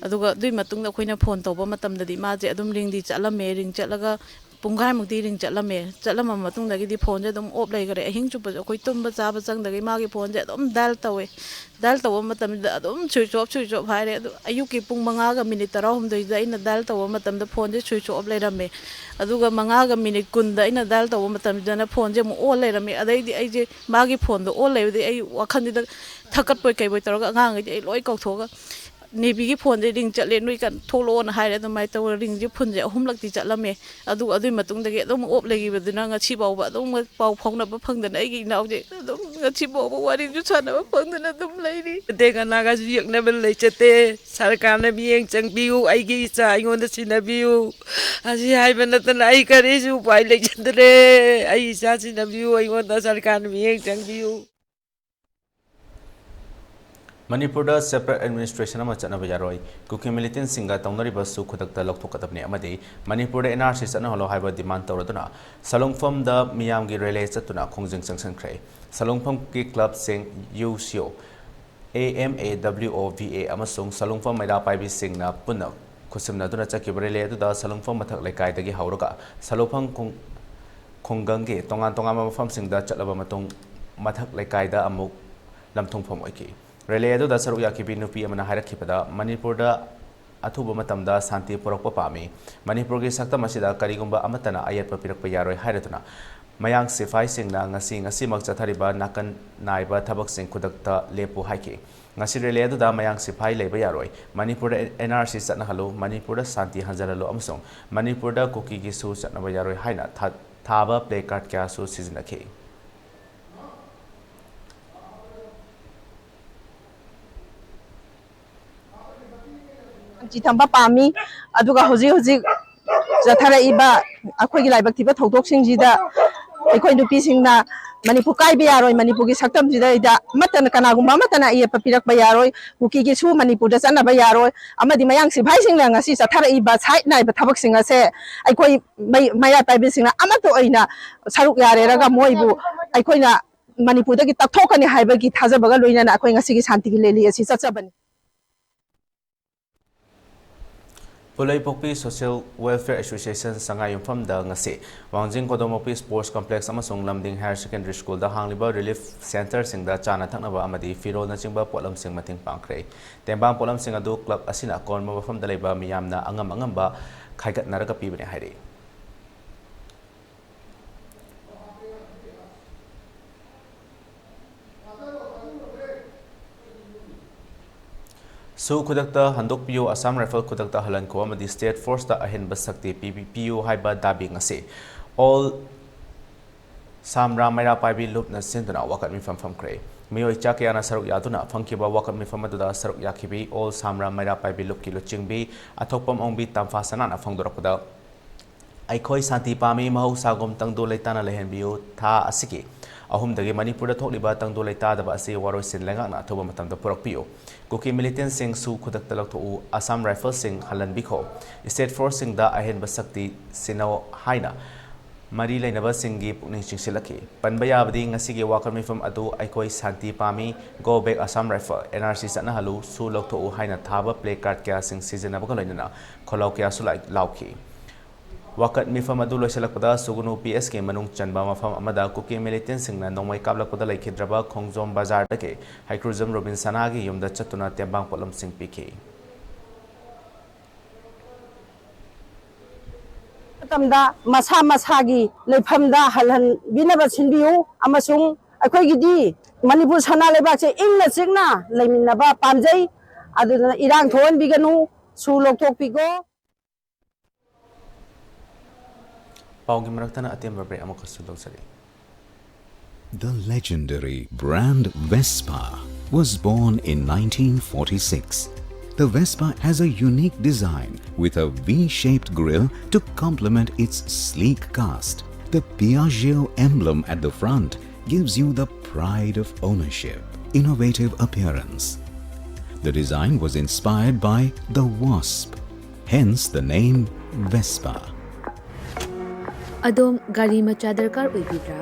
ꯑꯗꯨꯒ ꯑꯗꯨꯒꯤ ꯃꯇꯨꯡꯗ ꯑꯩꯈꯣꯏꯅ ꯐꯣꯟ ꯇꯧꯕ ꯃꯇꯝꯗꯗꯤ ꯃꯥꯁꯦ ꯑꯗꯨꯝ ꯔꯤꯡꯗꯤ ꯆꯠꯂꯝꯃꯦ, ꯔꯤꯡ ꯆꯠꯂꯒ ꯄꯨꯡꯈꯥꯏꯃꯨꯛꯇꯤ ꯔꯤꯡ ꯆꯠꯂꯝꯃꯦ꯫ ꯆꯠꯂꯝꯃ ꯃꯇꯨꯡꯗꯒꯤꯗꯤ ꯐꯣꯟꯁꯦ ꯑꯗꯨꯝ ꯑꯣꯞ ꯂꯩꯈꯔꯦ꯫ ꯑꯍꯤꯡ ꯆꯨꯞꯄꯁꯨ ꯑꯩꯈꯣꯏ ꯇꯨꯝꯕ ꯆꯥꯕ ꯆꯪꯗꯒꯩ ꯃꯥꯒꯤ ꯐꯣꯟꯁꯦ ꯑꯗꯨꯝ ꯗꯥꯏꯜ ꯇꯧꯋꯦ꯫ ꯗꯥꯏꯜ ꯇꯧꯕ ꯃꯇꯝꯗ ꯑꯗꯨꯝ switch off, switch off ꯍꯥꯏꯔꯦ꯫ ꯑꯗꯨ ꯑꯌꯨꯛꯀꯤ ꯄꯨꯡ ꯃꯉꯥꯒ ꯃꯤꯅꯤꯠ ꯇꯔꯥꯍꯨꯝꯗꯣꯏꯗ ꯑꯩꯅ ꯗꯥꯏꯜ ꯇꯧꯕ ꯃꯇꯝꯗ ꯐꯣꯟꯁꯦ switch off ꯂꯩꯔꯝꯃꯦ꯫ ꯑꯗꯨꯒ ꯃꯉꯥꯒ ꯃꯤꯅꯤꯠ ꯀꯨꯟꯗ ꯑꯩꯅ ꯗꯥꯏꯜ ꯇꯧꯕ ꯃꯇꯝꯗꯅ ꯐꯣꯟꯁꯦ ꯑꯃꯨꯛ ꯑꯣꯟ ꯂꯩꯔꯝꯃꯦ꯫ ꯑꯗꯩꯗꯤ ꯑꯩꯁꯦ ꯃꯥꯒꯤ ꯐꯣꯟꯗꯣ ꯑꯣꯟ ꯂꯩꯕꯗꯩ ꯑꯩ ꯋꯥꯈꯜꯁꯤꯗ ꯊꯛꯀꯠꯄꯣꯏ ꯀꯩꯕꯣꯏ ꯇꯧꯔꯒ ꯑꯉꯥꯡꯈꯩꯗꯤ ꯑꯩ ꯂꯣꯏ ꯀꯧꯊꯣꯛꯑꯒ, "ꯅꯦꯚꯤꯒꯤ ꯐꯣꯟꯁꯦ ꯔꯤꯡ ꯆꯠꯂꯦ, ꯅꯣꯏ ꯀꯟ-, ꯊꯣꯛꯂꯛꯑꯣꯅ" ꯍꯥꯏꯔꯦ꯫ ꯑꯗꯨꯃꯥꯏꯅ ꯇꯧꯔ ꯔꯤꯡꯁꯦ ꯐꯨꯟꯁꯦ ꯑꯍꯨꯝꯂꯛꯇꯤ ꯆꯠꯂꯝꯃꯦ꯫ ꯑꯗꯨ, ꯑꯗꯨꯒꯤ ꯃꯇꯨꯡꯗꯒꯤ ꯑꯗꯨꯝ ꯑꯣꯞ ꯂꯩꯈꯤꯕꯗꯨꯅ ꯉꯁꯤ ꯐꯥꯎꯕ ꯑꯗꯨꯝ ꯄꯥꯎ ꯐꯥꯎꯅꯕ ꯐꯪꯗꯅ ꯑꯩꯒꯤ ꯏꯅꯥꯎꯁꯦ ꯑꯗꯨꯝ ꯉꯁꯤ ꯐꯥꯎꯕ ꯋꯥꯔꯤꯁꯨ ꯁꯥꯟꯅꯕ ꯐꯪꯗꯅ ꯑꯗꯨꯝ ꯂꯩꯔꯤ꯫ ꯃꯇꯦꯡ ꯑꯅꯥꯒꯁꯨ ꯌꯦꯛꯅꯕ ꯂꯩꯖꯗꯦ꯫ ꯁꯔꯀꯥꯔꯅ ꯃꯤꯠꯌꯦꯡ ꯆꯪꯕꯤꯌꯨ, ꯑꯩꯒꯤ ꯏꯆꯥ ꯑꯩꯉꯣꯟꯗ ꯁꯤꯟꯅꯕꯤꯌꯨ꯫ ꯑꯁꯤ ꯍꯥꯏꯕ ꯅꯠꯇꯅ ꯑꯩ ꯀꯔꯤꯁꯨ ꯎꯄꯥꯏ ꯂꯩꯖꯗ꯭ꯔꯦ꯫ ꯑꯩ ꯏꯆꯥ ꯁꯤꯟꯅꯕꯤꯌꯨ, ꯑꯩꯉꯣꯟꯗ ꯁꯔꯀꯥꯔꯅ ꯃꯤꯠꯌꯦꯡ ꯆꯪꯕꯤꯌꯨ꯫ ꯃꯅꯤꯄꯨꯔꯗ separate administration ꯑꯃ ꯆꯠꯅꯕ ꯌꯥꯔꯣꯏ꯫ ꯀꯨꯀꯤ ꯃꯤꯂꯤꯇꯦꯟꯁꯤꯡꯒ ꯇꯧꯅꯔꯤꯕꯁꯨ ꯈꯨꯗꯛꯇ ꯂꯧꯊꯣꯛꯀꯗꯕꯅꯤ ꯑꯃꯗꯤ ꯃꯅꯤꯄꯨꯔꯗ N R C ꯆꯠꯅꯍꯜꯂꯣ ꯍꯥꯏꯕ demand ꯇꯧꯔꯗꯨꯅ ꯁꯂꯨꯡꯐꯝꯗ ꯃꯤꯌꯥꯝꯒꯤ rally ꯆꯠꯇꯨꯅ ꯈꯣꯡꯖꯪ ꯆꯪꯁꯤꯟꯈ꯭ꯔꯦ꯫ ꯁꯂꯨꯡꯐꯝꯒꯤ clubꯁꯤꯡ, U C O, A M A W O V A ꯑꯃꯁꯨꯡ ꯁꯂꯨꯡꯐꯝ ꯃꯩꯔꯥ ꯄꯥꯏꯕꯤꯁꯤꯡꯅ ꯄꯨꯟꯅ ꯈꯨꯠꯁꯝꯅꯗꯨꯅ ꯆꯠꯈꯤꯕ rally ꯑꯗꯨꯗ ꯁꯂꯨꯡꯐꯝ ꯃꯊꯛ ꯂꯩꯀꯥꯏꯗꯒꯤ ꯍꯧꯔꯒ ꯁꯂꯨꯡꯐꯝ ꯈꯨꯡ-, ꯈꯨꯡꯒꯪꯒꯤ ꯇꯣꯉꯥꯟ ꯇꯣꯉꯥꯟꯕ ꯃꯐꯝꯁꯤꯡꯗ ꯆꯠꯂꯕ ꯃꯇꯨꯡ ꯃꯊꯛ ꯂꯩꯀꯥꯏꯗ ꯑꯃꯨꯛ ꯂꯝꯊꯨꯡꯐꯝ ꯑꯣꯏꯈꯤ꯫ Rally ꯑꯗꯨꯗ ꯁꯔꯨꯛ ꯌꯥꯈꯤꯕꯤ ꯅꯨꯄꯤ ꯑꯃꯅ ꯍꯥꯏꯔꯛꯈꯤꯕꯗ, ꯃꯅꯤꯄꯨꯔꯗ ꯑꯊꯨꯕ ꯃꯇꯝꯗ ꯁꯥꯟꯇꯤ ꯄꯨꯔꯛꯄ ꯄꯥꯝꯃꯤ꯫ ꯃꯅꯤꯄꯨꯔꯒꯤ ꯁꯛꯇꯝ ꯑꯁꯤꯗ ꯀꯔꯤꯒꯨꯝꯕ ꯑꯃꯠꯇꯅ ꯑꯌꯦꯠꯄ ꯄꯤꯔꯛꯄ ꯌꯥꯔꯣꯏ ꯍꯥꯏꯔꯗꯨꯅ ꯃꯌꯥꯡ ꯁꯤꯐꯥꯏꯁꯤꯡꯅ ꯉꯁꯤ, ꯉꯁꯤꯃꯛ ꯆꯠꯊꯔꯤꯕ ꯅꯥꯀꯟ ꯅꯥꯏꯕ ꯊꯕꯛꯁꯤꯡ ꯈꯨꯗꯛꯇ ꯂꯦꯞꯄꯨ ꯍꯥꯏꯈꯤ꯫ ꯉꯁꯤ rally ꯑꯗꯨꯗ ꯃꯌꯥꯡ ꯁꯤꯐꯥꯏ ꯂꯩꯕ ꯌꯥꯔꯣꯏ, ꯃꯅꯤꯄꯨꯔꯗ N R C ꯆꯠꯅꯍꯜꯂꯨ, ꯃꯅꯤꯄꯨꯔꯗ ꯁꯥꯟꯇꯤ ꯍꯟꯖꯤꯜꯍꯜꯂꯨ ꯑꯃꯁꯨꯡ ꯃꯅꯤꯄꯨꯔꯗ ꯀꯨꯀꯤꯒꯤꯁꯨ ꯆꯠꯅꯕ ꯌꯥꯔꯣꯏ ꯍꯥꯏꯅ ꯊꯥ-, ꯊꯥꯕ placard ꯀꯌꯥꯁꯨ ꯁꯤꯖꯤꯟꯅꯈꯤ꯫ ꯁꯥꯟꯇꯤ ꯊꯝꯕ ꯄꯥꯝꯃꯤ꯫ ꯑꯗꯨꯒ ꯍꯧꯖꯤꯛ ꯍꯧꯖꯤꯛ ꯆꯠꯊꯔꯛꯏꯕ ꯑꯩꯈꯣꯏꯒꯤ ꯂꯥꯏꯕꯛ ꯊꯤꯕ ꯊꯧꯗꯣꯛꯁꯤꯡꯁꯤꯗ ꯑꯩꯈꯣꯏ ꯅꯨꯄꯤꯁꯤꯡꯅ ꯃꯅꯤꯄꯨꯔ ꯀꯥꯏꯕ ꯌꯥꯔꯣꯏ, ꯃꯅꯤꯄꯨꯔꯒꯤ ꯁꯛꯇꯝꯁꯤꯗꯩꯗ ꯑꯃꯠꯇꯅ, ꯀꯅꯥꯒꯨꯝꯕ ꯑꯃꯠꯇꯅ ꯑꯌꯦꯠꯄ ꯄꯤꯔꯛꯄ ꯌꯥꯔꯣꯏ, ꯀꯨꯀꯤꯒꯤꯁꯨ ꯃꯅꯤꯄꯨꯔꯗ ꯆꯠꯅꯕ ꯌꯥꯔꯣꯏ, ꯑꯃꯗꯤ ꯃꯌꯥꯡ ꯁꯤꯐꯥꯏꯁꯤꯡꯅ ꯉꯁꯤ ꯆꯠꯊꯔꯛꯏꯕ ꯁꯥꯏꯠ ꯅꯥꯏꯕ ꯊꯕꯛꯁꯤꯡ ꯑꯁꯦ ꯑꯩꯈꯣꯏ ꯃꯩ-, ꯃꯩꯔꯥ ꯄꯥꯏꯕꯤꯁꯤꯡꯅ ꯑꯃꯠꯇ ꯑꯣꯏꯅ ꯁꯔꯨꯛ ꯌꯥꯔꯦꯔꯒ ꯃꯣꯏꯕꯨ ꯑꯩꯈꯣꯏꯅ ꯃꯅꯤꯄꯨꯔꯗꯒꯤ ꯇꯛꯊꯣꯛꯀꯅꯤ ꯍꯥꯏꯕꯒꯤ ꯊꯥꯖꯕꯒ ꯂꯣꯏꯅꯅ ꯑꯩꯈꯣꯏ ꯉꯁꯤꯒꯤ ꯁꯥꯟꯇꯤꯒꯤ rally ꯑꯁꯤ ꯆꯠꯆꯕꯅꯤ꯫ ꯄꯨꯂꯩꯄꯣꯛꯄꯤ Social Welfare Association ꯁꯉꯥꯏ ꯌꯨꯝꯐꯝꯗ ꯉꯁꯤ ꯋꯥꯡꯖꯤꯡ ꯀꯣꯗꯣꯃꯣꯛꯄꯤ Sports Complex ꯑꯃꯁꯨꯡ ꯂꯝꯗꯤꯡ Higher Secondary Schoolꯗ ꯍꯥꯡꯂꯤꯕ relief centreꯁꯤꯡꯗ ꯆꯥꯅ ꯊꯛꯅꯕ ꯑꯃꯗꯤ ꯐꯤꯔꯣꯜꯅꯆꯤꯡꯕ ꯄꯣꯠꯂꯝꯁꯤꯡ ꯃꯇꯦꯡ ꯄꯥꯡꯈ꯭ꯔꯦ꯫ ꯇꯦꯡꯕꯥꯡ ꯄꯣꯠꯂꯝꯁꯤꯡ ꯑꯗꯨ club ꯑꯁꯤꯅ ꯑꯀꯣꯟꯕ ꯃꯐꯝꯗ ꯂꯩꯕ ꯃꯤꯌꯥꯝꯅ ꯑꯉꯝ ꯑꯉꯝꯕ ꯈꯥꯏꯒꯠꯅꯔꯒ ꯄꯤꯕꯅꯤ ꯍꯥꯏꯔꯤ꯫ ꯁꯨ ꯈꯨꯗꯛꯇ ꯍꯟꯗꯣꯛꯄꯤꯌꯨ, Assam Rifle ꯈꯨꯗꯛꯇ ꯍꯜꯍꯟꯈꯣ ꯑꯃꯗꯤ State Forceꯇ ꯑꯍꯦꯟꯕ ꯁꯛꯇꯤ ꯄꯤꯕꯤ-, ꯄꯤꯌꯨ ꯍꯥꯏꯕ ꯗꯥꯕꯤ ꯉꯁꯤ All ꯁꯥꯝꯔꯥ ꯃꯩꯔꯥ ꯄꯥꯏꯕꯤ ꯂꯨꯞꯅ ꯁꯤꯟꯗꯨꯅ ꯋꯥꯀꯠ ꯃꯤꯐꯝ ꯐꯝꯈ꯭ꯔꯦ꯫ ꯃꯤꯑꯣꯏ ꯆꯥ ꯀꯌꯥꯅ ꯁꯔꯨꯛ ꯌꯥꯗꯨꯅ ꯐꯝꯈꯤꯕ ꯋꯥꯀꯠ ꯃꯤꯐꯝ ꯑꯗꯨꯗ ꯁꯔꯨꯛ ꯌꯥꯈꯤꯕꯤ All ꯁꯥꯝꯔꯥ ꯃꯩꯔꯥ ꯄꯥꯏꯕꯤ ꯂꯨꯞꯀꯤ ꯂꯨꯆꯤꯡꯕꯤ ꯑꯊꯣꯛꯄꯝ ꯑꯣꯡꯕꯤ ꯇꯝꯐꯥ ꯁꯅꯥꯅ ꯐꯣꯡꯗꯣꯔꯛꯄꯗ, ꯑꯩꯈꯣꯏ ꯁꯥꯟꯇꯤ ꯄꯥꯝꯃꯤ, ꯃꯍꯧꯁꯥꯒꯨꯝ ꯇꯪꯗꯨ ꯂꯩꯇꯥꯅ ꯂꯩꯍꯟꯕꯤꯌꯨ꯫ ꯊꯥ ꯑꯁꯤꯒꯤ ꯑꯍꯨꯝꯗꯒꯤ ꯃꯅꯤꯄꯨꯔꯗ ꯊꯣꯛꯂꯤꯕ ꯇꯪꯗꯨ ꯂꯩꯇꯥꯗꯕ ꯑꯁꯤ ꯋꯥꯔꯣꯏꯁꯤꯟ ꯂꯩꯉꯥꯛꯅ ꯑꯊꯨꯕ ꯃꯇꯝꯗ ꯄꯨꯔꯛꯄꯤꯌꯨ꯫ ꯀꯨꯀꯤ militantꯁꯤꯡ ꯁꯨ ꯈꯨꯗꯛꯇ ꯂꯧꯊꯣꯛꯎ, Assam Riflesꯁꯤꯡ ꯍꯜꯍꯟꯕꯤꯈꯣ꯫ State forceꯁꯤꯡꯗ ꯑꯍꯦꯟꯕ ꯁꯛꯇꯤ ꯁꯤꯟꯅꯧ ꯍꯥꯏꯅ ꯃꯔꯤ ꯂꯩꯅꯕꯁꯤꯡꯒꯤ ꯄꯨꯛꯅꯤꯡ ꯆꯤꯡꯁꯤꯜꯂꯛꯈꯤ꯫ ꯄꯟꯕ ꯌꯥꯕꯗꯤ ꯉꯁꯤꯒꯤ ꯋꯥꯀꯠ ꯃꯤꯐꯝ ꯑꯗꯨ "ꯑꯩꯈꯣꯏ ꯁꯥꯟꯇꯤ ꯄꯥꯝꯃꯤ", "Go back Assam Rifle", "NRC ꯆꯠꯅꯍꯜꯂꯨ", "ꯁꯨ ꯂꯧꯊꯣꯛꯎ" ꯍꯥꯏꯅ ꯊꯥꯕ placard ꯀꯌꯥꯁꯤꯡ ꯁꯤꯖꯤꯟꯅꯕꯒ ꯂꯣꯏꯅꯅ ꯈꯣꯜꯂꯥꯎ ꯀꯌꯥꯁꯨ ꯂꯥꯏ-, ꯂꯥꯎꯈꯤ꯫ ꯋꯥꯀꯠ ꯃꯤꯐꯝ ꯑꯗꯨ ꯂꯣꯏꯁꯤꯜꯂꯛꯄꯗ ꯁꯨꯒꯨꯅꯨ P S ꯀꯤ ꯃꯅꯨꯡ ꯆꯟꯕ ꯃꯐꯝ ꯑꯃꯗ ꯀꯨꯀꯤ militantꯁꯤꯡꯅ ꯅꯣꯡꯃꯩ ꯀꯥꯞꯂꯛꯄꯗ ꯂꯩꯈꯤꯗ꯭ꯔꯕ ꯈꯣꯡꯖꯣꯝ ꯕꯖꯥꯔꯗꯒꯤ ꯍꯩꯀ꯭ꯔꯨꯖꯝ ꯔꯣꯕꯤꯟ ꯁꯅꯥꯒꯤ ꯌꯨꯝꯗ ꯆꯠꯇꯨꯅ ꯇꯦꯡꯕꯥꯡ ꯄꯣꯠꯂꯝꯁꯤꯡ ꯄꯤꯈꯤ꯫ ꯃꯇꯝꯗ ꯃꯁꯥ ꯃꯁꯥꯒꯤ ꯂꯩꯐꯝꯗ ꯍꯜꯍꯟꯕꯤꯅꯕ ꯁꯤꯟꯕꯤꯌꯨ ꯑꯃꯁꯨꯡ ꯑꯩꯈꯣꯏꯒꯤꯗꯤ ꯃꯅꯤꯄꯨꯔ ꯁꯅꯥ ꯂꯩꯕꯥꯛꯁꯦ ꯏꯪꯅ ꯆꯤꯛꯅ ꯂꯩꯃꯤꯟꯅꯕ ꯄꯥꯝꯖꯩ꯫ ꯑꯗꯨꯗꯨꯅ ꯏꯔꯥꯡ ꯊꯣꯛꯍꯟꯕꯤꯒꯅꯨ, ꯁꯨ ꯂꯧꯊꯣꯛꯄꯤꯈꯣ꯫ ꯄꯥꯎꯒꯤ ꯃꯔꯛꯇꯅ ꯑꯇꯦꯟꯕ break ꯑꯃꯈꯛꯁꯨ ꯂꯧꯖꯔꯤ꯫ The legendary brand Vespa was born in nineteen forty-six. The Vespa has a unique design with a V-shaped grille to complement its sleek cast. The Piaggio emblem at the front gives you the pride of ownership, innovative appearance. The design was inspired by the wasp, hence the name Vespa. ꯑꯗꯣꯝ ꯒꯥꯔꯤ ꯃꯆꯥ ꯗꯔꯀꯥꯔ ꯑꯣꯏꯕꯤꯕ꯭ꯔꯥ?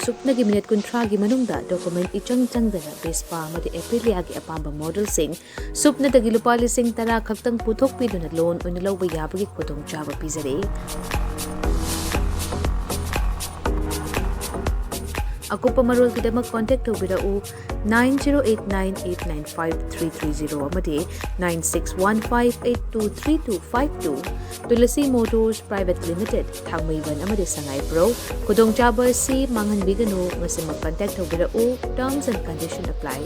ꯁꯨꯞꯅꯒꯤ ꯃꯤꯅꯤꯠ ꯀꯨꯟꯊ꯭ꯔꯥꯒꯤ ꯃꯅꯨꯡꯗ document ꯏꯆꯪ ꯆꯪꯗꯅ Vespa ꯑꯃꯗꯤ Apriliaꯒꯤ ꯑꯄꯥꯝꯕ modelꯁꯤꯡ ꯁꯨꯞꯅꯗꯒꯤ ꯂꯨꯄꯥ ꯂꯤꯁꯤꯡ ꯇꯔꯥ ꯈꯛꯇꯪ ꯄꯨꯊꯣꯛꯄꯤꯗꯨꯅ loan ꯑꯣꯏꯅ ꯂꯧꯕ ꯌꯥꯕꯒꯤ ꯈꯨꯗꯣꯡꯆꯥꯕ ꯄꯤꯖꯔꯤ꯫ ꯑꯀꯨꯞꯄ ꯃꯔꯣꯜꯒꯤꯗꯃꯛ contact ꯇꯧꯕꯤꯔꯛꯎ nine zero eight nine eight nine five three three zero ꯑꯃꯗꯤ nine six one five eight two three two five two꯫ Tulsi Motors Private Limited, ꯊꯥꯡꯃꯩꯕꯟ ꯑꯃꯗꯤ ꯁꯉꯥꯏꯄ꯭ꯔꯧ꯫ ꯈꯨꯗꯣꯡꯆꯥꯕ ꯑꯁꯤ ꯃꯥꯡꯍꯟꯕꯤꯒꯅꯨ, ꯉꯁꯤꯃꯛ contact ꯇꯧꯕꯤꯔꯛꯎ, terms and condition apply꯫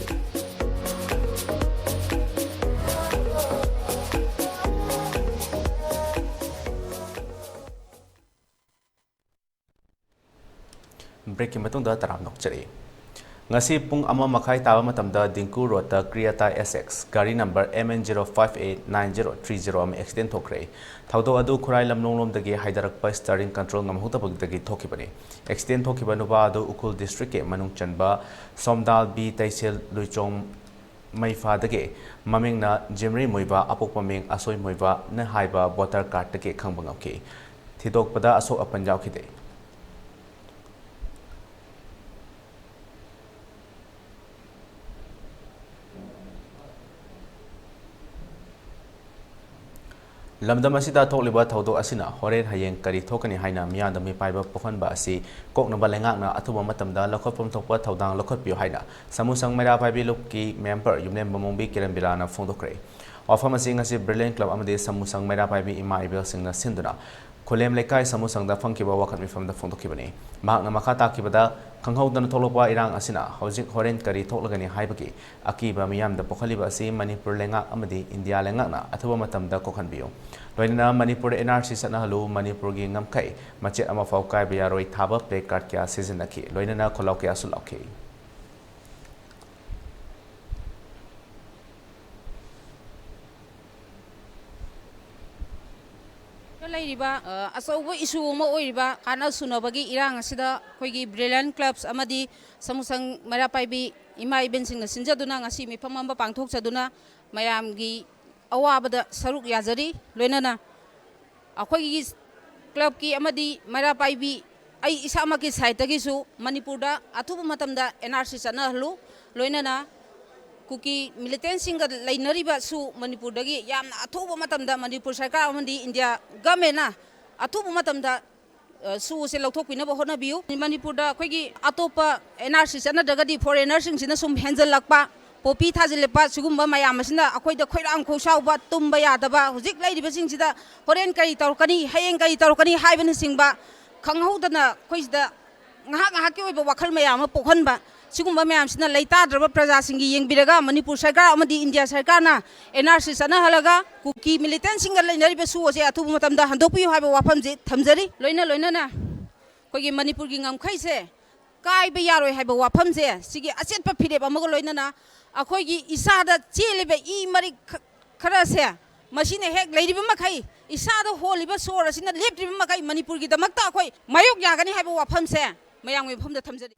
Breakꯀꯤ ꯃꯇꯨꯡꯗ ꯇꯔꯥꯝꯅ ꯑꯣꯛꯆꯔꯤ꯫ ꯉꯁꯤ ꯄꯨꯡ ꯑꯃ ꯃꯈꯥꯏ ꯇꯥꯕ ꯃꯇꯝꯗ ꯗꯤꯡꯀꯨ ꯔꯣꯗꯇ Creta S X, ꯒꯥꯔꯤ number M N zero five eight nine zero three zero ꯑꯃ ꯑꯦꯛꯁꯤꯗꯦꯟ ꯊꯣꯛꯈ꯭ꯔꯦ꯫ ꯊꯧꯗꯣꯛ ꯑꯗꯨ ꯈꯨꯔꯥꯏ ꯂꯝꯂꯣꯡꯂꯣꯝꯗꯒꯤ ꯍꯥꯏꯗꯔꯛꯄ ꯁ꯭ꯇꯤꯌꯔꯤꯡ ꯀꯟꯇ꯭ꯔꯣꯜ ꯉꯝꯍꯧꯗꯕꯗꯒꯤ ꯊꯣꯛꯈꯤꯕꯅꯤ꯫ ꯑꯦꯛꯁꯤꯗꯦꯟ ꯊꯣꯛꯈꯤꯕ ꯅꯨꯄꯥ ꯑꯗꯨ ꯎꯈ꯭ꯔꯨꯜ ꯗꯤꯁꯇ꯭ꯔꯤꯛꯀꯤ ꯃꯅꯨꯡ ꯆꯟꯕ ꯁꯣꯝꯗꯥꯜ ꯕꯤ ꯇꯩꯁꯦꯜ ꯂꯨꯏꯆꯣꯡ ꯃꯩꯐꯥꯗꯒꯤ, ꯃꯃꯤꯡꯅ ꯖꯤꯝꯔꯤ ꯃꯨꯏꯕ, ꯑꯄꯣꯛꯄ ꯃꯤꯡ ꯑꯁꯣꯏ ꯃꯨꯏꯕꯅ ꯍꯥꯏꯕ ꯚꯣꯇꯔ ꯀꯥꯔꯗꯇꯒꯤ ꯈꯪꯕ ꯉꯝꯈꯤ꯫ ꯊꯤꯗꯣꯛꯄꯗ ꯑꯁꯣꯛ ꯑꯄꯟ ꯌꯥꯎꯈꯤꯗꯦ꯫ ꯂꯝꯗꯝ ꯑꯁꯤꯗ ꯊꯣꯛꯂꯤꯕ ꯊꯧꯗꯣꯛ ꯑꯁꯤꯅ ꯍꯣꯔꯦꯟ ꯍꯌꯦꯡ ꯀꯔꯤ ꯊꯣꯛꯀꯅꯤ ꯍꯥꯏꯅ ꯃꯤꯌꯥꯝꯗ ꯃꯤꯄꯥꯏꯕ ꯄꯣꯛꯍꯟꯕ ꯑꯁꯤ ꯀꯣꯛꯅꯕ ꯂꯩꯉꯥꯛꯅ ꯑꯊꯨꯕ ꯃꯇꯝꯗ ꯂꯧꯈꯠꯐꯝ ꯊꯣꯛꯄ ꯊꯧꯗꯥꯡ ꯂꯧꯈꯠꯄꯤꯌꯨ ꯍꯥꯏꯅ ꯁꯃꯨꯁꯪ ꯃꯩꯔꯥ ꯄꯥꯏꯕꯤ ꯂꯨꯞꯀꯤ ꯃꯦꯝꯕꯔ ꯌꯨꯝꯅꯦꯝꯕ ꯃꯣꯡꯕꯤ ꯀꯤꯔꯟ ꯕꯤꯂꯥꯅ ꯐꯣꯡꯗꯣꯛꯈ꯭ꯔꯦ꯫ ꯋꯥꯐꯝ ꯑꯁꯤ ꯉꯁꯤ ꯕ꯭ꯔꯤꯂꯤꯌꯟ ꯀ꯭ꯂꯕ ꯑꯃꯗꯤ ꯁꯃꯨꯁꯪ ꯃꯩꯔꯥ ꯄꯥꯏꯕꯤ ꯏꯃꯥ ꯏꯕꯦꯜꯁꯤꯡꯅ ꯁꯤꯟꯗꯨꯅ ꯈꯨꯂꯦꯝ ꯂꯩꯀꯥꯏ ꯁꯃꯨꯁꯪꯗ ꯐꯝꯈꯤꯕ ꯋꯥꯀꯠ ꯃꯤꯐꯝꯗ ꯐꯣꯡꯗꯣꯛꯈꯤꯕꯅꯤ꯫ ꯃꯍꯥꯛꯅ ꯃꯈꯥ ꯇꯥꯈꯤꯕꯗ, ꯈꯪꯍꯧꯗꯅ ꯊꯣꯛꯂꯛꯄ ꯏꯔꯥꯡ ꯑꯁꯤꯅ ꯍꯧꯖꯤꯛ ꯍꯣꯔꯦꯟ ꯀꯔꯤ ꯊꯣꯛꯂꯒꯅꯤ ꯍꯥꯏꯕꯒꯤ ꯑꯀꯤꯕ ꯃꯤꯌꯥꯝꯗ ꯄꯣꯛꯍꯜꯂꯤꯕ ꯑꯁꯤ ꯃꯅꯤꯄꯨꯔ ꯂꯩꯉꯥꯛ ꯑꯃꯗꯤ ꯏꯟꯗꯤꯌꯥ ꯂꯩꯉꯥꯛꯅ ꯑꯊꯨꯕ ꯃꯇꯝꯗ ꯀꯣꯛꯍꯟꯕꯤꯌꯨ꯫ ꯂꯣꯏꯅꯅ ꯃꯅꯤꯄꯨꯔꯗ N R C ꯆꯠꯅꯍꯜꯂꯨ, ꯃꯅꯤꯄꯨꯔꯒꯤ ꯉꯝꯈꯩ ꯃꯆꯦꯠ ꯑꯃꯐꯥꯎ ꯀꯥꯏꯕ ꯌꯥꯔꯣꯏ ꯊꯥꯕ ꯄ꯭ꯂꯦ ꯀꯥꯔꯗ ꯀꯌꯥ ꯁꯤꯖꯤꯟꯅꯈꯤ, ꯂꯣꯏꯅꯅ ꯈꯣꯜꯂꯥꯎ ꯀꯌꯥꯁꯨ ꯂꯥꯎꯈꯤ꯫ ꯂꯩꯔꯤꯕ, ꯑ, ꯑꯆꯧꯕ ꯏꯁꯨ ꯑꯃ ꯑꯣꯏꯔꯤꯕ ꯀꯥꯟꯅ ꯁꯨꯅꯕꯒꯤ ꯏꯔꯥꯡ ꯑꯁꯤꯗ ꯑꯩꯈꯣꯏꯒꯤ ꯕ꯭ꯔꯤꯂꯤꯌꯟ ꯀ꯭ꯂꯕꯁ ꯑꯃꯗꯤ ꯁꯃꯨꯁꯪ ꯃꯩꯔꯥ ꯄꯥꯏꯕꯤ ꯏꯃꯥ ꯏꯕꯦꯟꯁꯤꯡꯅ ꯁꯤꯟꯖꯗꯨꯅ ꯉꯁꯤ ꯃꯤꯐꯝ ꯑꯃ ꯄꯥꯡꯊꯣꯛꯆꯗꯨꯅ ꯃꯌꯥꯝꯒꯤ ꯑꯋꯥꯕꯗ ꯁꯔꯨꯛ ꯌꯥꯖꯔꯤ꯫ ꯂꯣꯏꯅꯅ ꯑꯩꯈꯣꯏꯒꯤ ꯀ꯭ꯂꯕꯀꯤ ꯑꯃꯗꯤ ꯃꯩꯔꯥ ꯄꯥꯏꯕꯤ ꯑꯩ ꯏꯁꯥꯃꯛꯀꯤ ꯁꯥꯏꯠꯇꯒꯤꯁꯨ ꯃꯅꯤꯄꯨꯔꯗ ꯑꯊꯨꯕ ꯃꯇꯝꯗ N R C ꯆꯠꯅꯍꯜꯂꯨ, ꯂꯣꯏꯅꯅ ꯀꯨꯀꯤ ꯃꯤꯂꯤꯇꯦꯟꯁꯤꯡꯒ ꯂꯩꯅꯔꯤꯕꯁꯨ ꯃꯅꯤꯄꯨꯔꯗꯒꯤ ꯌꯥꯝꯅ ꯑꯊꯨꯕ ꯃꯇꯝꯗ ꯃꯅꯤꯄꯨꯔ ꯁꯔꯀꯥꯔ ꯑꯃꯗꯤ ꯏꯟꯗꯤꯌꯥ ꯒꯃꯦꯟꯅ ꯑꯊꯨꯕ ꯃꯇꯝꯗ, ꯑ, ꯁꯨ ꯑꯁꯦ ꯂꯧꯊꯣꯛꯄꯤꯅꯕ ꯍꯣꯠꯅꯕꯤꯌꯨ꯫ ꯃꯅꯤꯄꯨꯔꯗ ꯑꯩꯈꯣꯏꯒꯤ ꯑꯇꯣꯞꯄ N R C ꯆꯠꯅꯗ꯭ꯔꯒꯗꯤ ꯐꯣꯔꯦꯅꯔꯁꯤꯡꯁꯤꯅ ꯁꯨꯝ ꯍꯦꯟꯖꯜꯂꯛꯄ, ꯄꯣꯄꯤ ꯊꯥꯖꯤꯜꯂꯛꯄ, ꯁꯤꯒꯨꯝꯕ ꯃꯌꯥꯝ ꯑꯁꯤꯅ ꯑꯩꯈꯣꯏꯗ ꯈꯣꯏꯔꯥꯡ ꯈꯣꯏꯁꯥꯎꯕ, ꯇꯨꯝꯕ ꯌꯥꯗꯕ, ꯍꯧꯖꯤꯛ ꯂꯩꯔꯤꯕꯁꯤꯡꯁꯤꯗ ꯍꯣꯔꯦꯟ ꯀꯔꯤ ꯇꯧꯔꯛꯀꯅꯤ, ꯍꯌꯦꯡ ꯀꯔꯤ ꯇꯧꯔꯛꯀꯅꯤ ꯍꯥꯏꯕꯅꯆꯤꯡꯕ ꯈꯪꯍꯧꯗꯅ ꯑꯩꯈꯣꯏꯁꯤꯗ ꯉꯥꯏꯍꯥꯛ ꯉꯥꯏꯍꯥꯛꯀꯤ ꯑꯣꯏꯕ ꯋꯥꯈꯜ ꯃꯌꯥꯝ ꯑꯃ ꯄꯣꯛꯍꯟꯕ, ꯁꯤꯒꯨꯝꯕ ꯃꯌꯥꯝꯁꯤꯅ ꯂꯩꯇꯥꯗ꯭ꯔꯕ ꯄ꯭ꯔꯖꯥꯁꯤꯡꯒꯤ ꯌꯦꯡꯕꯤꯔꯒ ꯃꯅꯤꯄꯨꯔ ꯁꯔꯀꯥꯔ ꯑꯃꯗꯤ ꯏꯟꯗꯤꯌꯥ ꯁꯔꯀꯥꯔꯅ N R C ꯆꯠꯅꯍꯜꯂꯒ ꯀꯨꯀꯤ ꯃꯤꯂꯤꯇꯦꯟꯁꯤꯡꯒ ꯂꯩꯅꯔꯤꯕ ꯁꯨ ꯑꯁꯦ ꯑꯊꯨꯕ ꯃꯇꯝꯗ ꯍꯟꯗꯣꯛꯄꯤꯌꯨ ꯍꯥꯏꯕ ꯋꯥꯐꯝꯁꯤ ꯊꯝꯖꯔꯤ꯫ ꯂꯣꯏꯅ ꯂꯣꯏꯅꯅ ꯑꯩꯈꯣꯏꯒꯤ ꯃꯅꯤꯄꯨꯔꯒꯤ ꯉꯝꯈꯩꯁꯦ ꯀꯥꯏꯕ ꯌꯥꯔꯣꯏ ꯍꯥꯏꯕ ꯋꯥꯐꯝꯁꯦ, ꯁꯤꯒꯤ ꯑꯆꯦꯠꯄ ꯐꯤꯔꯦꯞ ꯑꯃꯒ ꯂꯣꯏꯅꯅ ꯑꯩꯈꯣꯏꯒꯤ ꯏꯁꯥꯗ ꯆꯦꯜꯂꯤꯕ ꯏ ꯃꯔꯤꯛ ꯈ-, ꯈꯔꯁꯦ, ꯃꯁꯤꯅ ꯍꯦꯛ ꯂꯩꯔꯤꯕ ꯃꯈꯩ, ꯏꯁꯥꯗ ꯍꯣꯜꯂꯤꯕ ꯁꯣꯔ ꯑꯁꯤꯅ ꯂꯦꯞꯇ꯭ꯔꯤꯕ ꯃꯈꯩ, ꯃꯅꯤꯄꯨꯔꯒꯤꯗꯃꯛꯇ ꯑꯩꯈꯣꯏ ꯃꯥꯌꯣꯛ ꯌꯥꯒꯅꯤ ꯍꯥꯏꯕ ꯋꯥꯐꯝꯁꯦ ꯃꯌꯥꯝꯒꯤ ꯃꯐꯝꯗ ꯊꯝꯖꯔꯤ꯫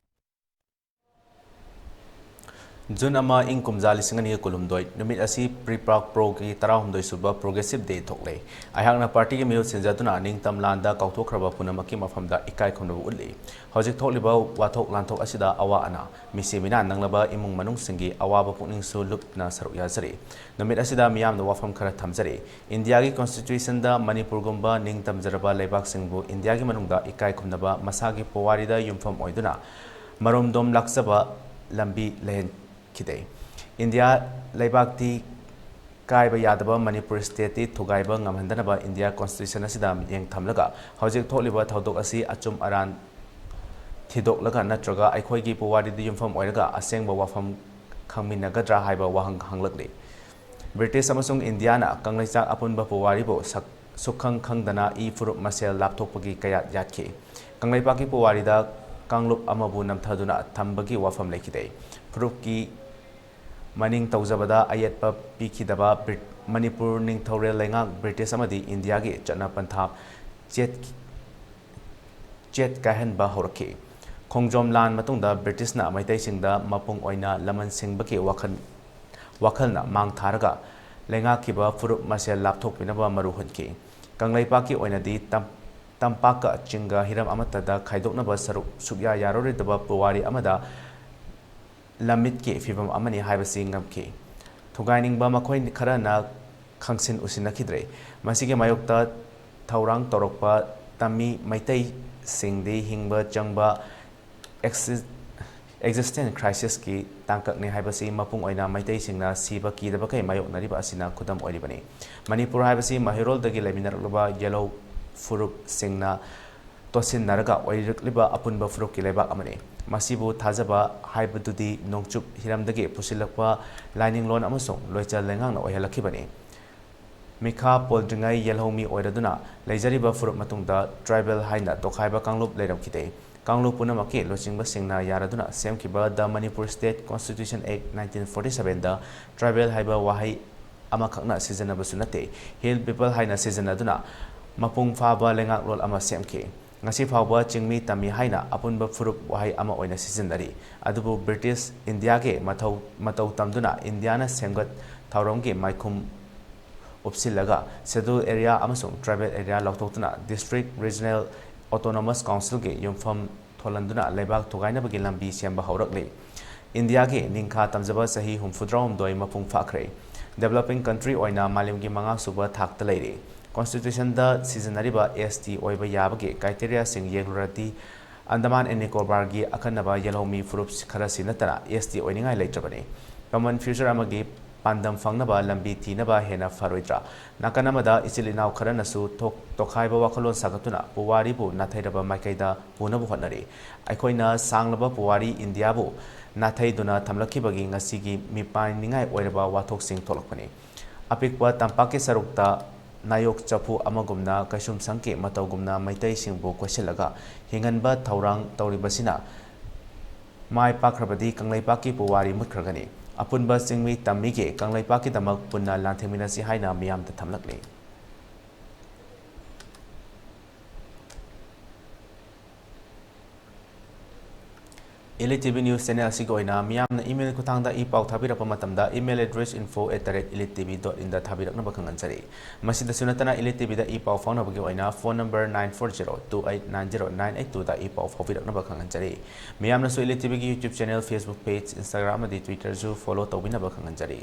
ꯖꯨꯟ ꯑꯃ, ꯏꯪ ꯀꯨꯝꯖꯥ ꯂꯤꯁꯤꯡ ꯑꯅꯤꯒ ꯀꯨꯟꯍꯨꯝꯗꯣꯏ, ꯅꯨꯃꯤꯠ ꯑꯁꯤ PREPAK-PROꯒꯤ ꯇꯔꯥꯍꯨꯝꯗꯣꯏ ꯁꯨꯕ progressive day ꯊꯣꯛꯂꯦ꯫ ꯑꯩꯍꯥꯛꯅ partyꯒꯤ ꯃꯤꯍꯨꯠ ꯁꯤꯟꯖꯗꯨꯅ ꯅꯤꯡꯇꯝ ꯂꯥꯟꯗ ꯀꯥꯎꯊꯣꯛꯈ꯭ꯔꯕ ꯄꯨꯝꯅꯃꯛꯀꯤ ꯃꯐꯝꯗ ꯏꯀꯥꯏ ꯈꯨꯝꯅꯕ ꯎꯠꯂꯤ꯫ ꯍꯧꯖꯤꯛ ꯊꯣꯛꯂꯤꯕ ꯋꯥꯊꯣꯛ ꯂꯥꯟꯊꯣꯛ ꯑꯁꯤꯗ ꯑꯋꯥ ꯑꯅꯥ, ꯃꯤꯁꯤ ꯃꯤꯅꯥ ꯅꯪꯂꯕ ꯏꯃꯨꯡ ꯃꯅꯨꯡꯁꯤꯡꯒꯤ ꯑꯋꯥꯕ ꯄꯨꯛꯅꯤꯡꯁꯨ ꯂꯨꯞꯅ ꯁꯔꯨꯛ ꯌꯥꯖꯔꯤ꯫ ꯅꯨꯃꯤꯠ ꯑꯁꯤꯗ ꯃꯤꯌꯥꯝꯅ ꯋꯥꯐꯝ ꯈꯔ ꯊꯝꯖꯔꯤ꯫ ꯏꯟꯗꯤꯌꯥꯒꯤ constitutionꯗ ꯃꯅꯤꯄꯨꯔꯒꯨꯝꯕ ꯅꯤꯡꯇꯝꯖꯔꯕ ꯂꯩꯕꯥꯛꯁꯤꯡꯕꯨ ꯏꯟꯗꯤꯌꯥꯒꯤ ꯃꯅꯨꯡꯗ ꯏꯀꯥꯏ ꯈꯨꯝꯅꯕ ꯃꯁꯥꯒꯤ ꯄꯨꯋꯥꯔꯤꯗ ꯌꯨꯝꯐꯝ ꯑꯣꯏꯗꯨꯅ ꯃꯔꯣꯝꯗꯣꯝ ꯂꯥꯛꯆꯕ ꯂꯝꯕꯤ ꯂꯩꯍꯟꯈꯤꯗꯦ꯫ ꯏꯟꯗꯤꯌꯥ ꯂꯩꯕꯥꯛꯇꯤ ꯀꯥꯏꯕ ꯌꯥꯗꯕ ꯃꯅꯤꯄꯨꯔ stateꯇꯤ ꯊꯨꯒꯥꯏꯕ ꯉꯝꯍꯟꯗꯅꯕ ꯏꯟꯗꯤꯌꯥ constitution ꯑꯁꯤꯗ ꯃꯤꯠꯌꯦꯡ ꯊꯝꯂꯒ ꯍꯧꯖꯤꯛ ꯊꯣꯛꯂꯤꯕ ꯊꯧꯗꯣꯛ ꯑꯁꯤ ꯑꯆꯨꯝ ꯑꯔꯥꯟ ꯊꯤꯗꯣꯛꯂꯒ ꯅꯠꯇ꯭ꯔꯒ ꯑꯩꯈꯣꯏꯒꯤ ꯄꯨꯋꯥꯔꯤꯗ ꯌꯨꯝꯐꯝ ꯑꯣꯏꯔꯒ ꯑꯁꯦꯡꯕ ꯋꯥꯐꯝ ꯈꯪꯃꯤꯟꯅꯒꯗ꯭ꯔꯥ ꯍꯥꯏꯕ ꯋꯥꯍꯪ ꯍꯪꯂꯛꯂꯤ꯫ ꯕ꯭ꯔꯤꯇꯤꯁ ꯑꯃꯁꯨꯡ ꯏꯟꯗꯤꯌꯥꯅ ꯀꯪꯂꯩꯆꯥꯛ ꯑꯄꯨꯟꯕ ꯄꯨꯋꯥꯔꯤꯕꯨ ꯁꯛ-, ꯁꯨꯛꯈꯪ ꯈꯪꯗꯅ ꯏ ꯐꯨꯔꯨꯞ ꯃꯁꯦꯜ ꯂꯥꯞꯊꯣꯛꯄꯒꯤ ꯀꯌꯥꯠ ꯌꯥꯠꯈꯤ꯫ ꯀꯪꯂꯩꯄꯥꯛꯀꯤ ꯄꯨꯋꯥꯔꯤꯗ ꯀꯥꯡꯂꯨꯞ ꯑꯃꯕꯨ ꯅꯝꯊꯗꯨꯅ ꯊꯝꯕꯒꯤ ꯋꯥꯐꯝ ꯂꯩꯈꯤꯗꯦ꯫ ꯐꯨꯔꯨꯞꯀꯤ ꯃꯅꯤꯡ ꯇꯧꯖꯕꯗ ꯑꯌꯦꯠꯄ ꯄꯤꯈꯤꯗꯕ ꯕ꯭ꯔꯤꯠ-, ꯃꯅꯤꯄꯨꯔ ꯅꯤꯡꯊꯧꯔꯦꯜ ꯂꯩꯉꯥꯛ ꯕ꯭ꯔꯤꯇꯤꯁ ꯑꯃꯗꯤ ꯏꯟꯗꯤꯌꯥꯒꯤ ꯆꯠꯅ ꯄꯟꯊꯥ ꯆꯦꯠ-, ꯆꯦꯠ ꯀꯥꯏꯍꯟꯕ ꯍꯧꯔꯛꯈꯤ꯫ ꯈꯣꯡꯖꯣꯝ ꯂꯥꯟ ꯃꯇꯨꯡꯗ ꯕ꯭ꯔꯤꯇꯤꯁꯅ ꯃꯩꯇꯩꯁꯤꯡꯗ ꯃꯄꯨꯡ ꯑꯣꯏꯅ ꯂꯃꯟ ꯁꯤꯡꯕꯒꯤ ꯋꯥꯈꯜ, ꯋꯥꯈꯜꯅ ꯃꯥꯡ ꯊꯥꯔꯒ ꯂꯩꯉꯥꯛꯈꯤꯕ ꯐꯨꯔꯨꯞ ꯃꯁꯦꯜ ꯂꯥꯞꯊꯣꯛꯄꯤꯅꯕ ꯃꯔꯨ ꯍꯨꯟꯈꯤ꯫ ꯀꯪꯂꯩꯄꯥꯛꯀꯤ ꯑꯣꯏꯅꯗꯤ ꯇꯝ-, ꯇꯝꯄꯥꯛꯀ ꯆꯤꯡꯒ ꯍꯤꯔꯝ ꯑꯃꯠꯇꯗ ꯈꯥꯏꯗꯣꯛꯅꯕ ꯁꯔꯨꯛ ꯁꯨꯛꯌꯥ ꯌꯥꯔꯣꯏꯗꯕ ꯄꯨꯋꯥꯔꯤ ꯑꯃꯗ ꯂꯝꯃꯤꯠꯀꯤ ꯐꯤꯚꯝ ꯑꯃꯅꯤ ꯍꯥꯏꯕꯁꯤ ꯉꯝꯈꯤ꯫ ꯊꯨꯒꯥꯏꯅꯤꯡꯕ ꯃꯈꯣꯏ ꯈꯔꯅ ꯈꯪꯁꯤꯟ ꯎꯁꯤꯟꯅꯈꯤꯗ꯭ꯔꯦ꯫ ꯃꯁꯤꯒꯤ ꯃꯥꯌꯣꯛꯇ ꯊꯧꯔꯥꯡ ꯇꯧꯔꯛꯄ ꯇꯝꯃꯤ ꯃꯩꯇꯩꯁꯤꯡꯗꯤ ꯍꯤꯡꯕ ꯆꯪꯕ ꯑꯦꯛꯁꯤ-, existence crisisꯀꯤ ꯇꯥꯡꯀꯛꯅꯤ ꯍꯥꯏꯕꯁꯤ ꯃꯄꯨꯡ ꯑꯣꯏꯅ ꯃꯩꯇꯩꯁꯤꯡꯅ ꯁꯤꯕ ꯀꯤꯗꯕꯈꯩ ꯃꯥꯌꯣꯛꯅꯔꯤꯕ ꯑꯁꯤꯅ ꯈꯨꯗꯝ ꯑꯣꯏꯔꯤꯕꯅꯤ꯫ ꯃꯅꯤꯄꯨꯔ ꯍꯥꯏꯕꯁꯤ ꯃꯍꯩꯔꯣꯜꯗꯒꯤ ꯂꯩꯃꯤꯟꯅꯔꯛꯂꯕ ꯌꯦꯜꯍꯧ ꯐꯨꯔꯨꯞꯁꯤꯡꯅ ꯇꯣꯠꯁꯤꯟꯅꯔꯒ ꯑꯣꯏꯔꯛꯂꯤꯕ ꯑꯄꯨꯟꯕ ꯐꯨꯔꯨꯞꯀꯤ ꯂꯩꯕꯥꯛ ꯑꯃꯅꯤ꯫ ꯃꯁꯤꯕꯨ ꯊꯥꯖꯕ ꯍꯥꯏꯕꯗꯨꯗꯤ ꯅꯣꯡꯆꯨꯞ ꯍꯤꯔꯝꯗꯒꯤ ꯄꯨꯁꯤꯜꯂꯛꯄ ꯂꯥꯏꯅꯤꯡꯂꯣꯟ ꯑꯃꯁꯨꯡ ꯂꯣꯏꯆꯜ ꯂꯩꯉꯥꯛꯅ ꯑꯣꯏꯍꯜꯂꯛꯈꯤꯕꯅꯤ꯫ ꯃꯤꯈꯥ ꯄꯣꯟꯗ꯭ꯔꯤꯉꯩ ꯌꯦꯜꯍꯧꯃꯤ ꯑꯣꯏꯔꯗꯨꯅ ꯂꯩꯖꯔꯤꯕ ꯐꯨꯔꯨꯞ ꯃꯇꯨꯡꯗ tribal ꯍꯥꯏꯅ ꯇꯣꯈꯥꯏꯕ ꯀꯥꯡꯂꯨꯞ ꯂꯩꯔꯝꯈꯤꯗꯦ꯫ ꯀꯥꯡꯂꯨꯞ ꯄꯨꯝꯅꯃꯛꯀꯤ ꯂꯨꯆꯤꯡꯕꯁꯤꯡꯅ ꯌꯥꯅꯗꯨꯅ ꯁꯦꯝꯈꯤꯕ The Manipur State Constitution Act nineteen forty seven the tribal ꯍꯥꯏꯕ ꯋꯥꯍꯩ ꯑꯃꯈꯛꯅ ꯁꯤꯖꯤꯟꯅꯕꯁꯨ ꯅꯠꯇꯦ, hill people ꯍꯥꯏꯅ ꯁꯤꯖꯤꯟꯅꯗꯨꯅ ꯃꯄꯨꯡ ꯐꯥꯕ ꯂꯩꯉꯥꯛꯂꯣꯟ ꯑꯃ ꯁꯦꯝꯈꯤ꯫ ꯉꯁꯤ ꯐꯥꯎꯕ ꯆꯤꯡꯃꯤ ꯇꯝꯃꯤ ꯍꯥꯏꯅ ꯑꯄꯨꯟꯕ ꯐꯨꯔꯨꯞ ꯋꯥꯍꯩ ꯑꯃ ꯑꯣꯏꯅ ꯁꯤꯖꯤꯟꯅꯔꯤ, ꯑꯗꯨꯕꯨ ꯕ꯭ꯔꯤꯇꯤꯁ ꯏꯟꯗꯤꯌꯥꯒꯤ ꯃꯊꯧ ꯃꯇꯧ ꯇꯝꯗꯨꯅ ꯏꯟꯗꯤꯌꯥꯅ ꯁꯦꯝꯒꯠ ꯊꯧꯔꯝꯒꯤ ꯃꯥꯏꯈꯨꯝ ꯎꯞꯁꯤꯜꯂꯒ Scheduled Area ꯑꯃꯁꯨꯡ Tribal Area ꯂꯧꯊꯣꯛꯇꯨꯅ District Regional Autonomous Councilꯒꯤ ꯌꯨꯝꯐꯝ ꯊꯣꯜꯍꯟꯗꯨꯅ ꯂꯩꯕꯥꯛ ꯊꯨꯒꯥꯏꯅꯕꯒꯤ ꯂꯝꯕꯤ ꯁꯦꯝꯕ ꯍꯧꯔꯛꯂꯤ꯫ ꯏꯟꯗꯤꯌꯥꯒꯤ ꯅꯤꯡꯈꯥ ꯇꯝꯖꯕ ꯆꯍꯤ ꯍꯨꯝꯐꯨꯇꯔꯥꯍꯨꯝꯗꯣꯏ ꯃꯄꯨꯡ ꯐꯥꯈ꯭ꯔꯦ꯫ Developing country ꯑꯣꯏꯅ ꯃꯥꯂꯦꯝꯒꯤ ꯃꯉꯥꯁꯨꯕ ꯊꯥꯛꯇ ꯂꯩꯔꯤ꯫ Constitutionꯗ ꯁꯤꯖꯤꯟꯅꯔꯤꯕ S T ꯑꯣꯏꯕ ꯌꯥꯕꯒꯤ criteriaꯁꯤꯡ ꯌꯦꯡꯂꯨꯔꯗꯤ, ꯑꯟꯗꯃꯥꯟ and ꯅꯤꯀꯣꯕꯥꯔꯒꯤ ꯑꯈꯟꯅꯕ ꯌꯦꯜꯍꯧꯃꯤ ꯐꯨꯔꯨꯞ ꯈꯔꯁꯤ ꯅꯠꯇꯅ S T ꯑꯣꯏꯅꯤꯡꯉꯥꯏ ꯂꯩꯇ꯭ꯔꯕꯅꯤ꯫ Common future ꯑꯃꯒꯤ ꯄꯥꯟꯗꯝ ꯐꯪꯅꯕ ꯂꯝꯕꯤ ꯊꯤꯅꯕ ꯍꯦꯟꯅ ꯐꯔꯣꯏꯗ꯭ꯔꯥ? ꯅꯥꯀꯟ ꯑꯃꯗ ꯏꯆꯤꯜ ꯏꯅꯥꯎ ꯈꯔꯅꯁꯨ ꯊꯣꯛ-, ꯇꯣꯈꯥꯏꯕ ꯋꯥꯈꯜꯂꯣꯟ ꯁꯥꯒꯠꯇꯨꯅ ꯄꯨꯋꯥꯔꯤꯕꯨ ꯅꯥꯊꯩꯔꯕ ꯃꯥꯏꯀꯩꯗ ꯄꯨꯅꯕ ꯍꯣꯠꯅꯔꯤ꯫ ꯑꯩꯈꯣꯏꯅ ꯁꯥꯡꯂꯕ ꯄꯨꯋꯥꯔꯤ ꯏꯟꯗꯤꯌꯥꯕꯨ ꯅꯥꯊꯩꯗꯨꯅ ꯊꯝꯂꯛꯈꯤꯕꯒꯤ ꯉꯁꯤꯒꯤ ꯃꯤꯄꯥꯏꯅꯤꯡꯉꯥꯏ ꯑꯣꯏꯔꯕ ꯋꯥꯊꯣꯛꯁꯤꯡ ꯊꯣꯛꯂꯛꯄꯅꯤ꯫ ꯑꯄꯤꯛꯄ ꯇꯝꯄꯥꯛꯀꯤ ꯁꯔꯨꯛꯇ ꯅꯥꯌꯣꯛ ꯆꯐꯨ ꯑꯃꯒꯨꯝꯅ ꯀꯩꯁꯨꯝꯁꯪꯒꯤ ꯃꯇꯧꯒꯨꯝꯅ ꯃꯩꯇꯩꯁꯤꯡꯕꯨ ꯀꯣꯏꯁꯤꯜꯂꯒ ꯍꯤꯡꯍꯟꯕ ꯊꯧꯔꯥꯡ ꯇꯧꯔꯤꯕꯁꯤꯅ ꯃꯥꯏ ꯄꯥꯛꯈ꯭ꯔꯕꯗꯤ ꯀꯪꯂꯩꯄꯥꯛꯀꯤ ꯄꯨꯋꯥꯔꯤ ꯃꯨꯠꯈ꯭ꯔꯒꯅꯤ꯫ ꯑꯄꯨꯟꯕ ꯆꯤꯡꯃꯤ ꯇꯝꯃꯤꯒꯤ ꯀꯪꯂꯩꯄꯥꯛꯀꯤꯗꯃꯛ ꯄꯨꯟꯅ ꯂꯥꯟꯊꯦꯡꯃꯤꯟꯅꯁꯤ ꯍꯥꯏꯅ ꯃꯤꯌꯥꯝꯗ ꯊꯝꯂꯛꯂꯤ꯫ Elite T V News Channel ꯑꯁꯤꯒꯤ ꯑꯣꯏꯅ ꯃꯤꯌꯥꯝꯅ email ꯈꯨꯠꯊꯥꯡꯗ ꯏ ꯄꯥꯎ ꯊꯥꯕꯤꯔꯛꯄ ꯃꯇꯝꯗ email address info at the rate elite T V dot in ꯗ ꯊꯥꯕꯤꯔꯛꯅꯕ ꯈꯪꯍꯟꯖꯔꯤ꯫ ꯃꯁꯤꯗꯁꯨ ꯅꯠꯇꯅ Elite T V ꯗ ꯏ ꯄꯥꯎ ꯐꯥꯎꯅꯕꯒꯤ ꯑꯣꯏꯅ phone number nine four zero two eight nine zero nine eight two ꯗ ꯏ ꯄꯥꯎ ꯐꯥꯎꯕꯤꯔꯛꯅꯕ ꯈꯪꯍꯟꯖꯔꯤ꯫ ꯃꯤꯌꯥꯝꯅꯁꯨ Elite T V ꯒꯤ YouTube channel, Facebook page, Instagram ꯑꯃꯗꯤ Twitter ꯁꯨ follow ꯇꯧꯕꯤꯅꯕ ꯈꯪꯍꯟꯖꯔꯤ꯫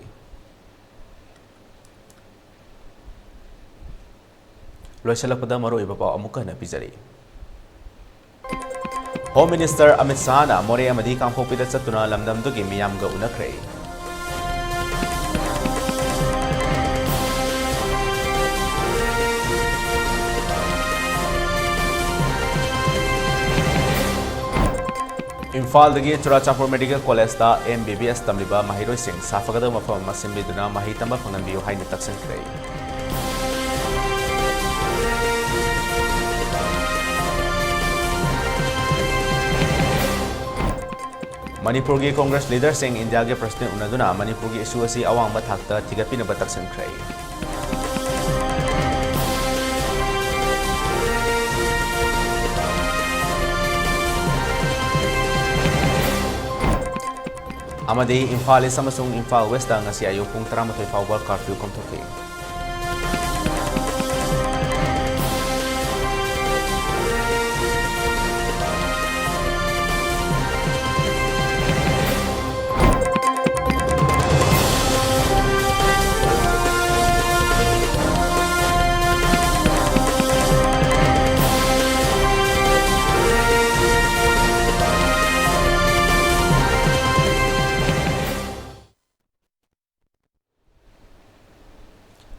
ꯂꯣꯏꯁꯤꯜꯂꯛꯄꯗ ꯃꯔꯨꯑꯣꯏꯕ ꯄꯥꯎ ꯑꯃꯨꯛꯀ ꯍꯟꯅ ꯄꯤꯖꯔꯤ꯫ Home Minister ꯑꯃꯤꯠ ꯁꯥꯍꯅ ꯃꯣꯔꯦ ꯑꯃꯗꯤ ꯀꯥꯡꯄꯣꯛꯄꯤꯗ ꯆꯠꯇꯨꯅ ꯂꯝꯗꯝꯗꯨꯒꯤ ꯃꯤꯌꯥꯝꯒ ꯎꯅꯈ꯭ꯔꯦ꯫ ꯏꯝꯐꯥꯜꯗꯒꯤ ꯆꯨꯔꯥꯆꯥꯟꯄꯨꯔ ꯃꯦꯗꯤꯀꯦꯜ ꯀꯣꯂꯦꯖꯇ M B B S ꯇꯝꯂꯤꯕ ꯃꯍꯩꯔꯣꯏꯁꯤꯡ ꯁꯥꯐꯒꯗꯕ ꯃꯐꯝ ꯑꯃ ꯁꯤꯟꯕꯤꯗꯨꯅ ꯃꯍꯩ ꯇꯝꯕ ꯐꯪꯍꯟꯕꯤꯌꯨ ꯍꯥꯏꯅ ꯇꯛꯁꯤꯟꯈ꯭ꯔꯦ꯫ ꯃꯅꯤꯄꯨꯔꯒꯤ ꯀꯣꯡꯒ꯭ꯔꯦꯁ ꯂꯤꯗꯔꯁꯤꯡ ꯏꯟꯗꯤꯌꯥꯒꯤ ꯄ꯭ꯔꯁꯤꯗꯦꯟꯠ ꯎꯅꯗꯨꯅ ꯃꯅꯤꯄꯨꯔꯒꯤ ꯏꯁꯨ ꯑꯁꯤ ꯑꯋꯥꯡꯕ ꯊꯥꯛꯇ ꯊꯤꯒꯠꯄꯤꯅꯕ ꯇꯛꯁꯤꯟꯈ꯭ꯔꯦ꯫ ꯑꯃꯗꯤ ꯏꯝꯐꯥꯜ ꯏꯁ ꯑꯃꯁꯨꯡ ꯏꯝꯐꯥꯜ ꯋꯦꯁꯇ ꯉꯁꯤ ꯑꯌꯨꯛ ꯄꯨꯡ ꯇꯔꯥꯃꯥꯊꯣꯏ ꯐꯥꯎꯕ ꯀꯥꯔꯐ꯭ꯌꯨ ꯀꯣꯝꯊꯣꯛꯈꯤ꯫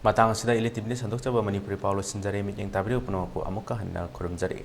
ꯃꯇꯥꯡ ꯑꯁꯤꯗ ꯏꯂꯤꯇꯤꯞꯅꯤ ꯁꯟꯗꯣꯛꯆꯕ ꯃꯅꯤꯄꯨꯔꯤ ꯄꯥꯎ ꯂꯣꯏꯁꯤꯟꯖꯔꯦ꯫ ꯃꯤꯠꯌꯦꯡ ꯇꯥꯕꯤꯔꯤꯕ ꯄꯨꯝꯅꯃꯛꯄꯨ ꯑꯃꯨꯛꯀ ꯍꯟꯅ ꯈꯨꯔꯨꯝꯖꯔꯤ꯫